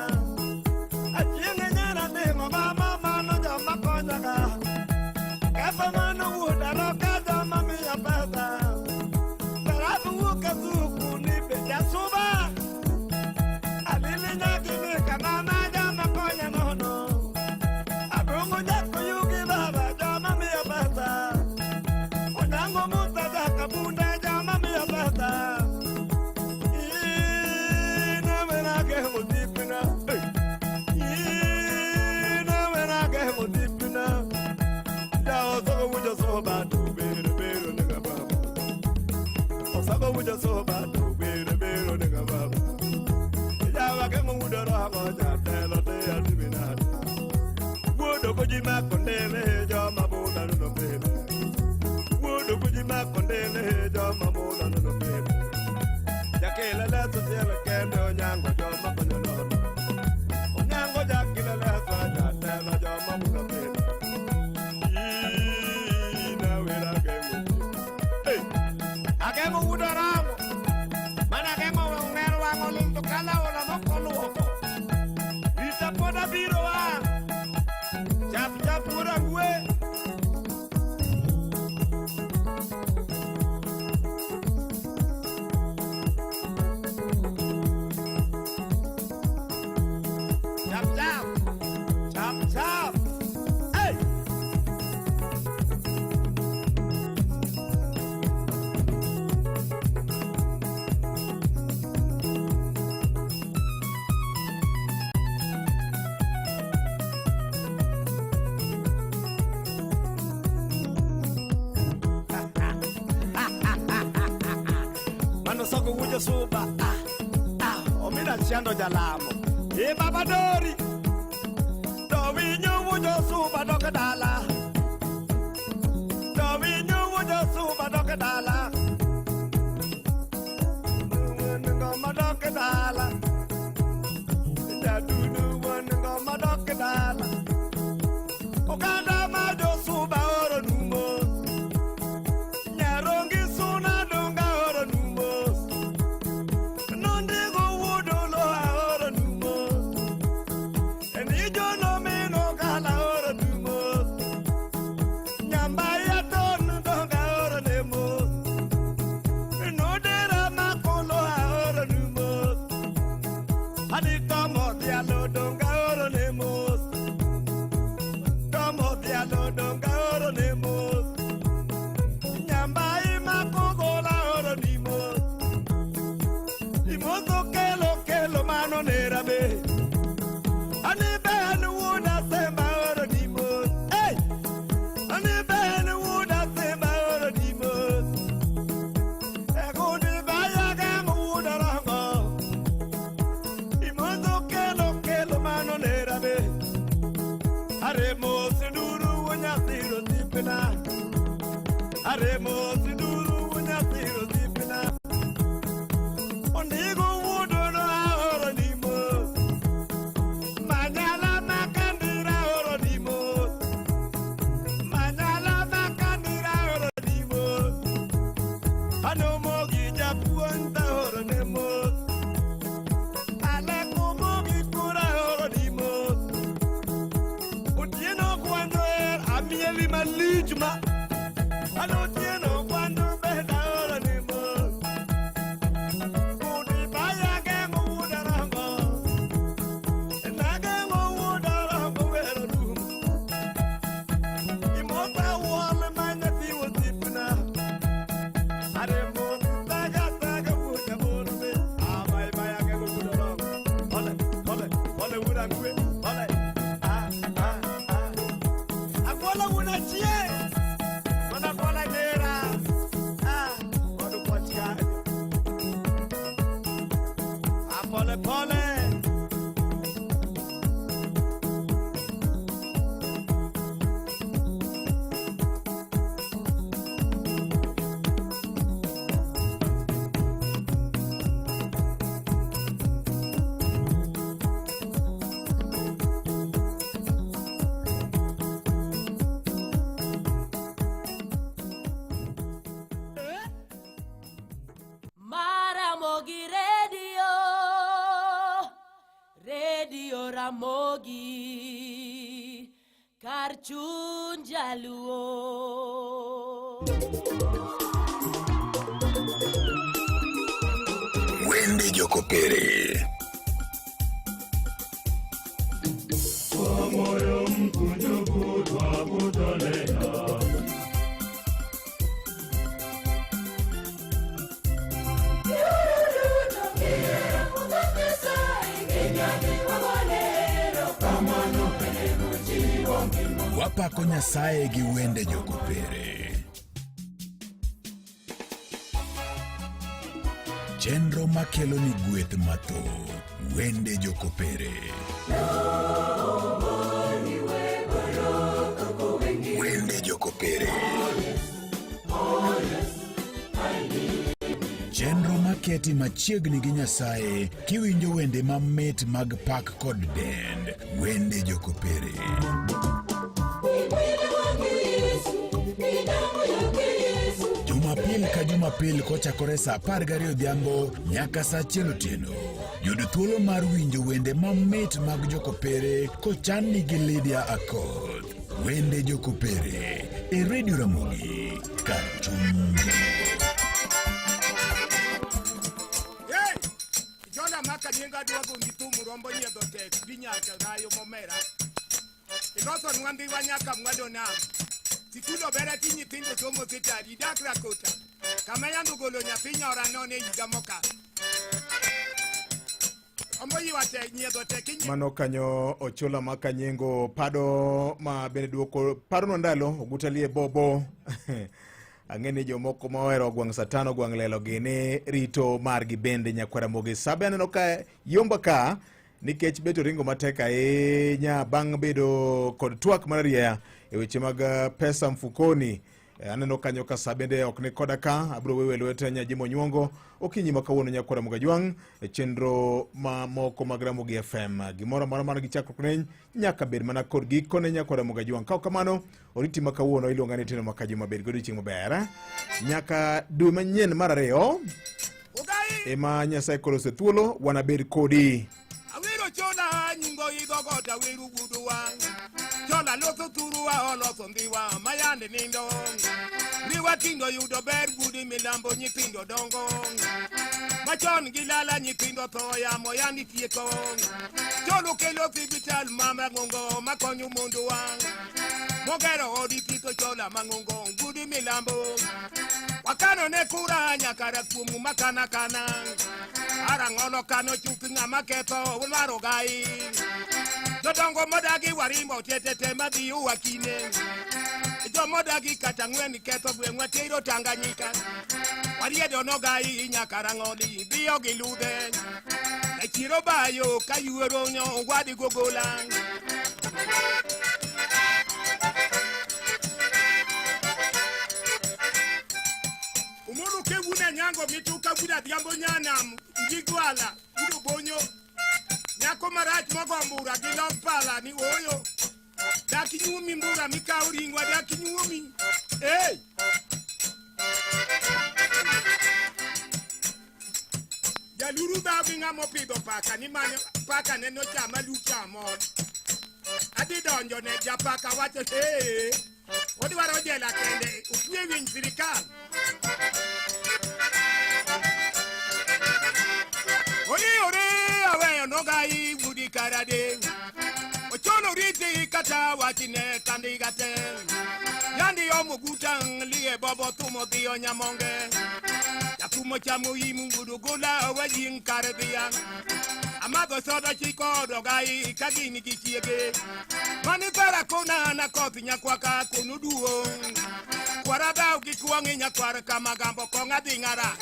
[SPEAKER 17] Achieng' nyara dingo mama mano jama konya ka. Kefa mano wuod aroka jama miya pesa. Barafu wuok azuku ni be jasuba. Alili nyaki ni kamama jama konya nono. Abongo jakoyugi baba jama miya pesa. Onyango musa jakabunda jama miya pesa. Ina wena geng'o dipina. Ina wena geng'o dipina. Ja osogo wujo soba to bero bero nega baba. Osogo wujo soba to bero bero nega baba. Ja wageng'o wudo rogo jatelo te adibinade. Wuodo koji makondele joma bula no bebe. Wuodo koji makondele joma bula no bebe. Jakela leso tielo kende onyango joma konyo nono. Onyango jakila leso jatelo joma bula bebe. Ina wera geng'o. Hey! Ageng'o wuodo ramo. Mana ageng'o ong'er wang'o lil to kala ola mokoluoko. Rita pod abiro wang'. Chap chap wuod ang'we. Chap chap. Chap chap. Hey! Mano soko wujo suba. Ah, ah, omida chando jalamo. E baba dori. To winyo wujo suba dok dala. To winyo wujo suba dok dala. Ngoma dok dala. Jadunu wuon Oganda ma josuba oro numo. Nyarongi suna donga oro numo. Nondigo wuodolo aoro numo. Enijo nomino gala oro numo. Nyambaya ton donga oro nemo. Nodera makolo aoro numo. Ani tomo dialo donga oro nemo. Tomo dialo donga oro nemo. Nyambai makogola oro nimo. Imoto kelo kelo mano nerabe. Ani ben wuda semba oro nimo. Hey! Ani ben wuda semba oro nimo. Egudi baya gangu wuda rango. Imoto kelo kelo mano nerabe. Aremo siduru wanyathiro tipina. Aremo siduru wanyathiro tipina. Ondigo wuodono aoro nimo. Manyala makandira oro nimo. Manyala makandira oro nimo. Anomogi japuonj ta oro nemo. Alekomogi kura oro nimo. Otieno kwando er amieli malich ma. Ano otieno kwando beda oro nimo. Udi baya geng'o wuoda rango. Nageng'o wuoda rango wero dum. Imota wal ma nyathi osiepna. Aremo taga taga wuoda borbe. Amai baya geng'o wuoda rango. Ole ole ole wuoda ngwe. Ole. Ah ah ah. Akwala wuoda chie. Mana kwala nera. Ah. Kodu kochka. Ah, pole pole.
[SPEAKER 19] Maramogi Radio, Radio Ramogi, kar chuny jaluo.
[SPEAKER 8] Wende Jokopere.
[SPEAKER 6] Kwa moyo mkunjufu twakutolea.
[SPEAKER 8] Wapako Nyasaye gi wende Jokopere. Chenro makelo ni gweth mathoth. Wende Jokopere. Wende Jokopere. Chenro maketi machiegni gi Nyasaye kiwinjo wende mamit mag pak kod dend. Wende Jokopere. Jumapil ka Jumapil kochakore saa 12 odhiambo nyaka saa 1 otieno. Yud thuolo mar winjo wende mamit mag Jokopere kochanni gi Lydia Akoth. Wende Jokopere e Radio Ramogi kar chuny.
[SPEAKER 10] Hey! Jola maka nyinga duogo gi thum rombo nyiedho tek di nyaka gayo momera. Iloso nwambi wa nyaka mwado nam. Sikul obera ti nyithindo somo setari idak rakota. Kama yando golo nyathi nyora none higa mokalo. Ombo yiwa tek nyiedho tek inyi
[SPEAKER 2] Mano kanyo Ochola ma Kanyengo pado ma bende duoko paronwa ndalo ogutalie bobo ang'e ni jomoko ma ohero gweng' satano gweng' lelo gini rito margi bende nyakwara Ramogi Sabe aneno ka yomba ka nikech bet oringo matek ahinya bang' bedo kod twak mararieya e weche mag pesa mfukoni. Aneno kanyo ka sa bende ok ni koda ka, abiro wewe lwete Nyajimo Nyuongo okinyi ma kawuono nyakwara Mugajwang' e chenro mamoko mag Ramogi FM. Gimoro amora man gi chakruok ne nyaka bed mana kod gikone nyakwara Mugajwang'. Ka ok kamano, oriti ma kawuono iluonga ni Tino Makajuma, bed godo chieng' maber. Nyaka dwe manyien mar ariyo ema Nyasaye koro osethuolo wanabed kodi.
[SPEAKER 10] Awiro chola nyingo idho got awiru guduwa Chola loso thuruwa oloso ndhiwa mayande nindo Ndhiwa tindo yudo ber gudi milambo nyithindo dongo Machon gilala nyithindo tho yamo yandi tieko Cholo kelo sipital mama ngongo makonyo mondowa Mogero odi tito chola mangongo gudi milambo Wakano ne kura nyakara kuomu makana kana Arang'olo kano chuth ng'ama ketho ulwaro gai Jodongo modagi warimbo tetete madhi uwakine Jomodagi kata ng'wen ketho gweng'wa tero Tanganyika Wariedo nogai nyaka rang'oli dhiyo gi ludhe E chiro bayo ka yuoro nyo wadi gogola Umuru ke wuna nyango mituka wuda dhiambo nyanam Njigwala udo bonyo Nyako marach mogo mbura gi lok pala ni oyo Dak inyuomi mbura mikaw ringwa dak inyuomi Hey! Jaluru dhaw gi ng'ama opidho paka ni mane paka ne nochama lucha amor. Adhi donjo ne japaka wacho hey, odwaro jela kende otwe winy sirikal. Ori ori aweyo nogai wudi karade. Ochono riti kata wachine kandigate. Yandi omo gutang lie bobo tumo dhiyo nyamonge. Jatumo chamo imu gudu gola wajing kar dhiang'. Amadho soda chiko dogai ka gin gi chiege. Mani thara kona na koth nyakwaka kono duong'. Kwara dhaw gi kuong'i nyakwar kamagambo kong' adhi ng'ara.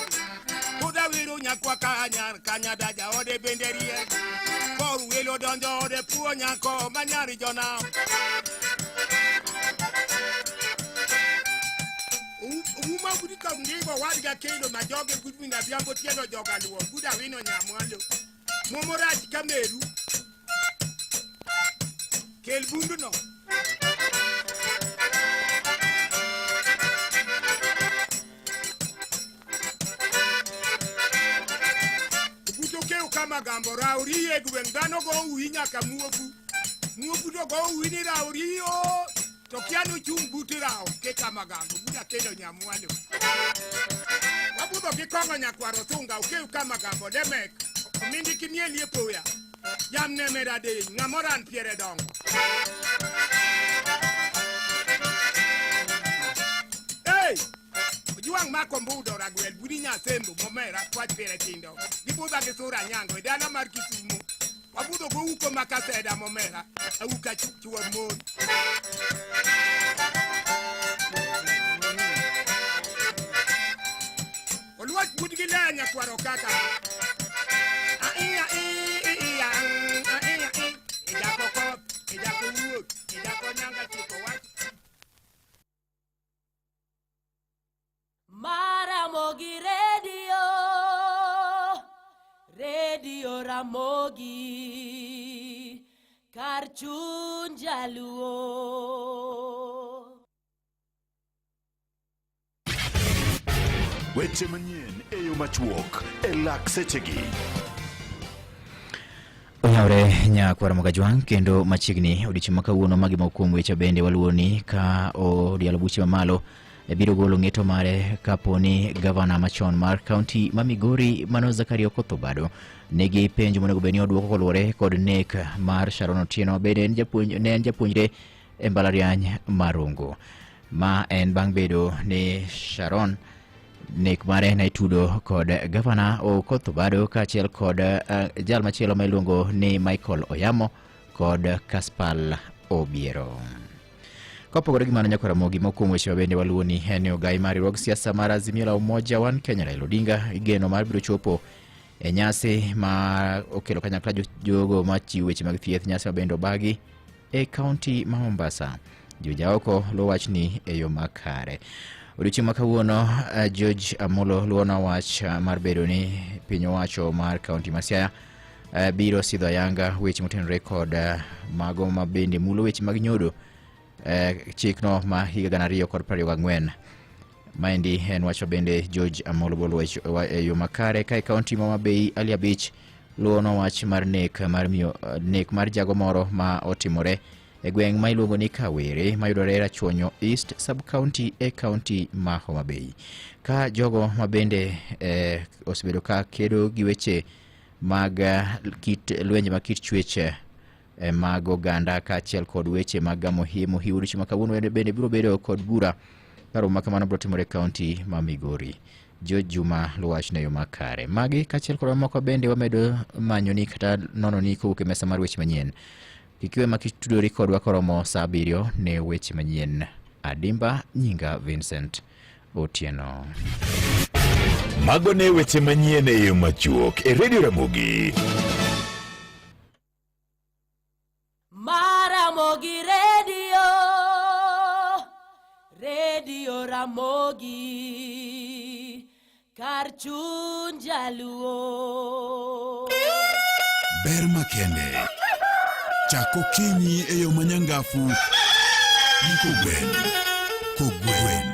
[SPEAKER 10] Kuda wiru nyakwaka nyar kanyada jaode bende riek. Kor welo donjo ode puo nyako manyar jonam. Uma gudi ka ndigo wadga kendo ma joge gud mina biambo tielo joga luo guda wino nyamwalo. Muomo rach ka meru. Kel bunduno. Obuto kew kama gambo rauri e gweng' dhano go uwi nyaka muofu. Muofu to go uwi ni rauri o to kia nochung' but rawo ke kama gambo buda kelo nyamwalo. Wabudho gi kong'o nyakwar othunga okew kama gambo demek omindi kimielie poya. Jamne meradeny ng'amoran piere dongo. Hey! Ojuang' mako mbudo ragwel budi nyasembo momera kwach piere tindo. Gibudha gi sura nyango e dala mar Kisumo. Wabudho gouko makaseda momera auka chuor mon. Oluoch budgi le nyakwaro kaka. Ai ai ai ai ai Ijako koth, ijako wuoth, ijako nyanga chiko wach.
[SPEAKER 19] Maramogi Radio, Radio Ramogi, kar chuny jaluo.
[SPEAKER 8] Weche manyien e yo machuok e lak sechegi.
[SPEAKER 9] Oyawre nyakwar Mogajwang' kendo machiegni odiochieng' ma kawuono magi moko kuom weche bende waluwoni ka od yalo buche mamalo biro golo ng'eto mare kapo ni gavana machon mar kaunti ma Migori mano Zakaria Okoth Obado nigi penjo monego bed ni odwoko koluwore kod nek mar Sharon Otieno bende en japuonj, ne en japuonjre e mbalariany ma Rongo. Ma en bang' bedo ni Sharon nek mare ne itudo kod gavana Okoth Obado kaachiel kod jal machielo ma iluongo ni Michael Oyamo kod Kaspal Obiero. Kopogore gi mano nyakwar Ramogi, moko kuom weche ma bende waluwo ni en ni ogai mar riwruog siasa mar Azimio la Umoja One Kenya Raila Odinga igeno mar biro chopo e nyasi ma okelo kanyakla jogo machiwo weche mag thieth, nyasi ma bende obagi e kaunti ma Mombasa. Jojaoko luwo wachni e yo makare. Odiochieng' ma kawuono, George Amolo luwonwa wach mar bedo ni piny owacho mar kaunti ma Siaya biro sidho ayanga weche motenore kod mago ma bende mulo weche mag nyodo chikno ma higa 2024. Maendi en wach ma bende George Amolo bolo e yo makare. Ka e kaunti ma Homa Bay, Ali Abich luwonwa wach mar nek mar miyo, nek mar jago moro ma otimore e gweng' ma iluongo ni Kawere mayudore Rachuonyo East Sub-County e kaunti ma Homa Bay. Ka jogo ma bende osebedo ka kedo gi weche mag kit lwenje mag kit chwech mag oganda kaachiel kod weche mag gamo hie mohiu odiochieng' ma kawuono bende biro bedo kod bura ka romo ma kamano biro timore e kaunti ma Migori. George Juma luwach ne yo makare. Magi kaachiel kod mamoko bende wamedo manyoni kata nononi kowuok e mesa mar weche manyien. Kik iwe mak itudori kodwa koromo saa 7 ne weche manyien. Adimba nyinga Vincent Otieno.
[SPEAKER 8] Mago ne weche manyien e yo machuok e Radio Ramogi.
[SPEAKER 19] Maramogi Radio, Radio Ramogi, kar chuny jaluo.
[SPEAKER 8] Ber makende. Chak okinyi e yo manyangafu gi kogwen. Kogwen.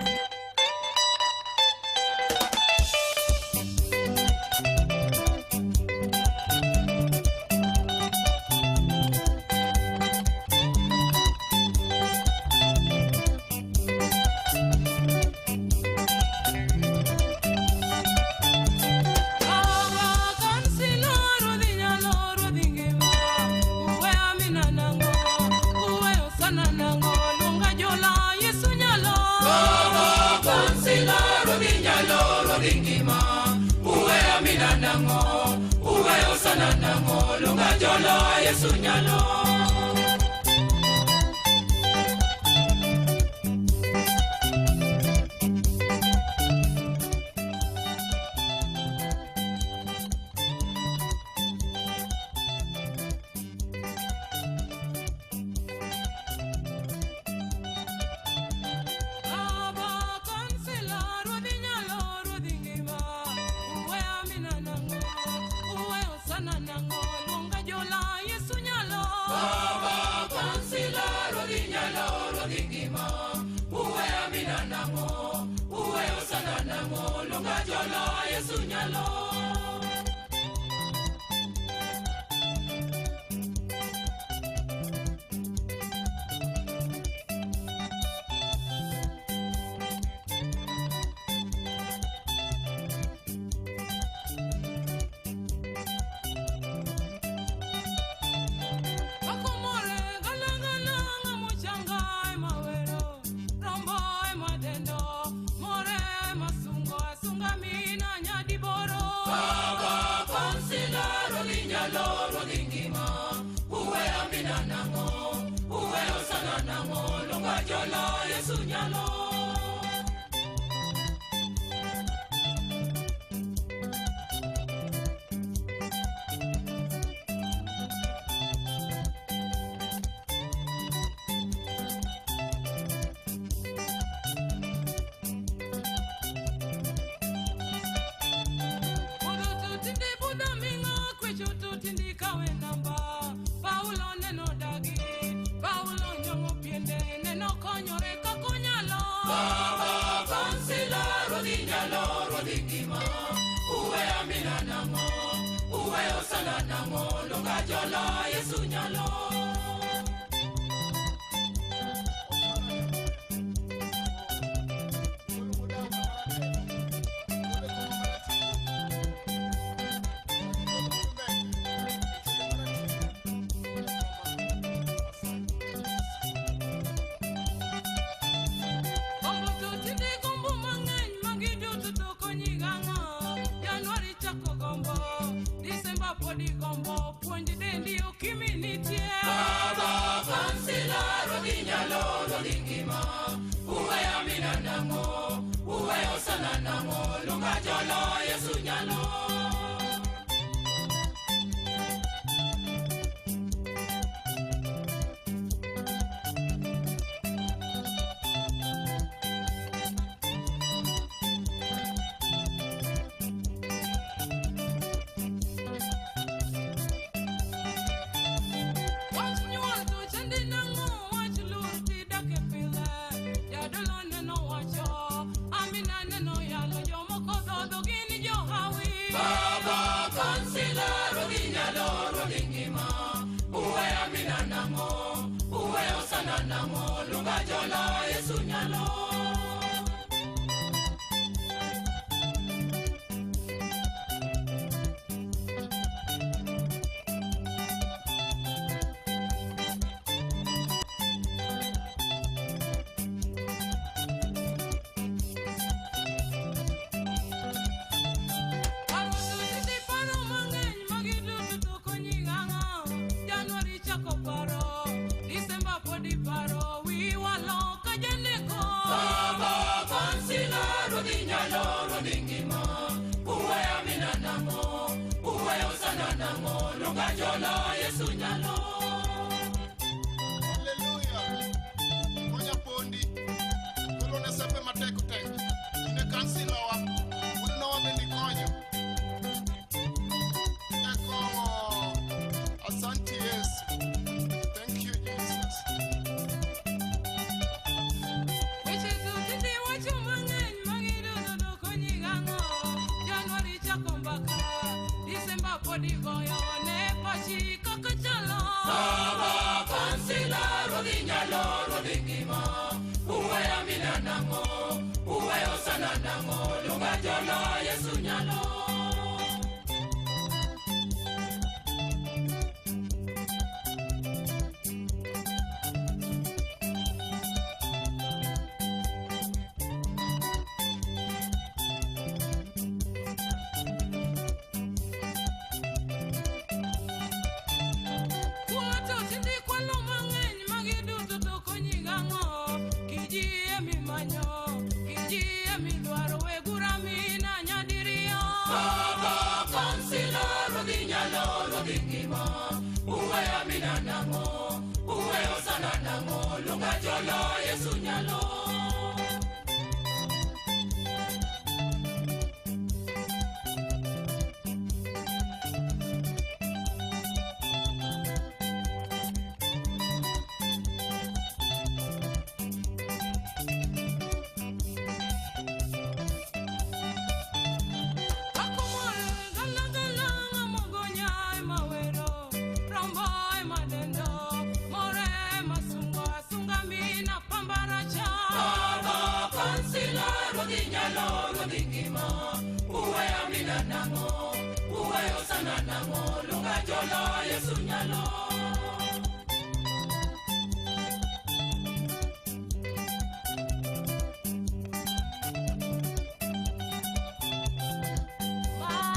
[SPEAKER 19] nang'o lunga jolo Yesu nyalo. Paro mang'eny magi duto to konyi gang'o? Januari chako paro, Disemba pod iparo, wiwa loka janeko. Baba kansila ruodhi nyalo ruodhi ngima, uweyo mina nang'o, uweyo sana nang'o, lunga jolo Yesu nyalo.
[SPEAKER 11] Haleluya. Konya pondi. Koro ne sepe matek tek. Ine kansilowa. Wuodnowa bende ikonyo. Jakomo. Asante Yesu. Thank you Jesus.
[SPEAKER 19] Weche tinde wacho mang'eny magi duto to konyi gang'o? Januari chako mbaka, Disemba pod igoyo ne pachi kaka chalo. Baba kansila ruodhi nyalo ruodhi ngima, uweyo mina nang'o, uweyo sana nang'o, lunga jolo Yesu nyalo. Kuoto tinde kwalo mang'eny magi duto to konyi gang'o? Kiji emimanyo, kiji emidwaro, we gura mina nyadiriyo. Baba kansila ruodhi nyalo ruodhi ngima, uweyo mina nang'o, uweyo sana nang'o, lunga jolo Yesu nyalo. Yesu nyalo.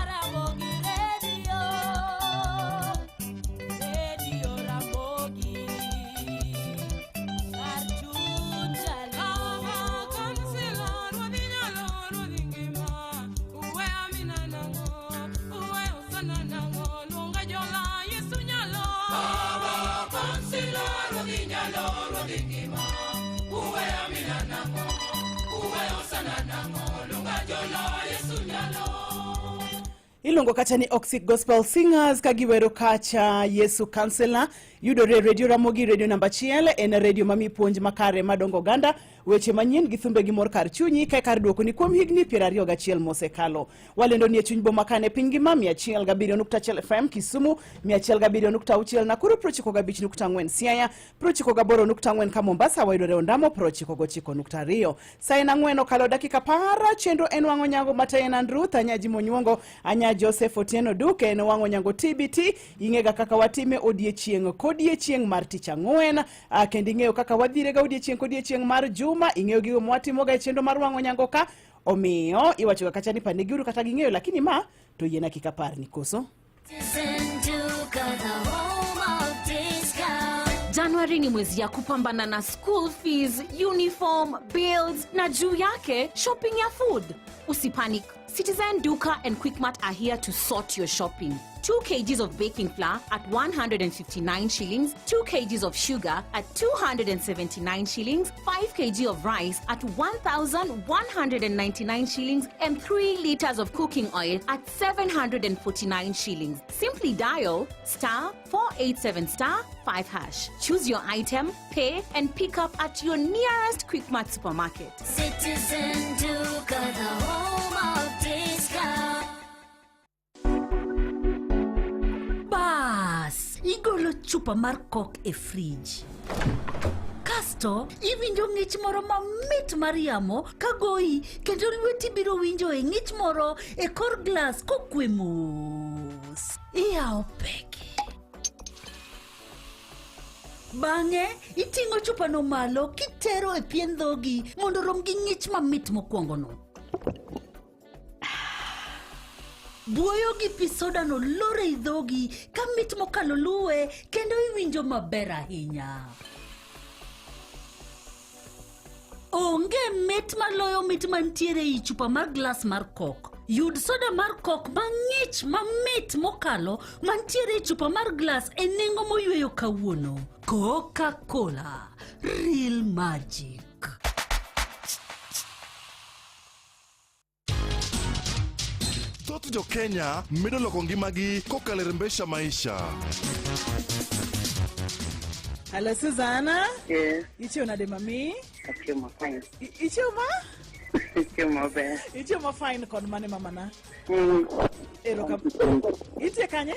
[SPEAKER 12] Ramogi Radio, Radio Ramogi, kar chuny
[SPEAKER 19] Baba kansila ruodhi nyalo ruodhi ngima, uweyo mina nang'o, uweyo sana nang'o, luonga jola Yesu nyalo. Baba kansila ruodhi nyalo ruodhi ngima, uweyo mina nang'o, uweyo sana nang'o, luonga jola Yesu nyalo.
[SPEAKER 13] Iluongo kacha ni Oxic Gospel Singers ka giwero kacha Yesu Kansela. Yudore e Radio Ramogi, radio namba achiel en radio mami puonj makare madongo oganda, weche manyien gi thumbe gi mor kar chunyi kae kar duoko ni kuom higni 21 mosekalo. Walendo ni e chuny boma kane piny ngima 107.1 FM Kisumu, 107.6 Nakuru, 95.4 Siaya, 98.4 ka Mombasa, wayudore Ondamo 99.2. Sa en ang'wen okalo dakika 10, chenro en wang'o nyango matayo en Andrew Ruth, Anya Jimo Nyuongo, Anya Joseph Otieno Duke, en wang'o nyango TBT. Ing'ega kaka watime odiechieng' kodiechieng' mar tich ang'wen, kendo ing'eyo kaka wadhirega odiechieng' kodiechieng' mar juma, ing'eyo gigo mwatimoga e chenro mar wang'o nyango ka, omiyo iwachoga kacha ni panegiuru kata ging'eyo, lakini ma to yiena kik aparni koso.
[SPEAKER 4] Citizen Duka, the home of discount.
[SPEAKER 3] Januari ni mwezi ya kupambana na school fees, uniform, bills na juu yake shopping ya food. Usipanic. Citizen Duka and Quickmart are here to sort your shopping. 2 kgs of baking flour at 159 shillings, 2 kgs of sugar at 279 shillings, 5 kg of rice at 1,199 shillings, and 3 liters of cooking oil at 749 shillings. Simply dial star 487 star 5 hash. Choose your item, pay, and pick up at your nearest Quickmart supermarket.
[SPEAKER 4] Citizen Duka, the home of discount.
[SPEAKER 7] Bas, igolo chupa mar Coke e fridge. Kasto Kasto iwinjo ng'ich moro mamit mar yamo ka goyi kendo lweti biro winjo e ng'ich moro e kor glas kokwe mos. Iyawo peke. Bang'e iting'o chupano malo kitero e pien dhogi mondo orom gi ng'ich mamit mokwongono. Buoyo gi pi sodano lor ei dhogi ka mit mokalo luwe kendo iwinjo maber ahinya. Onge mit maloyo mit mantiere ei chupa mar glas mar kok. Yud soda mar kok mang'ich mamit mokalo mantiere e chupa mar glas e nengo moyweyo kawuono. Coca-Cola, real magic.
[SPEAKER 14] Thoth jo-Kenya medo loko ngimagi kokalo e Rembesha Maisha.
[SPEAKER 13] Hello Susanna.
[SPEAKER 15] Yes.
[SPEAKER 13] Ichiew nade mami?
[SPEAKER 15] Achiew ma fine.
[SPEAKER 13] Ichiew ma?
[SPEAKER 15] Achiew maber.
[SPEAKER 13] Ichiew ma fine kod mane mamana? Intie kanye?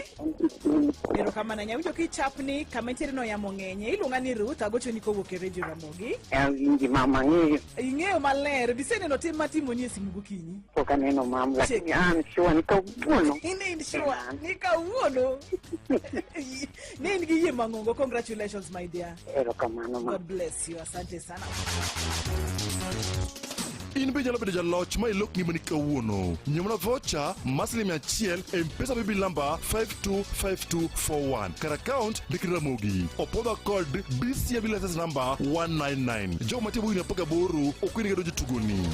[SPEAKER 13] Erokamano ahinya. Awinjo kichapni kama intiere no yamo ng'enye. Iluonga ni Ruth, agochoni kowuok e Radio Ramogi.
[SPEAKER 15] Awinji mama, ang'eyo.
[SPEAKER 13] Ing'eyo maler, biseneno tim matimoni e simu gokinyi.
[SPEAKER 15] Pok aneno mam, lakini an sure ni kawuono.
[SPEAKER 13] In in sure ni kawuono. Ne in gi yie mang'ongo. Congratulations my dear.
[SPEAKER 15] Erokamano ma.
[SPEAKER 13] God bless you. Asante sana.
[SPEAKER 14] In be inyalo bedo jaloch ma ilok ngimani kawuono. Nyiew mana voucher mar siling 100 e M-Pesa Paybill namba 525241 kar account ndik Ramogi. Opodha kod BCM license number 199. Jogo mantie bwo higni 18 ok oyienegi donjo e tugoni.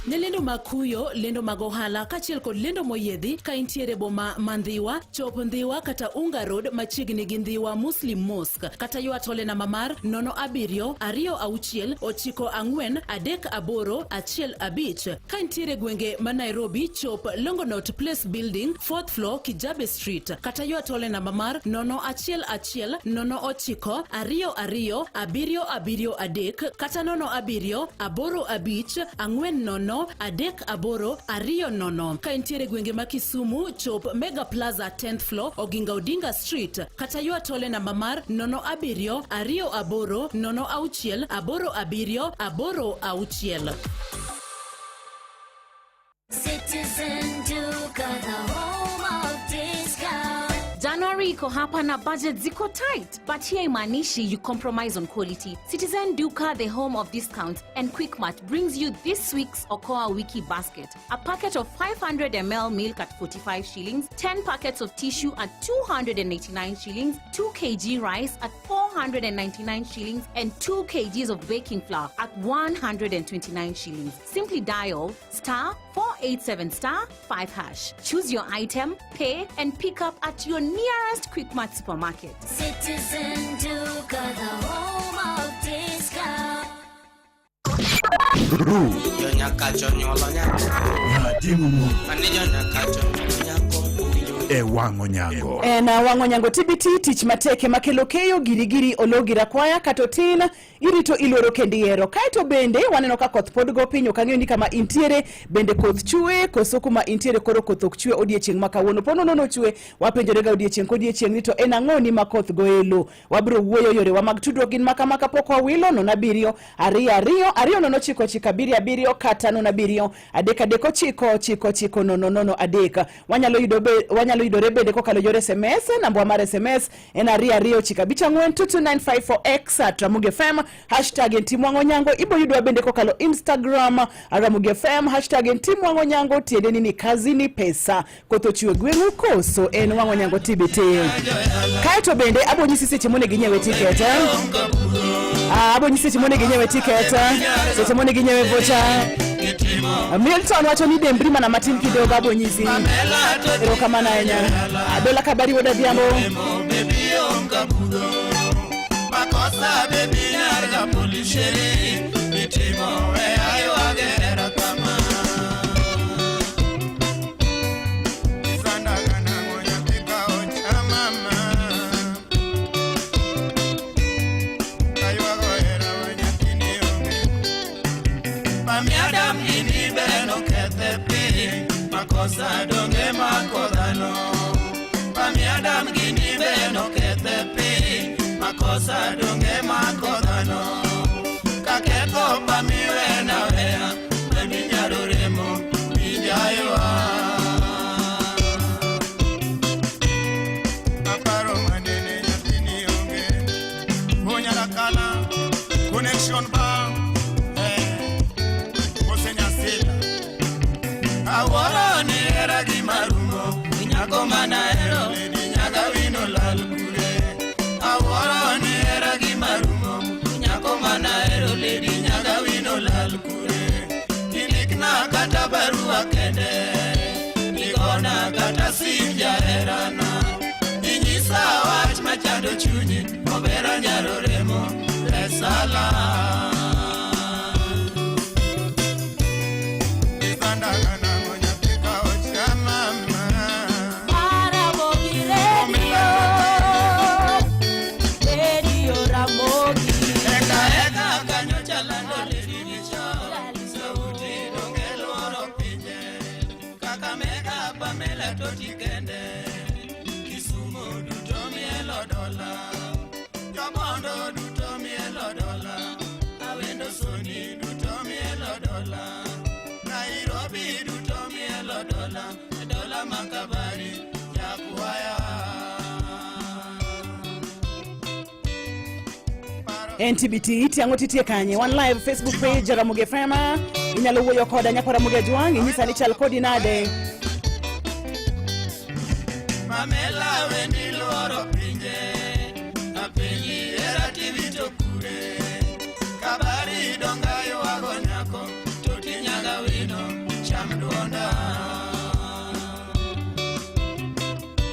[SPEAKER 22] Ne lendo mag kuyo, lendo mag ohala kaachiel kod lendo moyiedhi ka intiere boma ma Ndhiwa, chop Ndhiwa kata Unga Road machiegni gi Ndhiwa Muslim Mosque kata ywa tole namba mar 07 26 94 38 15. Ka intiere gwenge ma Nairobi, chop Longonot Place Building, 4th floor, Kijabe Street kata ywa tole namba mar 0 1 1 0 9 2 2 7 7 3 kata 0 7 8 5 4 0 3 8 2 0. Ka intiere gwenge ma Kisumu, chop Mega Plaza 10th floor, Oginga Odinga Street kata ywa tole namba mar 0 7 2 8 0 6 8 7 8 6.
[SPEAKER 4] Citizen Duka, the home of discount.
[SPEAKER 3] January iko hapa na budget ziko tight, but here imaanishi you compromise on quality. Citizen Duka, the home of discounts and Quickmart, brings you this week's Okoa Wiki Basket. A packet of 500 ml milk at 45 shillings, 10 packets of tissue at 289 shillings, 2 kg rice at 499 shillings, and 2 kgs of baking flour at 129 shillings. Simply dial star 487 star 5 hash. Choose your item, pay, and pick up at your nearest Quickmart supermarket.
[SPEAKER 4] Citizen Duka, the home of discount.
[SPEAKER 8] E wang'o nyango.
[SPEAKER 13] En wang'o nyango TBT tich matek ema kelo keyo girigiri ologi rakwaya kata otin irito iluoro kendo ihero. Kaeto bende waneno ka koth pod go piny ok ang'eyo ni kama intiere bende koth chwe koso kuma intiere koro koth ok chwe odiechieng' ma kawuono. Po nono nochwe wapenjore ga odiechieng' kodiechieng' ni to en ang'o ni ma koth go elo. Wabiro wuoyo yorewa mag tudruok gin maka maka pok wawilo 0 7 2 2 2 0 9 9 7 7 kata 0 7 3 3 9 9 9 0 0 3. Wanyalo yudo be, wanyalo yudore bende kokalo yor SMS. Nambwa mar SMS en 2 2 9 5 4 22954x at Ramogi FM hashtag en Tim Wang'o Nyango. Ibo yudwa bende kokalo Instagram Ramogi FM hashtag en Tim Wang'o Nyango, tiende ni kazi ni pesa. Koth ochwe gweng'u koso en Wang'o Nyango TBT. Kaeto bende abo nyisi seche monego inyiewe tiket. Abo nyisi seche monego inyiewe tiket, seche monego inyiewe vocha. Milton wacho ni dembri mana matin kidogo, abo nyisi. Erokamano ahinya. Adola Kabari wuod Adhiambo.
[SPEAKER 16] Makosa baby nyar japolisheri mitimo we aywage hera kama Pamiadam gini beno kethe piny makosa donge mako dhano Pamiadam gini beno kethe piny makosa Makosa donge mako dhano Kaketho pamiwena weya Mani nyaro remo Ijayoa
[SPEAKER 10] Aparo manene nyathini onge Onyala kala connection ba Mose nyasila
[SPEAKER 16] Awuoro ni hera gi marumo Nyako manahero Nyaga wino lal kure Awuoro ni hera gi marumo Nyako manahero lady nyaga wino lal kure Indikna kata barua kende Igona kata sim jaherana Inyisa wach machando chunyi Obera nyaro remo Resala
[SPEAKER 12] Ramogi Radio, Radio Ramogi.
[SPEAKER 16] Eka eka kanyo chalando lady dicho Sauti donge luoro pinje Kakamega Pamela toti kende Kisumu duto mielo dola Jobondo duto mielo dola Awendo Soni duto mielo dola Nairobi duto mielo dola Dola makabari jakwaya
[SPEAKER 13] NTBT itiang'o titie kanye wan live Facebook page Ramogi FM inyalo wuoyo koda nyako Ramogi Ajwang' inyisa ni chal kodi nade
[SPEAKER 16] Pamela wendi luoro pinje Apenji hera tiwito kure Kabari donga ywago nyako Toti nyaga wino cham duonda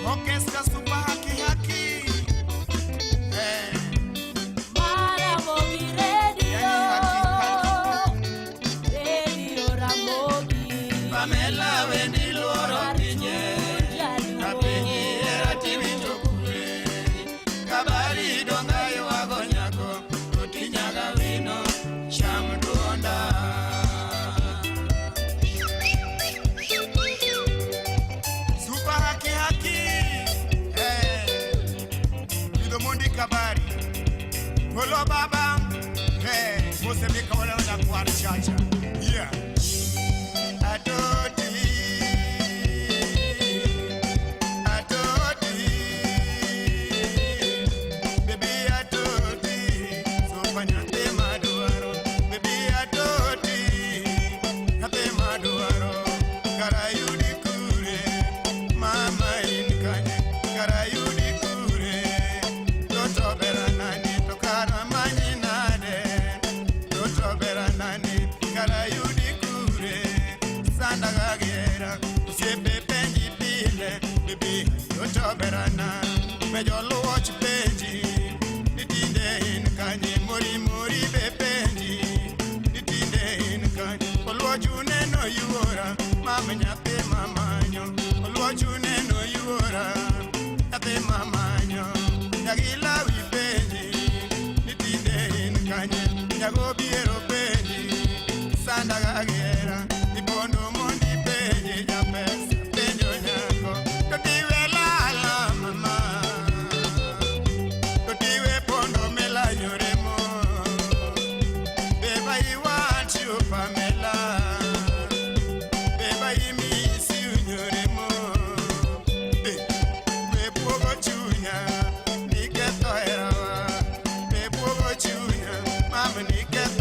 [SPEAKER 10] Orchestra super haki haki
[SPEAKER 12] Ramogi Radio, Radio Ramogi.
[SPEAKER 16] Pamela wendi luoro pinje Apenji hera tiwito kure Kabari donga ywago nyako Toti nyaga wino cham duonda
[SPEAKER 10] Super haki haki Yudo mondi kabari Golo baba Mose mika wala na kwar chacha Yeah
[SPEAKER 16] Atoti Atoti Baby atoti Sofa nyathi madwaro Baby atoti Nyathi madwaro Karayudi kure Mama in kanye Karayudi kure Toto bera nani To kara manyi nade Toto bera nani Karayudi kure Sanda gagiera Osiepe penji pile Bibi toto bera na Me joluoch penji Nitinde in kanye Mori mori be penji Nitinde in kanye Oluoch uneno yuora Mama nyathi mamanyo Oluoch uneno yuora Nyathi mamanyo Nyagilawi penji Nitinde in kanye Nyagobiero penji Sanda gagiera Ibondo mondi penji Japesa penjo nyako To tiwe lala mama To tiwe pondo melayore mo Beba I want you Pamela Beba I miss you nyore mo We buogo chunya Niketho herawa We buogo chunya Mama niketho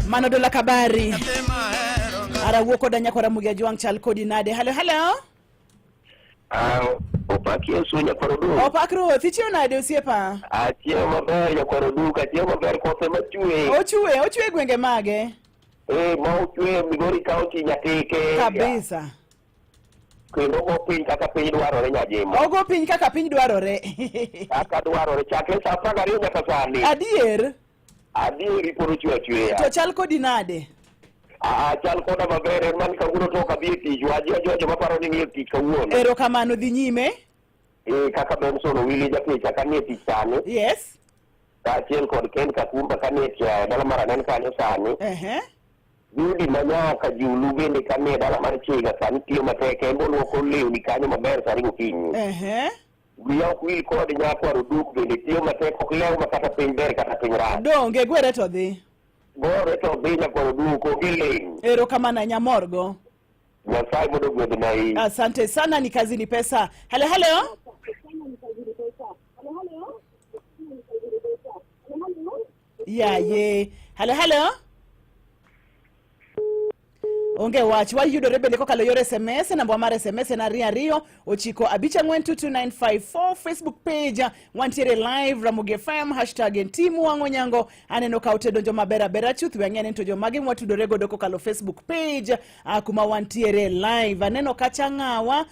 [SPEAKER 13] Mano Dola Kabari. Ara wuo koda nyakwara Mugia Jwang' chal kodi nade? Halo halo.
[SPEAKER 1] Opak Yesu nyakwar Oduk.
[SPEAKER 13] Opak ruoth, ichiew nade osiepa?
[SPEAKER 1] Achiewo maber nyakwar Oduk, achiewo maber kothe machwe.
[SPEAKER 13] Ochwe, ochwe e gwenge mage?
[SPEAKER 1] Eh, ma ochwe Migori County Nyatike.
[SPEAKER 13] Kabisa.
[SPEAKER 1] Kendo ogo piny kaka piny dwarore Nyajimo.
[SPEAKER 13] Ogo piny kaka piny dwarore.
[SPEAKER 1] Kaka dwarore chakre saa 12 nyaka sani.
[SPEAKER 13] Adier.
[SPEAKER 1] Adieri pod ochwe achweya.
[SPEAKER 13] To chal kodi nade?
[SPEAKER 1] Ah, chal koda maber en man kawuono to ok adhi e tich. Waji ajiwa joma paro ni nie tich kawuono.
[SPEAKER 13] Erokamano dhi nyime.
[SPEAKER 1] Eh, kaka Benson Owili japicha ka nie tich sani.
[SPEAKER 13] Yes.
[SPEAKER 1] Kaachiel kod Ken Kakumba ka nie e dala mar Anen kanyo sani.
[SPEAKER 13] Ehe.
[SPEAKER 1] Judy manyaka Julu bende kanie dala mar Chiga sani tiyo matek en oluoko lewni kanyo maber sani gokinyi.
[SPEAKER 13] Ehe.
[SPEAKER 1] Wiya ok wil kod nyakwar Oduk bende tiyo matek ok lew ma kata piny ber kata piny rach.
[SPEAKER 13] Donge gwere to dhi.
[SPEAKER 1] Gore to dhi nyakwar Oduk onge ling'.
[SPEAKER 13] Erokamano nyamorgo.
[SPEAKER 1] Nyasaye mondo ogwedhna iyi.
[SPEAKER 13] Asante sana, ni kazi ni pesa. Halo halo. Yaye. Halo halo. Onge wach wayudore bende kokalo yor SMS namba mar SMS en 22 9 5 42954 Facebook page wantiere live Ramogi FM hashtag en timu wang'o nyango aneno ka ute donjo maber abera chuth we ang'e ni to jomage mwatudore godo kokalo Facebook page kuma wantiere live aneno kacha ng'awa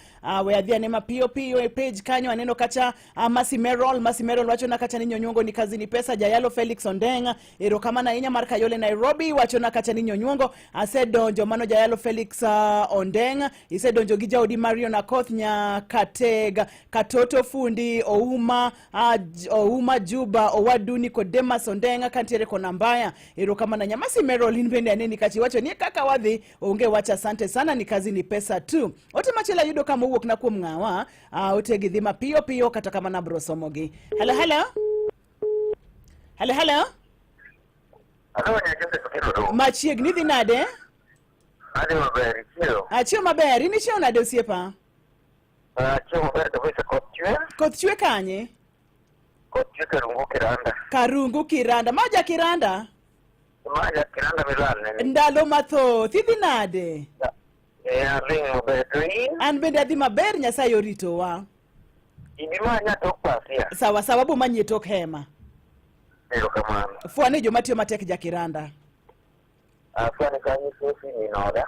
[SPEAKER 13] we adhi ane mapiyo piyo e page kanyo aneno kacha Masi Merol Masi Merol wachona kacha ni nyonyuongo ni kazi ni pesa Jayalo Felix Ondeng erokamano ahinya mar Kayole Nairobi wachona kacha ni nyonyuongo asedonjo mano Jayalo Felix Ondeng isedonjo gi jaodi Marion Akoth Nyakatega Katoto Fundi Ouma Ouma Juba Owadu Nicodemus Ondeng kantiere kona mbaya erokamano ahinya Masi Merol in bende aneni kacha iwacho ni kaka wadhi onge wach asante sana ni kazi ni pesa tu ote machielo ayudo kama owuok na kuom ng'awa ote gi dhi mapiyo piyo kata kamano abro somogi halo halo halo halo
[SPEAKER 5] Halo, Joseph Otieno.
[SPEAKER 13] machiegni dhi nade
[SPEAKER 5] Adhi maber, ichiewo?
[SPEAKER 13] Achiewo maber in ichiewo nade osiepa
[SPEAKER 5] Achiewo maber kabisa, koth chwe?
[SPEAKER 13] Koth chwe kanye?
[SPEAKER 5] Koth chwe Karungu Kiranda.
[SPEAKER 13] Karungu Kiranda. Maja Kiranda?
[SPEAKER 5] Maja Kiranda milal nene.
[SPEAKER 13] Ndalo mathoth, idhi nade?
[SPEAKER 5] Eh, adhi maber, to in?
[SPEAKER 13] An bende adhi maber, Nyasaye oritowa.
[SPEAKER 5] Ibi manya tok pasia.
[SPEAKER 13] Sawa sawa, bu manyie tok hema.
[SPEAKER 5] Erokamano.
[SPEAKER 13] Fwane joma tiyo matek ja Kiranda.
[SPEAKER 5] Afwane kanyo Sophie Minoda.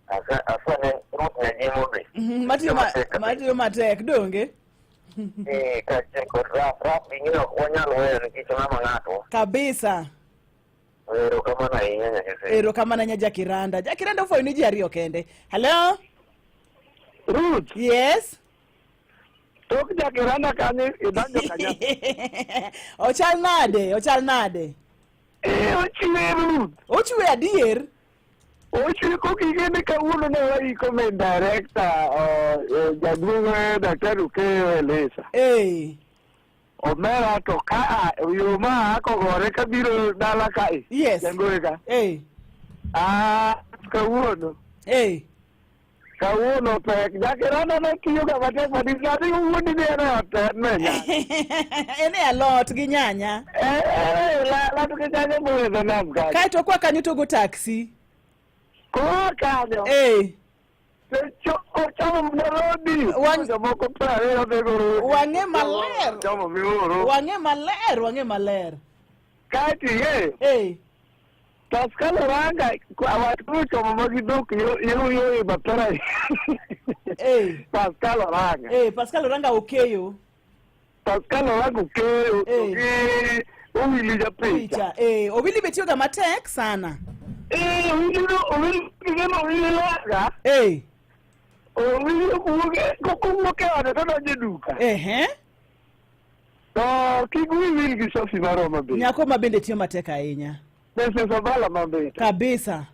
[SPEAKER 5] Afwane Ruth Nyajimo be.
[SPEAKER 13] Matiyo matek donge?
[SPEAKER 5] Eh, kaachiel kod rap, rap ing'eyo ok wanyal weyo nikech ng'ama ng'ato.
[SPEAKER 13] Kabisa.
[SPEAKER 5] Erokamano ahinya Nyasaye.
[SPEAKER 13] Erokamano ahinya ja Kiranda. Ja Kiranda ofwayo ni ji ariyo kende. Hello?
[SPEAKER 18] Ruth.
[SPEAKER 13] Yes.
[SPEAKER 18] Tok ja Kiranda kanyo idonjo kanyo.
[SPEAKER 13] Ochal nade? Ochal nade?
[SPEAKER 18] Eh, ochwe Ruth.
[SPEAKER 13] Ochwe adier?
[SPEAKER 18] Ochwe kokige ni kawuono ne waiko main director jaduong' Daktari Okeyo Elisa.
[SPEAKER 13] Eh.
[SPEAKER 18] Omera to ka yo ma kogore kabiro dala kae.
[SPEAKER 13] Yes.
[SPEAKER 18] Jangoe ka.
[SPEAKER 13] Eh.
[SPEAKER 18] Ah, kawuono.
[SPEAKER 13] Eh.
[SPEAKER 18] Kawuono pek. Jakiranda ne tiyo ga matek madis nyathi wuondi ni en e ot to en e nyanya.
[SPEAKER 13] En e alot gi nyanya.
[SPEAKER 18] Eh, eh, alot gi nyanya moyedho nam kanyo.
[SPEAKER 13] Kaeto kwa kanyo to go taxi.
[SPEAKER 18] Koa kanyo.
[SPEAKER 13] Eh.
[SPEAKER 18] Ochomo Nairobi. Jomoko 20 dhi go Rodi.
[SPEAKER 13] Wang'e maler.
[SPEAKER 18] Chomo Mioro.
[SPEAKER 13] Wang'e maler, wang'e maler.
[SPEAKER 18] Kaeto ing'eyo.
[SPEAKER 13] Eh.
[SPEAKER 18] Pascal Oranga wach koro chomo ma gi dhok yo yo e bapera.
[SPEAKER 13] Eh.
[SPEAKER 18] Pascal Oranga.
[SPEAKER 13] Eh, Pascal Oranga okeyo.
[SPEAKER 18] Pascal Oranga okeyo to gi Owili japicha.
[SPEAKER 13] Picha. Eh, Owili be tiyoga matek sana.
[SPEAKER 18] Eh, Owili no Owili gima Owili laga.
[SPEAKER 13] Eh.
[SPEAKER 18] Owili kowuok e ode to donjo e duka.
[SPEAKER 13] Ehe.
[SPEAKER 18] To kik wiyi wil gi Sophie Maroma be.
[SPEAKER 13] Nyako ma bende tiyo matek ahinya.
[SPEAKER 18] Mrs. Obala ma bende.
[SPEAKER 13] Kabisa.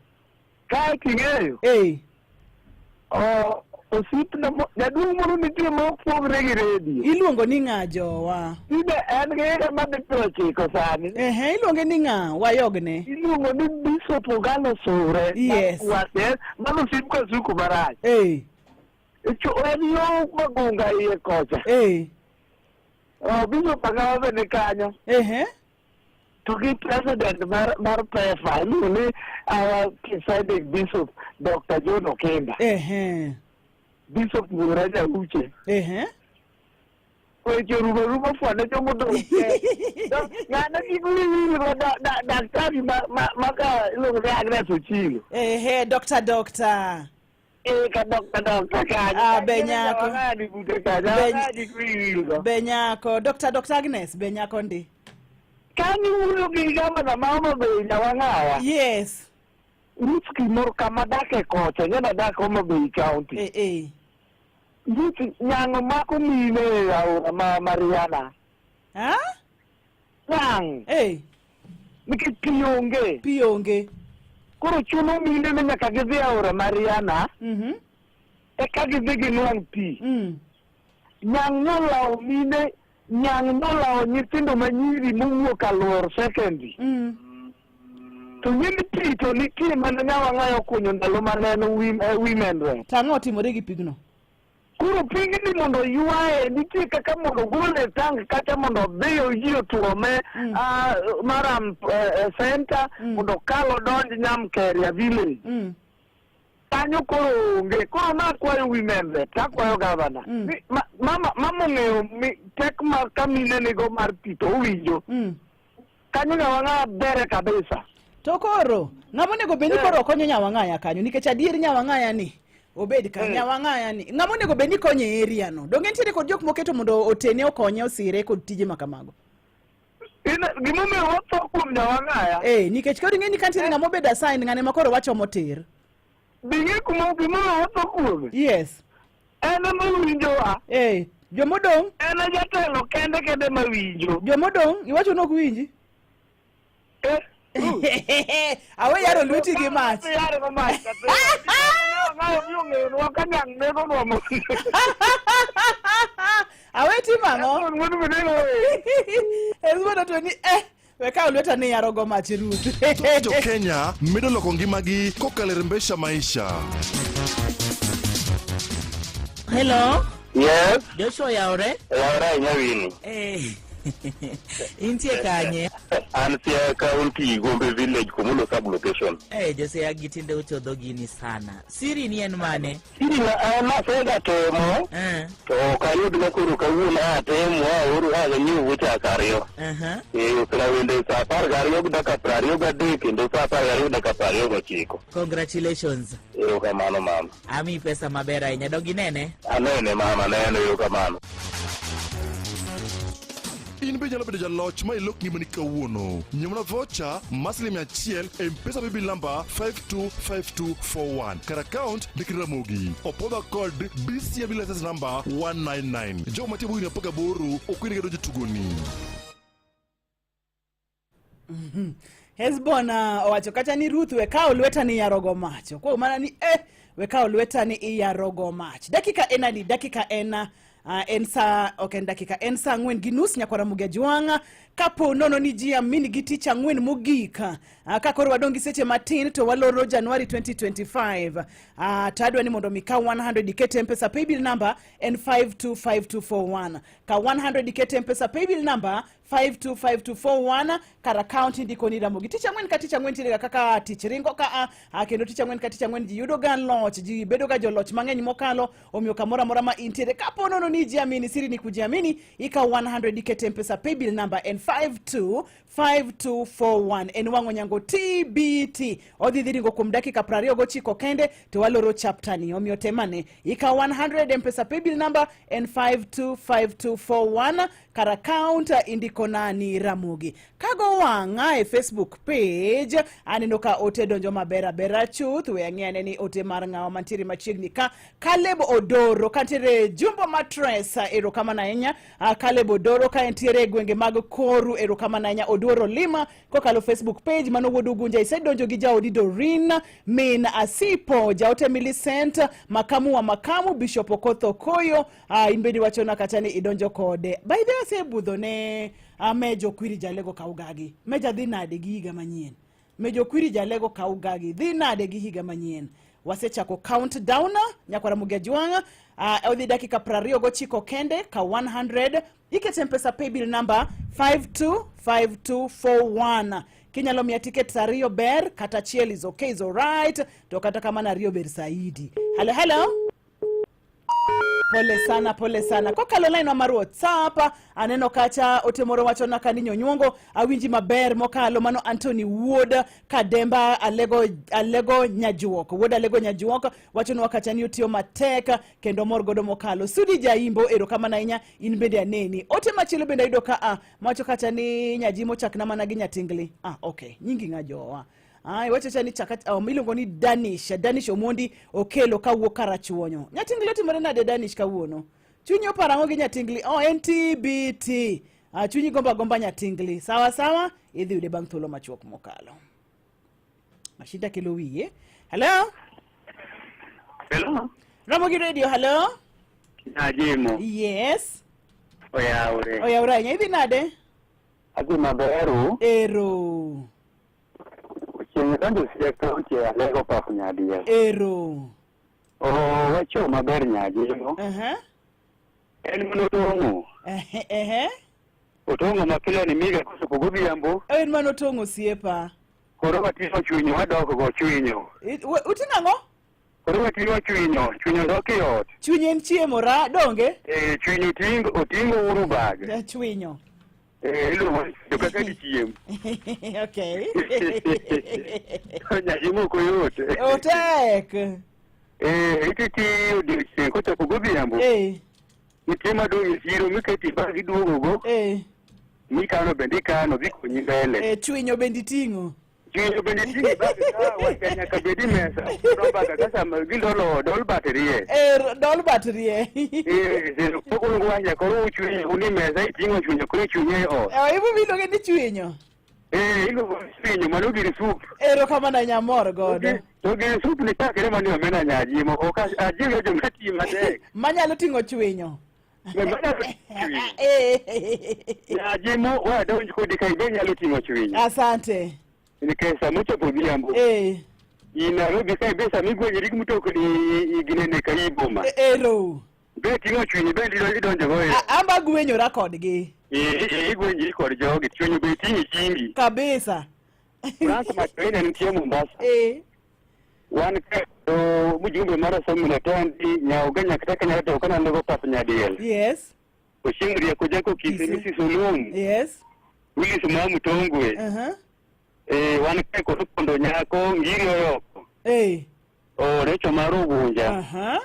[SPEAKER 18] Kae ting'eyo.
[SPEAKER 13] Eh.
[SPEAKER 18] Osiepna jaduong' moro nitie ma ok pogre gi redio.
[SPEAKER 13] Iluongo ni ng'a jowa?
[SPEAKER 18] Tinde en gi higa madhi 90 sani.
[SPEAKER 13] Ehe, iluonge ni ng'a? Wayogne.
[SPEAKER 18] Iluongo ni Bishop Ogalo Sure.
[SPEAKER 13] Yes.
[SPEAKER 18] Mano osiep Kasuku marach.
[SPEAKER 13] Eh.
[SPEAKER 18] En yo Magunga iye kocha.
[SPEAKER 13] Eh.
[SPEAKER 18] Bishop Agawa be ni kanyo.
[SPEAKER 13] Ehe.
[SPEAKER 18] To gi president mar mar PEFA iluongo ni our presiding bishop Dr. John Okinda.
[SPEAKER 13] Ehe.
[SPEAKER 18] Bishop Wuora Jauche.
[SPEAKER 13] Ehe.
[SPEAKER 18] Weche orumo rumo fwane jomodong' te. Ng'ano kik wiyi wil go daktari ma ma ma ka iluongo ni Agnes Ochilo.
[SPEAKER 13] Ehe, doctor doctor.
[SPEAKER 18] Eh, ka doctor doctor kanyo.
[SPEAKER 13] Ah, be nyako.
[SPEAKER 18] Ng'ani bute kanyo. Ng'ani kik wiyi wil go.
[SPEAKER 13] Be nyako. Doctor Doctor Agnes, be nyako ndi.
[SPEAKER 18] Kanyo wuoyo gi gavana ma Homa Bay Nyawang'awa.
[SPEAKER 13] Yes.
[SPEAKER 18] Ruth Kimoro kama dake kocha, ng'e nadak Homa Bay County.
[SPEAKER 13] Eh, eh.
[SPEAKER 18] Ruth nyang'o mako mine e aora ma Mariana.
[SPEAKER 13] Ha?
[SPEAKER 18] Nyang'.
[SPEAKER 13] Eh.
[SPEAKER 18] Nikech pi onge.
[SPEAKER 13] Pi onge.
[SPEAKER 18] Koro chuno mine ni nyaka gidhi aora Mariana.
[SPEAKER 13] Mhm.
[SPEAKER 18] Eka gidhi ginwang' pi.
[SPEAKER 13] Mm.
[SPEAKER 18] Nyang' nolawo mine, nyang' nolawo nyithindo manyiri mowuok Aluor Secondary.
[SPEAKER 13] Mm.
[SPEAKER 18] To ng'eni pi to nitie mana Nyawang'ayo okunyo ndalo mane en women rep.
[SPEAKER 13] To ang'o otimore gi pigno?
[SPEAKER 18] Koro pigni mondo ywaye nitie kaka mondo ogole e tank kacha mondo odhi ji otuome ah, Maram center mondo okal odonj Nyamkeria village. Kanyo koro onge. Koro nakwayo women rep, takwayo gavana. Ni mama mama ong'eyo tek ma ka mine nigo mar pi to owinjo. Kanyo Nyawang'aya bere kabisa.
[SPEAKER 13] To koro, ng'ama onego bed ni koro konyo Nyawang'aya kanyo nikech adier Nyawang'aya ni obed ka Nyawang'aya ni ng'ama onego bed ni konyo e area no. Donge nitiere kod jok moketo mondo otene okonye osire kod tije ma kamago.
[SPEAKER 18] Gimomiyo watho kuom Nyawang'aya.
[SPEAKER 13] Eh, nikech koro ing'e ni ka nitiere ng'ama obedo assigned ng'ane ma koro wachomo tir.
[SPEAKER 18] Bing'e kuma gimomiyo watho kuome.
[SPEAKER 13] Yes.
[SPEAKER 18] En ema owinjowa.
[SPEAKER 13] Eh, jomodong'.
[SPEAKER 18] En e jatelo kende kende ma winjo.
[SPEAKER 13] Jomodong' iwacho ni ok winji. Awe yaro lweti gi mach.
[SPEAKER 18] Yaro go mach. Nyawang'aya biro ng'eyonwa ka nyang' negonwa mondo.
[SPEAKER 13] Awe timo ang'o? Hezbon to ni eh we kaw lweta ni yaro go mach Ruth.
[SPEAKER 14] Thoth jo Kenya medo loko ngimagi kokalo e Rembesha Maisha.
[SPEAKER 20] Hello.
[SPEAKER 5] Yes.
[SPEAKER 20] Joshua oyawore?
[SPEAKER 5] Oyawore ahinya Winnie.
[SPEAKER 20] Eh. Intie kanye?
[SPEAKER 5] An Siaya County, Gombe Village, Komulo sub location.
[SPEAKER 20] Eh, Jose agi tinde uchodho gini sana. Siri ni en mane?
[SPEAKER 5] Siri na an asega temo to ok ayud ma koro kawuono atemo aoro anyiew wuoche sa ariyo. Eh, osera wende sa 12 gi dakika 23 kendo sa 12 gi dakika 29.
[SPEAKER 20] Congratulations.
[SPEAKER 5] Erokamano mama.
[SPEAKER 20] Ami pesa maber ahinya. Dog inene.
[SPEAKER 5] Anene mama, aneno erokamano.
[SPEAKER 14] In be inyalo bedo jaloch ma ilok ngimani kawuono. Nyiewna vocha mar siling 100 e M-Pesa Paybill namba 525241. Kar account ndik Ramogi. Opodha kod BCM license number 199. Jogo mantie bwo higni 18 ok oyienegi donjo e tugoni.
[SPEAKER 13] Hezbon owacho kacha ni Ruth we kawo lweta ni yarogo mach. Okuo mana ni eh we kawo lweta ni iyarogo mach. Dakika en adi? Dakika en en sa ok en dakika en sa 4:30 nyakwara Ramogi Ajwang'. Kapo nono ni ji amini gi tich ang'wen mogik ka koro wadong' gi seche matin to waloro Januari 2025. To adwa ni mondo mi kaw 100 iket M-Pesa paybill number en 525241. Kaw 100 iket M-Pesa paybill number 525241 kar account indiko ni Ramogi. Tich ang'wen ka tich ang'wen nitiere ga kaka tich ringo ka a, kendo tich ang'wen ka tich ang'wen ji yudo ga loch, ji bedo ga joloch mang'eny mokalo, omiyo kamoro amora ma intiere kapo nono ni jiamini, siri ni kujiamini, ikawo 100 ikete M-Pesa paybill number en 525241 en wang'o nyango TBT. Odhi dhi ringo kuom dakika 29 kende to waloro chapter ni, omiyo temane ikawo 100 M-Pesa paybill number en 525241 kar account indiko nani Ramogi. Kago wang'a e Facebook page aneno ka ote donjo maber abera chuth. We ang'e ane ni ote mar ng'awa mantiere machiegni ka Caleb Odoro kantiere Jumbo Matres, erokamano ahinya. Caleb Odoro ka entiere e gwenge mag Koru, erokamano ahinya. Odoro Lima kokalo Facebook page mano wuod Ugunja isedonjo gi jaodi Doreen min Asipo, jaote Millicent makamu wa makamu Bishop Okoth Okoyo. In bende iwachona kata ni idonjo kode. By the way asebudho ne Mejo Kwiri Jalego Kaugagi. Meja dhi nade gi higa manyien? Mejo Kwiri Jalego Kaugagi dhi nade gi higa manyien? Wasechako countdown nyakwara Mugia Jwang'. Odhi dakika 29 kende ka 100 ikete mpesa paybill number 525241 kinyalo miya ticket ariyo ber kata achiel is okay is alright to kata kamano ariyo ber saidi hello hello pole sana pole sana kokalo line wa mar whatsapp aneno kacha ote moro wachona ka ni nyonyuongo awinji maber mokalo mano Anthony wuod Kademba Alego, Alego Nyajuok wuod Alego Nyajuok wachonwa kacha ni otiyo matek kendo mor godo mokalo Sudi Jaimbo erokamano ahinya in bende aneni ote machielo bende ayudo ka a mawacho kacha ni nyajimo chakna mana gi nyatingli ah okay nyingi ng'a jowa Ai, wacho cha ni chaka iluongo ni Danish Danish Omondi okelo kawuok Karachuonyo. Nyatingli otimore nade Danish kawuono? Chunyi oparo ang'o gi nyatingli? Oh, en TBT. Ah, chunyi gomba gomba nyatingli. Sawa sawa, idhi yude bang' thuolo machuok mokalo. Mashinda kelo wiye. Hello?
[SPEAKER 5] Hello.
[SPEAKER 13] Ramogi Radio, hello?
[SPEAKER 5] Najimo.
[SPEAKER 13] Yes.
[SPEAKER 5] Oyawre.
[SPEAKER 13] Oyawre ahinya. Idhi nade?
[SPEAKER 5] Adhi maberu.
[SPEAKER 13] Ero.
[SPEAKER 5] Chieng' donjo Siaya County e Alego Pap Nyadiel.
[SPEAKER 13] Ero.
[SPEAKER 5] Oh, wacho maber Nyajimo.
[SPEAKER 13] Uh-huh.
[SPEAKER 5] En mana otong'o.
[SPEAKER 13] Ehe, ehe.
[SPEAKER 5] Otong'o ma kila ni miga kochopo godhiambo.
[SPEAKER 13] En mana otong'o osiepa.
[SPEAKER 5] Koro wating'o chwinyo wadok go chwinyo.
[SPEAKER 13] Uting'o ang'o?
[SPEAKER 5] Koro wating'o chwinyo, chwinyo dok e ot.
[SPEAKER 13] Chwinyo en chiemo ra, donge?
[SPEAKER 5] Eh, chwinyo oting'o oting'o uru bag.
[SPEAKER 13] Ja chwinyo.
[SPEAKER 5] Eh, iluongo ni chwinyo kaka dichiem.
[SPEAKER 13] Okay.
[SPEAKER 5] Nyajimo ok oyot.
[SPEAKER 13] Otek.
[SPEAKER 5] Eh, ititiyo odiochieng' kochopo godhiambo.
[SPEAKER 13] Eh.
[SPEAKER 5] Nitie madong' e chiro miketi bag iduogo go.
[SPEAKER 13] Eh.
[SPEAKER 5] Mikano bende ikano dhi konyi mbele.
[SPEAKER 13] Eh, chwinyo bende iting'o.
[SPEAKER 5] Chwinyo bende iting'o bag ka wach nyaka bed e mesa. Koro bag ka sama gidolo dol bat rie.
[SPEAKER 13] Eh, dol bat rie.
[SPEAKER 5] Eh, pok uluongo wach nyaka koro uchwinyo uni mesa iting'o chwinyo koro ichwinyo e ot.
[SPEAKER 13] Eh, ibo miluonge ni chwinyo.
[SPEAKER 5] Eh, iluongo ni chwinyo mano gir sup.
[SPEAKER 13] Erokamano ahinya amor godo.
[SPEAKER 5] To gir sup ni chakre mani omena nyajimo ok ajiwo joma tiyo matek.
[SPEAKER 13] Manyalo ting'o chwinyo.
[SPEAKER 5] Nyajimo wadonj kodi ka ibe nyalo ting'o chwinyo.
[SPEAKER 13] Asante.
[SPEAKER 5] Nikech sama ochopo odhiambo.
[SPEAKER 13] Eh.
[SPEAKER 5] I Nairobi ka ibe sama igwenyori gi mtokni ginene ka i boma.
[SPEAKER 13] Ero.
[SPEAKER 5] Be ting'o chwinyo bende idonjo go e.
[SPEAKER 13] Amba gwenyora kodgi.
[SPEAKER 5] Igwenyori kod jogi chwinyo be iting'o e chingi.
[SPEAKER 13] Kabisa.
[SPEAKER 5] Frank Matwena nitie Mombasa.
[SPEAKER 13] Eh.
[SPEAKER 5] Wan ka to mjumbe mar assembly Tondi nyaoga nyaka kaka nyalo to kana nego pap nyadiel.
[SPEAKER 13] Yes.
[SPEAKER 5] Ochieng' rieko jako kise Mrs. Olum.
[SPEAKER 13] Yes.
[SPEAKER 5] Willis Mamu Tongwe.
[SPEAKER 13] Uh-huh.
[SPEAKER 5] Eh, wan kae kod Opondo nyako Ngiri Oyoko.
[SPEAKER 13] Eh.
[SPEAKER 5] O Recho mar Ugunja.
[SPEAKER 13] Uh-huh.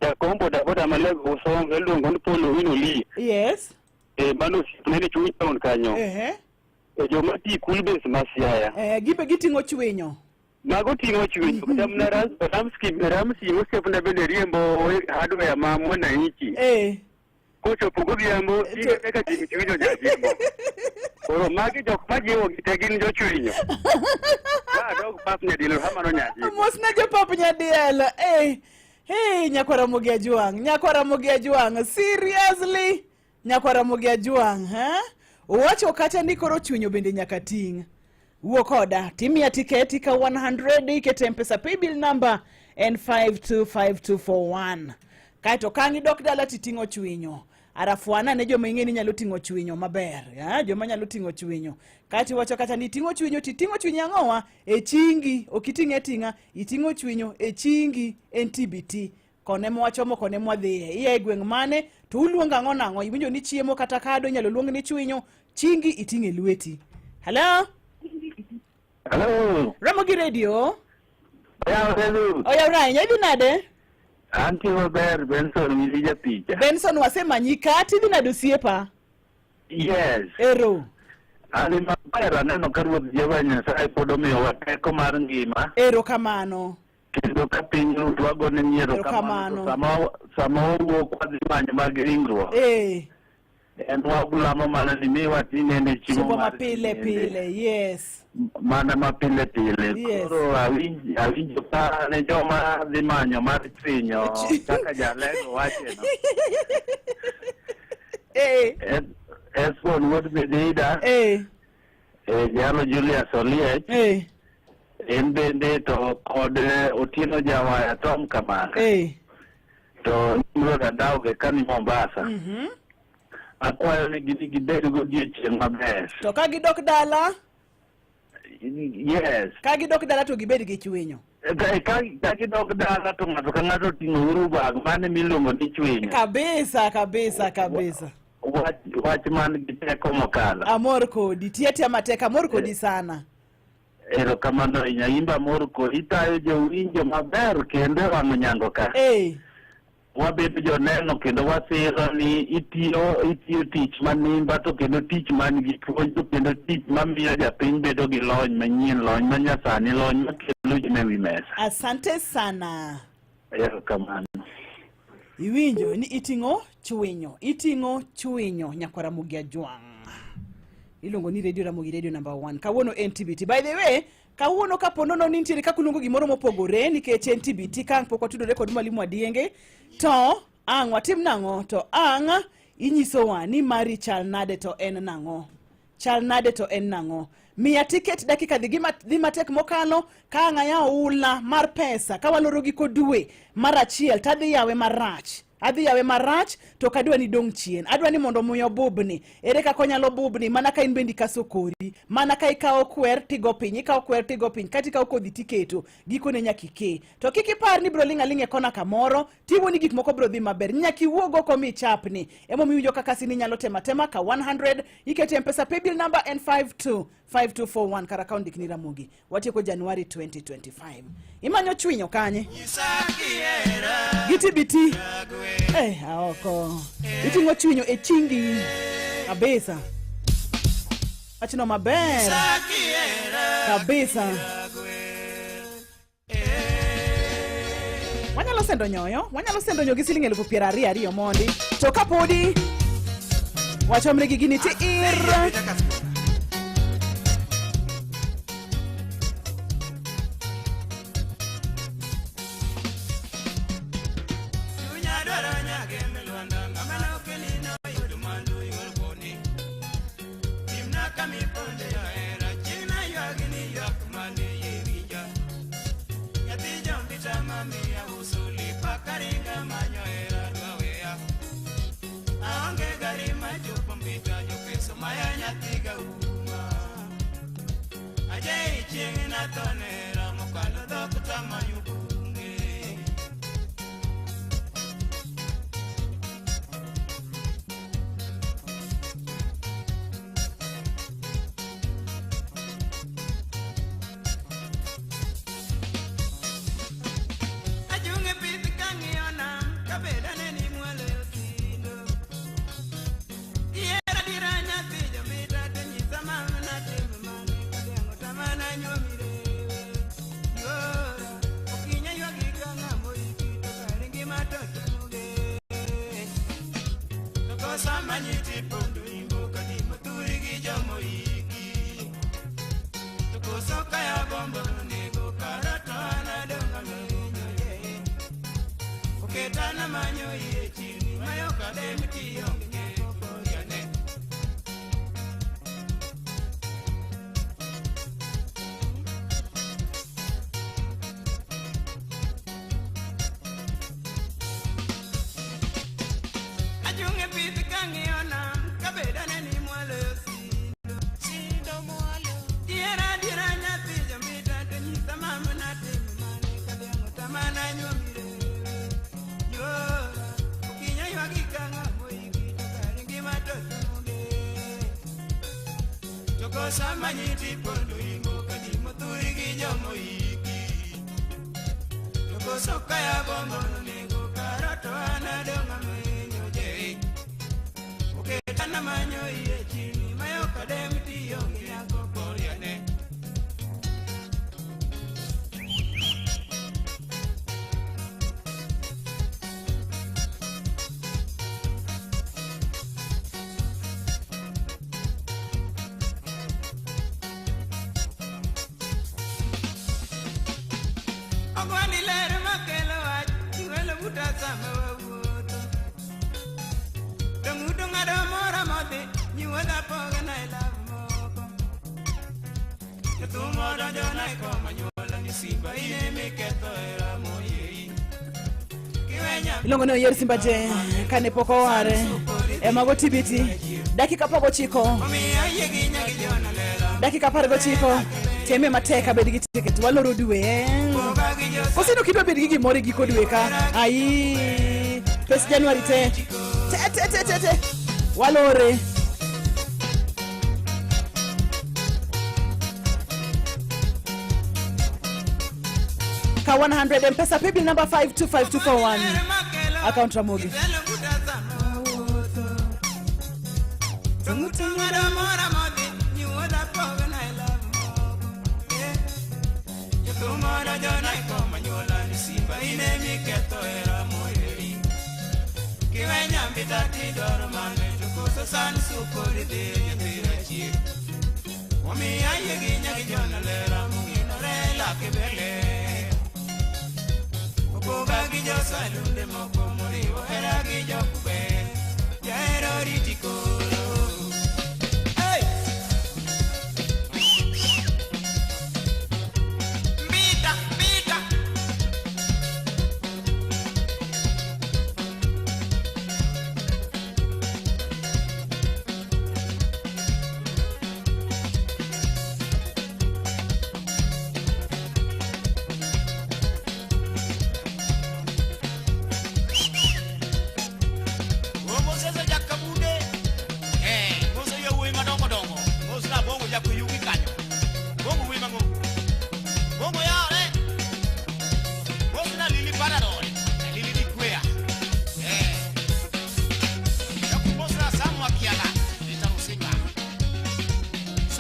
[SPEAKER 5] Jakom boda boda malego Usonga iluongo ni Paul Owino Lee.
[SPEAKER 13] Yes.
[SPEAKER 5] Eh, mano osiepne ni chuny town kanyo.
[SPEAKER 13] Eh.
[SPEAKER 5] E joma ti Kulbes ma Siaya.
[SPEAKER 13] Eh, gibe giting'o chwinyo.
[SPEAKER 5] Mago ting'o chwinyo. Kata mana Ramsey Ramsey osiepna bende riembo hardware ma Mwananchi.
[SPEAKER 13] Eh.
[SPEAKER 5] Kochopo godhiambo, ting'e kaka ting' chwinyo jajimbo. Koro magi jok majiwo gi te gin jochwinyo. Ma dog pap nyadiel hamano nyajimbo.
[SPEAKER 13] Mosna jopap nyadiel. Eh. Hey, nyakwa Ramogi Ajwang', nyakwa Ramogi Ajwang', seriously? Nyakwa Ramogi Ajwang', ha? Owacho kata ni koro chwinyo bende nyaka ting'. Wuo koda, timiya tiket ikaw 100 ikete M-Pesa paybill number en 525241. Kaeto kang' idok dala titing'o chwinyo. Arafuana ne joma ing'e ni nyalo ting'o chwinyo maber. Ya, joma nyalo ting'o chwinyo. Kaeto iwacho kata ni iting'o chwinyo titing'o chwinyo ang'owa e chingi, ok iting'e ating'a, iting'o chwinyo e chingi en TBT. Kone mwachomo kone mwadhiye. Iya e gweng' mane to uluongo ang'o nang'o? Iwinjo ni chiemo kata kado inyalo luong ni chwinyo, chingi iting'e lweti. Hello?
[SPEAKER 5] Hello.
[SPEAKER 13] Ramogi Radio.
[SPEAKER 5] Oyawre.
[SPEAKER 13] Oyawre ahinya, idhi nade?
[SPEAKER 5] Antie maber Benson Wili japicha.
[SPEAKER 13] Benson wasemanyi kati idhi nade osiepa?
[SPEAKER 5] Yes.
[SPEAKER 13] Ero.
[SPEAKER 5] An maber aneno ka Ruoth Jehova Nyasaye pod omiyowa teko mar ngima.
[SPEAKER 13] Ero kamano.
[SPEAKER 5] Kendo ka piny ruto wagone ni erokamano.
[SPEAKER 13] Erokamano.
[SPEAKER 5] Sama sama wawuok wadhi manyo mag ringruok.
[SPEAKER 13] Eh.
[SPEAKER 5] En walamo mana ni miwa tinende chiemo
[SPEAKER 13] Chiemo
[SPEAKER 5] mar
[SPEAKER 13] mapile
[SPEAKER 5] tinende.
[SPEAKER 13] pile, yes.
[SPEAKER 5] Mana mapile pile.
[SPEAKER 13] Yes.
[SPEAKER 5] Koro awinjo ka ne joma dhi manyo mar chwinyo kaka jalego wacheno.
[SPEAKER 13] Eh.
[SPEAKER 5] Esbon wuod Bedida.
[SPEAKER 13] Eh.
[SPEAKER 5] Jalo Julius Oliech.
[SPEAKER 13] Eh.
[SPEAKER 5] En bende to kod Otieno Jawaya Tom Kamanga. To Nimrod Adauge kani Mombasa. Akwayo ni gidhi gibed godiochieng' maber.
[SPEAKER 13] To ka gidok dala,
[SPEAKER 5] Yes.
[SPEAKER 13] ka gidok dala to gibed gi chwinyo.
[SPEAKER 5] Ka gidok dala to ng'ato ka ng'ato oting'o uru bag mane miluongo ni chwinyo.
[SPEAKER 13] Kabisa, kabisa, kabisa.
[SPEAKER 5] Wach man gi teko mokalo.
[SPEAKER 13] Amor kodi, tiyo atiya matek, amor kodi sana.
[SPEAKER 5] Erokamano ahinya, in be amor kodi, itayo jowinjo maber kendo e wang' onyango ka. Wabedo joneno kendo wasiro ni itiyo tich manimba to kendo tich man gi puonj to kendo tich mamiyo japiny bedo gi lony manyien, lony manyasani, lony makelo ji e wi mesa.
[SPEAKER 13] Asante sana.
[SPEAKER 5] Erokamano.
[SPEAKER 13] Iwinjo ni iting'o chwinyo, iting'o chwinyo nyakwar Ramogi Ajwang'. Iluongo ni Radio Ramogi, Radio number 1. Kawuono en TBT. By the way, kawuono kapo nono ni nitiere kaka uluongo gimoro mopogore nikech en TBT ka ang' pok watudore kod mwalimu Adienge, to ang' watim nang'o? To ang' inyisowa ni mari chal nade to en nang'o? Chal nade to en nang'o? Miya tiket dakika dhi dhi matek mokalo ka ang' ayawo ula mar pesa ka waloro giko dwe mar achiel tadhi yawe marach. Adhi yawe marach to ok adwa ni dong' chien. Adwa ni mondo muya obubni. Ere kaka onyalo bubni? Mana ka in bende ikaso kori. Mana ka ikawo kwer tigo piny, ikawo kwer tigo piny, kata ikawo kodhi tiketo, gikone nyaka ike. To kik ipar ni biro ling' aling'a e kona kamoro, tiwuo ni gik moko biro dhi maber. Nyaka iwuog oko michapni. Emomiyo iwinjo kaka sini inyalo temo atema ka 100, iketo M-Pesa paybill number en 525241 kar account ndikni Ramogi. Watieko Januari 2025. Imanyo chwinyo kanye? Gi TBT. Aoko. Iting'o chwinyo e chingi. Kabisa. Wachno maber. Kabisa. Wanyalo sendo nyoyo, wanyalo sendo nyoyo gi siling 22,000 mondi. To kapodi wachomre gi gini ti ir.
[SPEAKER 16] Tumo donjo na ikoma nyuol.
[SPEAKER 13] Iluongo ni Oyier Simba J kane pok oware emago TBT dakika 19 dakika 19 teme matek abed gi ticket waloro dwe kosino kidwa bed gi gimoro e giko dwe ka ai pes January te te te te te te walore ka 100 mpesa paybill number 525241 account Ramogi.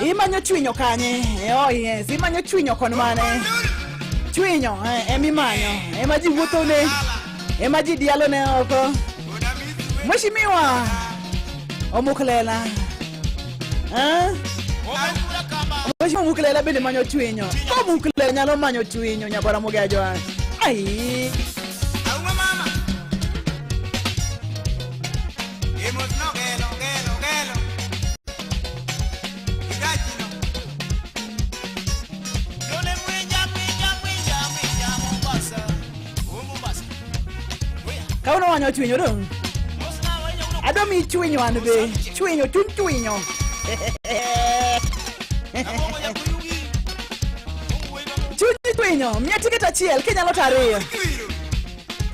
[SPEAKER 13] Imanyo chwinyo kanye? Oh yes, imanyo chwinyo kon mane? Chwinyo emimanyo, ema ji wuothone, ema ji dialone oko. Mheshimiwa Omuklela. Mheshimiwa Omuklela bende manyo chwinyo. Omuklela nyalo manyo chwinyo nyakwara Mogejo. Ai. Kawuono wanyo chwinyo dong'. Adwa miyi chwinyo an be. Chwinyo, chuny chwinyo. Chuny chwinyo, miya tiket achiel kinyalo to ariyo.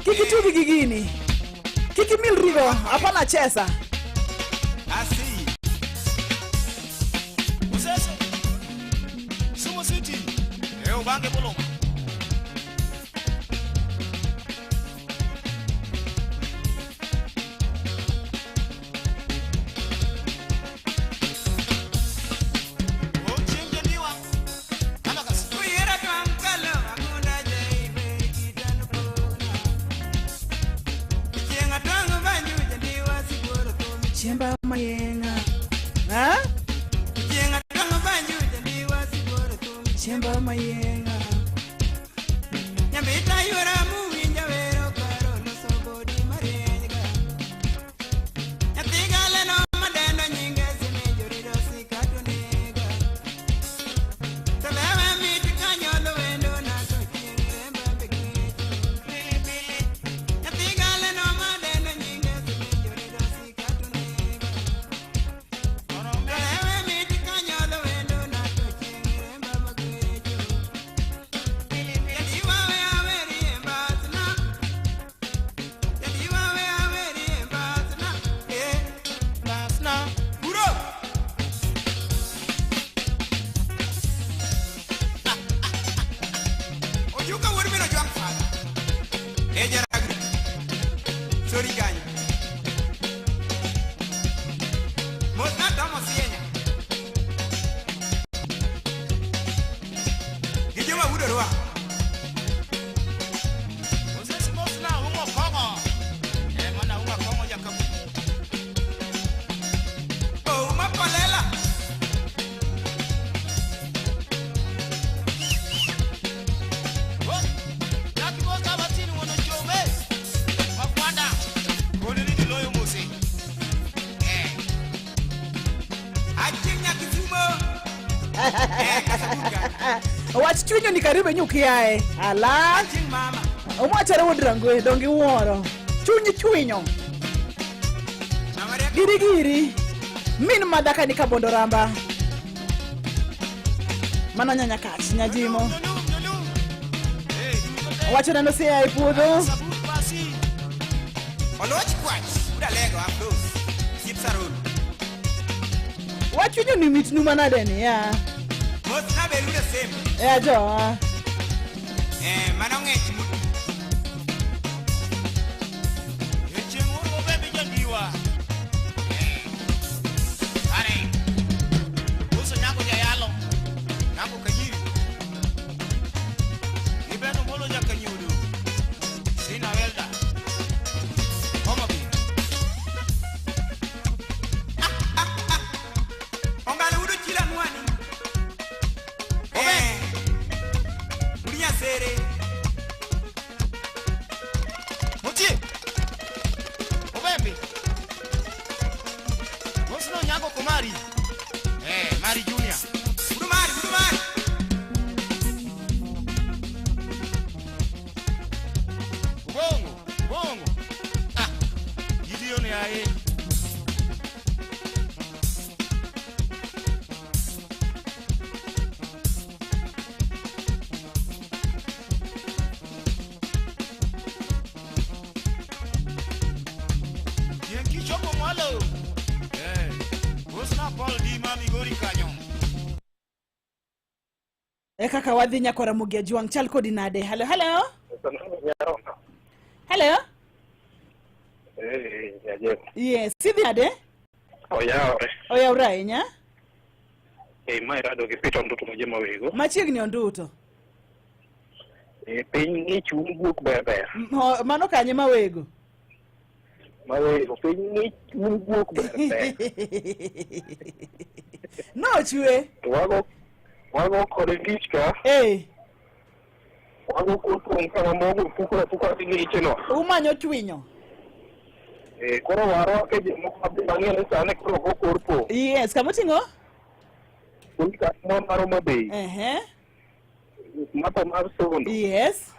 [SPEAKER 13] Kik itugi gi gini. Kik imilrigo, hapana chesa. Chiemba mayenga. Ha? Chiemba mayenga. Wach chwinyo ni karibu nyukiae. Ala. Omwachare wuod Rangwe donge iwuoro. Chuny chwinyo. Giri giri. Min madhaka ni kabondo ramba. Mano nyanya kach nyajimo. Wacho nano sea e puodho.
[SPEAKER 16] Oloch kwach, udalego aplos. Sip sarul.
[SPEAKER 13] Wachwinyo ni mitnu manade ni ya.
[SPEAKER 16] Mos na berude sem.
[SPEAKER 13] Ya jo.
[SPEAKER 16] Eh, mano ng'ech muti.
[SPEAKER 6] Chieng' moro obebi jandiwa.
[SPEAKER 16] Are.
[SPEAKER 6] Uso nyango jayalo.
[SPEAKER 16] Nyango kanyiri.
[SPEAKER 6] Ibeno molo jakanyudu. Sina welda.
[SPEAKER 16] Homa Bay. Ongalo udo chila nwani. Eh. Udi nyasere.
[SPEAKER 6] Mutie. Obembe. Mosno nyango komari. Eh, Mari Junior.
[SPEAKER 16] Udu mari, udu mari.
[SPEAKER 6] Ubongo, ubongo. Ah. Gideon yaye. Chieng' kichopo mwalo. Eh. Mosna Paul di mami gori kanyo.
[SPEAKER 13] E kaka wadhi nyako Ramogi Ajwang' chal kodi nade? Hello, hello. Hello.
[SPEAKER 5] Eh, Nyajeko.
[SPEAKER 13] Yes, idhi nade?
[SPEAKER 5] Oyawre.
[SPEAKER 13] Oyawre ahinya.
[SPEAKER 5] Eh, ma irado gi Peter Ndutu Mojema Wego.
[SPEAKER 13] Machiegni onduto.
[SPEAKER 5] Eh, piny ng'ich um guok ber ber.
[SPEAKER 13] Mano kanye mawego?
[SPEAKER 5] Mawego, piny ng'ich um guok ber ber.
[SPEAKER 13] Nochwe.
[SPEAKER 5] To wago kode tich ka.
[SPEAKER 13] Eh.
[SPEAKER 5] Wago kor pong' kama mogo pukore apukora gi ng'iche no.
[SPEAKER 13] Umanyo chwinyo.
[SPEAKER 5] Eh, koro warwake jomoko mang'e ni sani koro go kor pong'.
[SPEAKER 13] Yes, kamoting'o?
[SPEAKER 5] Kulika mo mar Homa Bay.
[SPEAKER 13] Ehe.
[SPEAKER 5] Mapa mar Sondo.
[SPEAKER 13] Yes.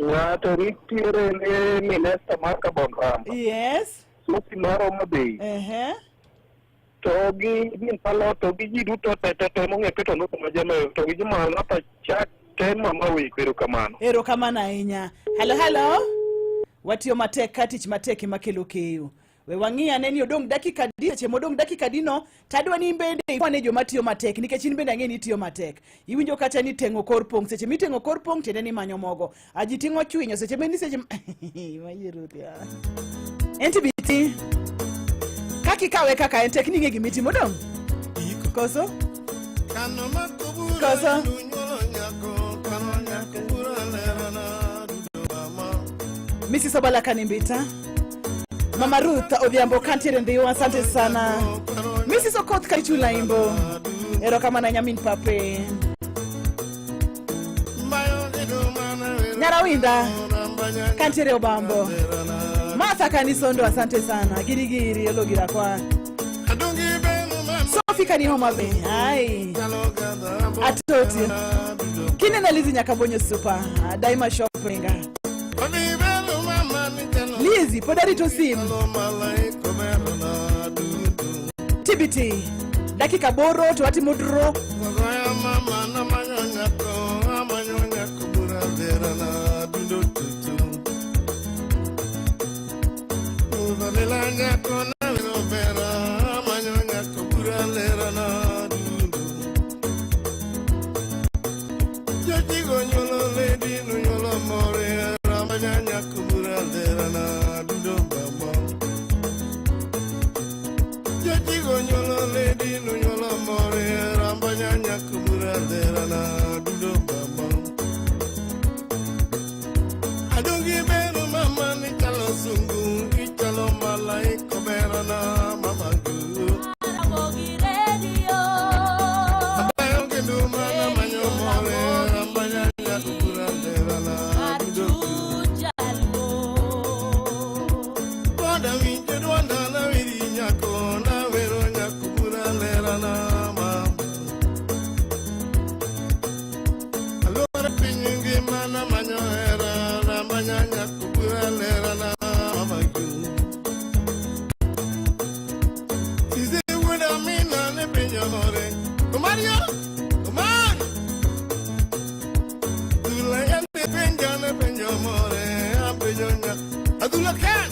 [SPEAKER 5] Ng'ato nitiere ne minista mar Kabon Ramba.
[SPEAKER 13] Yes.
[SPEAKER 5] Sosi mar Homa Bay.
[SPEAKER 13] Ehe.
[SPEAKER 5] To gi min palo to gi ji duto te te te mong'e Peter Ndutu Majema to gi joma napa chak te mama wego erokamano.
[SPEAKER 13] Erokamano ahinya. Hello, hello. Watiyo matek ka tich matek ema kelo keyo. We wang'i ane ni odong' dakika adi, seche modong' dakika adi no, tadwa ni in bende ikwane joma tiyo matek nikech in bende ang'e ni itiyo matek. Iwinjo kacha ni teng'o kor pong', seche miteng'o kor pong' tiende ni imanyo mogo. Aji ting'o chwinyo seche ma ni seche Mayie Ruth ya. En TBT. Kaka ikawe kaka en tek ni ing'e gima itimo dong'. Koso? Koso? Mrs. Obala Kanimbita. Mama Ruth Odhiambo kantiere Ndhiwa, asante sana. Mrs. Okoth Kaichula Imbo. Erokamano nyamin Pape. Nyarawinda kantiere Obambo. Martha Kanisondo, asante sana. Girigiri ologira kwa. Sophie Kani Homa Bay. Ai. Atoti. Kinena Lizi Nyakabonyo Super. Daima Shopping. Lizi, pod arito sim. TBT. Dakika 8 to watimo draw.
[SPEAKER 12] Ramogi Radio.
[SPEAKER 11] ne penjo more apenjo nya adhula kan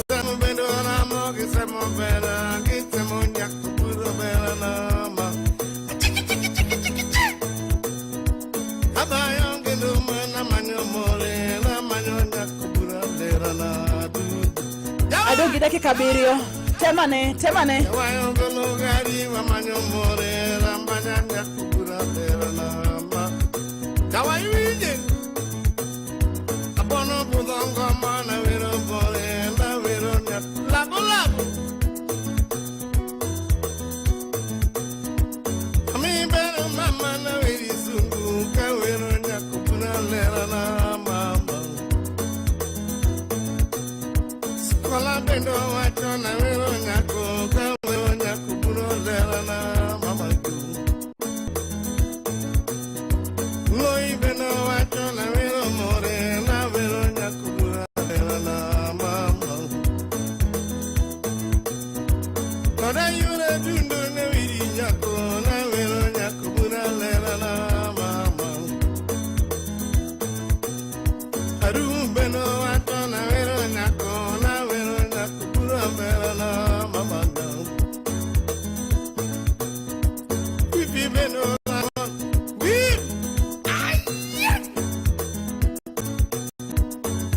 [SPEAKER 11] Semo bendo ramo gi semo bera gi semo nyako puro bera nama Abayo kendo mana manyo more na manyo nyako puro bera na dudu
[SPEAKER 13] Adong' gi dakika abiriyo. Temane, temane.
[SPEAKER 11] Wayo golo gari wamanyo more ramanya nyako puro bera nama Kawaiwinje Abono budho ngoma na wero bore na wero nyako labo labo Ami bero mama na weri sungu ka wero nyako pura lera na mama Skola bendo wacho na wero nyako ka wero nyako pura lera na mama ju Loi bendo wacho na wero more na wero nyako pura lera na mama Koda yure dundo na wiri nyako na wero nyako pura lera na mama Aru beno wacho na wero nyako na wero nyako pura lera na mama na Wifi beno na wi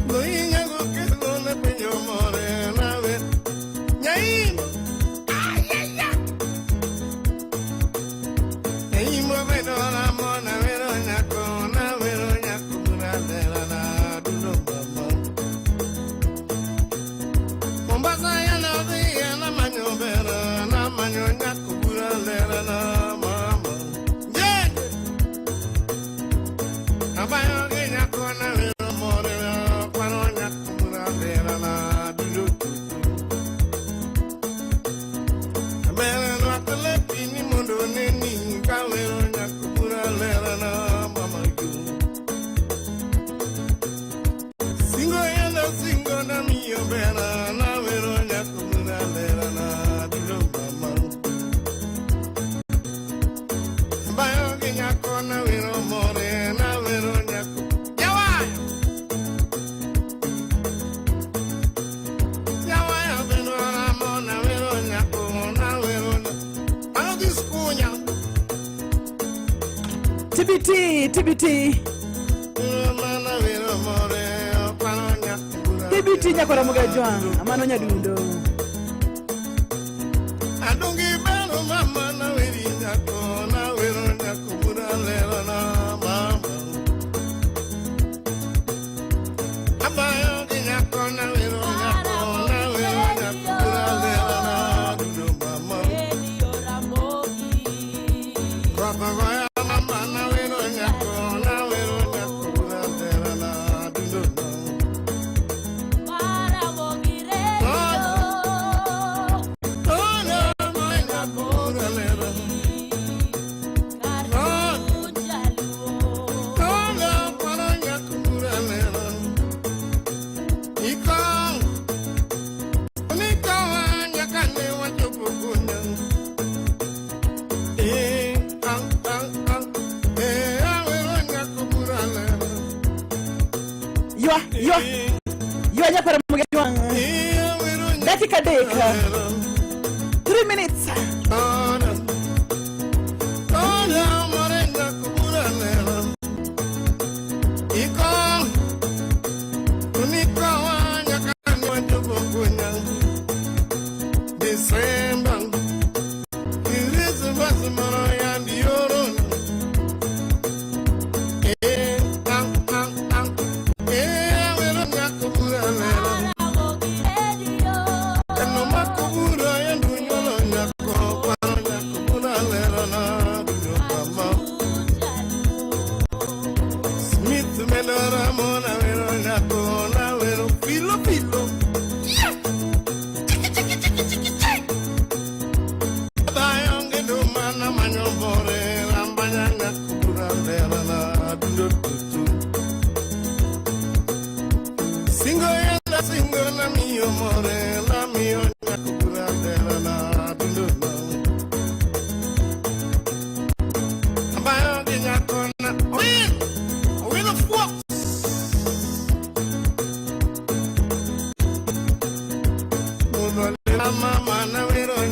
[SPEAKER 11] Lo inyago kelo na penjo more na we Nyaimo Nyaimo beno ramo na wero nyako na wero nyako pura lera na dundo mama Mombasa ya na dhi na manyo bera na manyo nyako pura lera na mama Yeah Abayo gi nyako na wero more kwaro nyako pura lera na dundo tutu Abere rwako lepi ni mondo neni ka wero nyako pura lera na mama yo Singo yanda singo na miyo bera na wero nyako pura lera na dundo mama Abayo gi nyako na wero more na wero nyako Yawayo Yawayo beno ramo na wero nyako na wero nyako Mano gi skunya
[SPEAKER 13] TBT, TBT.
[SPEAKER 11] Mana wero more kwaro nyako pura
[SPEAKER 13] TBT nyakwara Mugajwang'. Mano nyadundo.
[SPEAKER 11] Adongi bero mama na weri nyako na wero nyako pura lera na mama Abayo gi nyako na wero nyako na wero nyako pura lera na dundo mama Kwapa goya mama na wero nyako na wero nyako pura lera na dundo
[SPEAKER 13] Ywa, ywa. Ywa nyakwara Mugajwang'. Dakika 3. 3 minutes.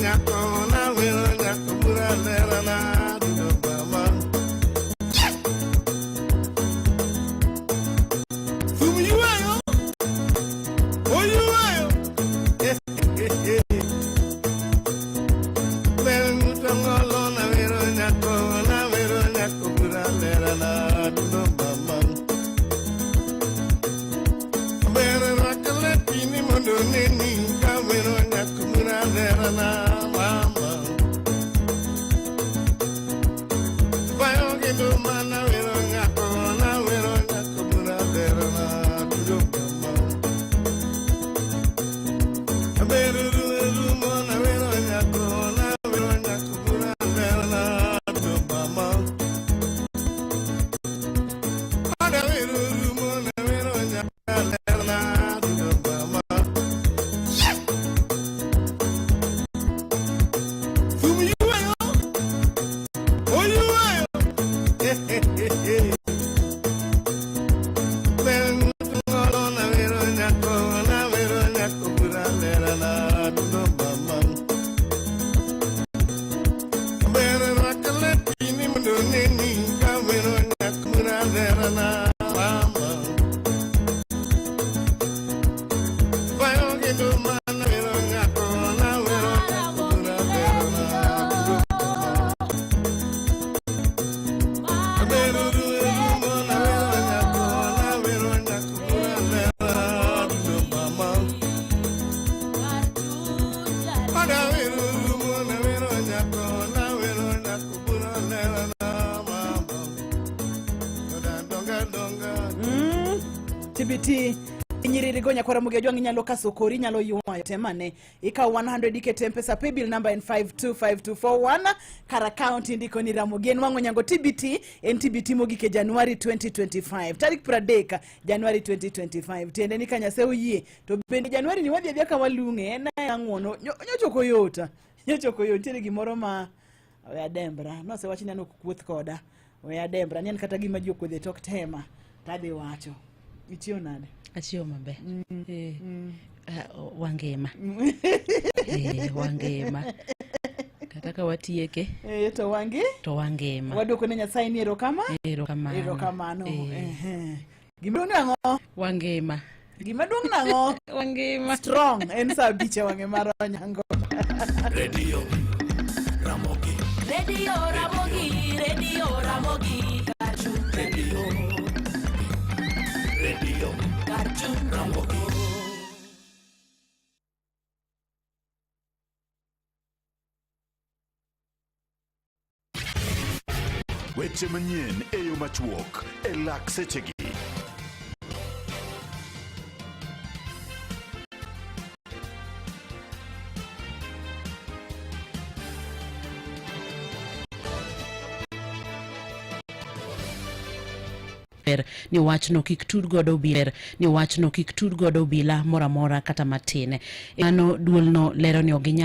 [SPEAKER 17] nyako nawero nyako bura lerana dudo mama. Thum ywayo, oywayo. Ber ng'uto ng'olo nawero nyako nawero nyako bura lerana dudo mama. Ber rwako lepini mondo oneni kawero nyako bura lerana mama. Bayo kendo mana wero nyako nawero nyako bura lerana dudo mama. Ber rumo nawero nyako nawero nyako bura lerana dudo mama. Ada wero rumo nawero nyako lerana dudo mama. Thum ywayo, oywayo. Ber ng'uto ng'olo nawero nyako nawero nyako bura lerana dudo mama. Ber rwako lepini mondo oneni kawero nyako bura lerana mama. Bayo kendo mana wero nyako nawero nyako bura lerana dudo mama. Ber rumo nawero nyako nawero nyako bura lerana dudo mama. Ada wero rumo nawero nyako nawero nyako bura lerana mama. Donga donga donga.
[SPEAKER 13] TBT nyiririgo nyakwara Ramogi Ajwang' inyalo kaso kori inyalo ywayo temane ikawo 100 ikete mpesa paybill number en 525241 kar account indiko ni Ramogi en wang'o nyango TBT en TBT mogik e Januari 2025 tarik 30 Januari 2025 tiende ni ka Nyasaye oyie to bende Januari ni wadhi adhiya ka walung'e en ang'wono nyocha ok oyot nyocha ok oyot nitiere gimoro ma we adembra nosewach ni an ok kuoth koda we adembra ni en kata gima ji okuodhe tok tema tadhi wacho ichiew nade
[SPEAKER 22] Achiewo maber. Eh, ah, wangima. Eh, wangima. Kata ka watieke
[SPEAKER 13] Eh, to wangi
[SPEAKER 22] to wangima.
[SPEAKER 13] waduoko ne Nyasaye ni erokama
[SPEAKER 22] Erokamano.
[SPEAKER 13] erokamano
[SPEAKER 22] Eh.
[SPEAKER 13] Ehe. gima duong' nang'o
[SPEAKER 22] Wangima.
[SPEAKER 13] gima duong' nang'o
[SPEAKER 22] Wangima.
[SPEAKER 13] strong en saa abich e wang'e mar onyango
[SPEAKER 6] Radio Ramogi.
[SPEAKER 12] Radio Ramogi, Radio Ramogi, Kachu.
[SPEAKER 6] Radio. Radio
[SPEAKER 12] Kachu.
[SPEAKER 6] Ramogi.
[SPEAKER 14] Weche manyien e yo machuok e lak sechegi.
[SPEAKER 22] Ber ni wachno kik tud godo ber ni wachno kik tud godo obila moro amora kata matin. Mano duolno lero ni ok ginyal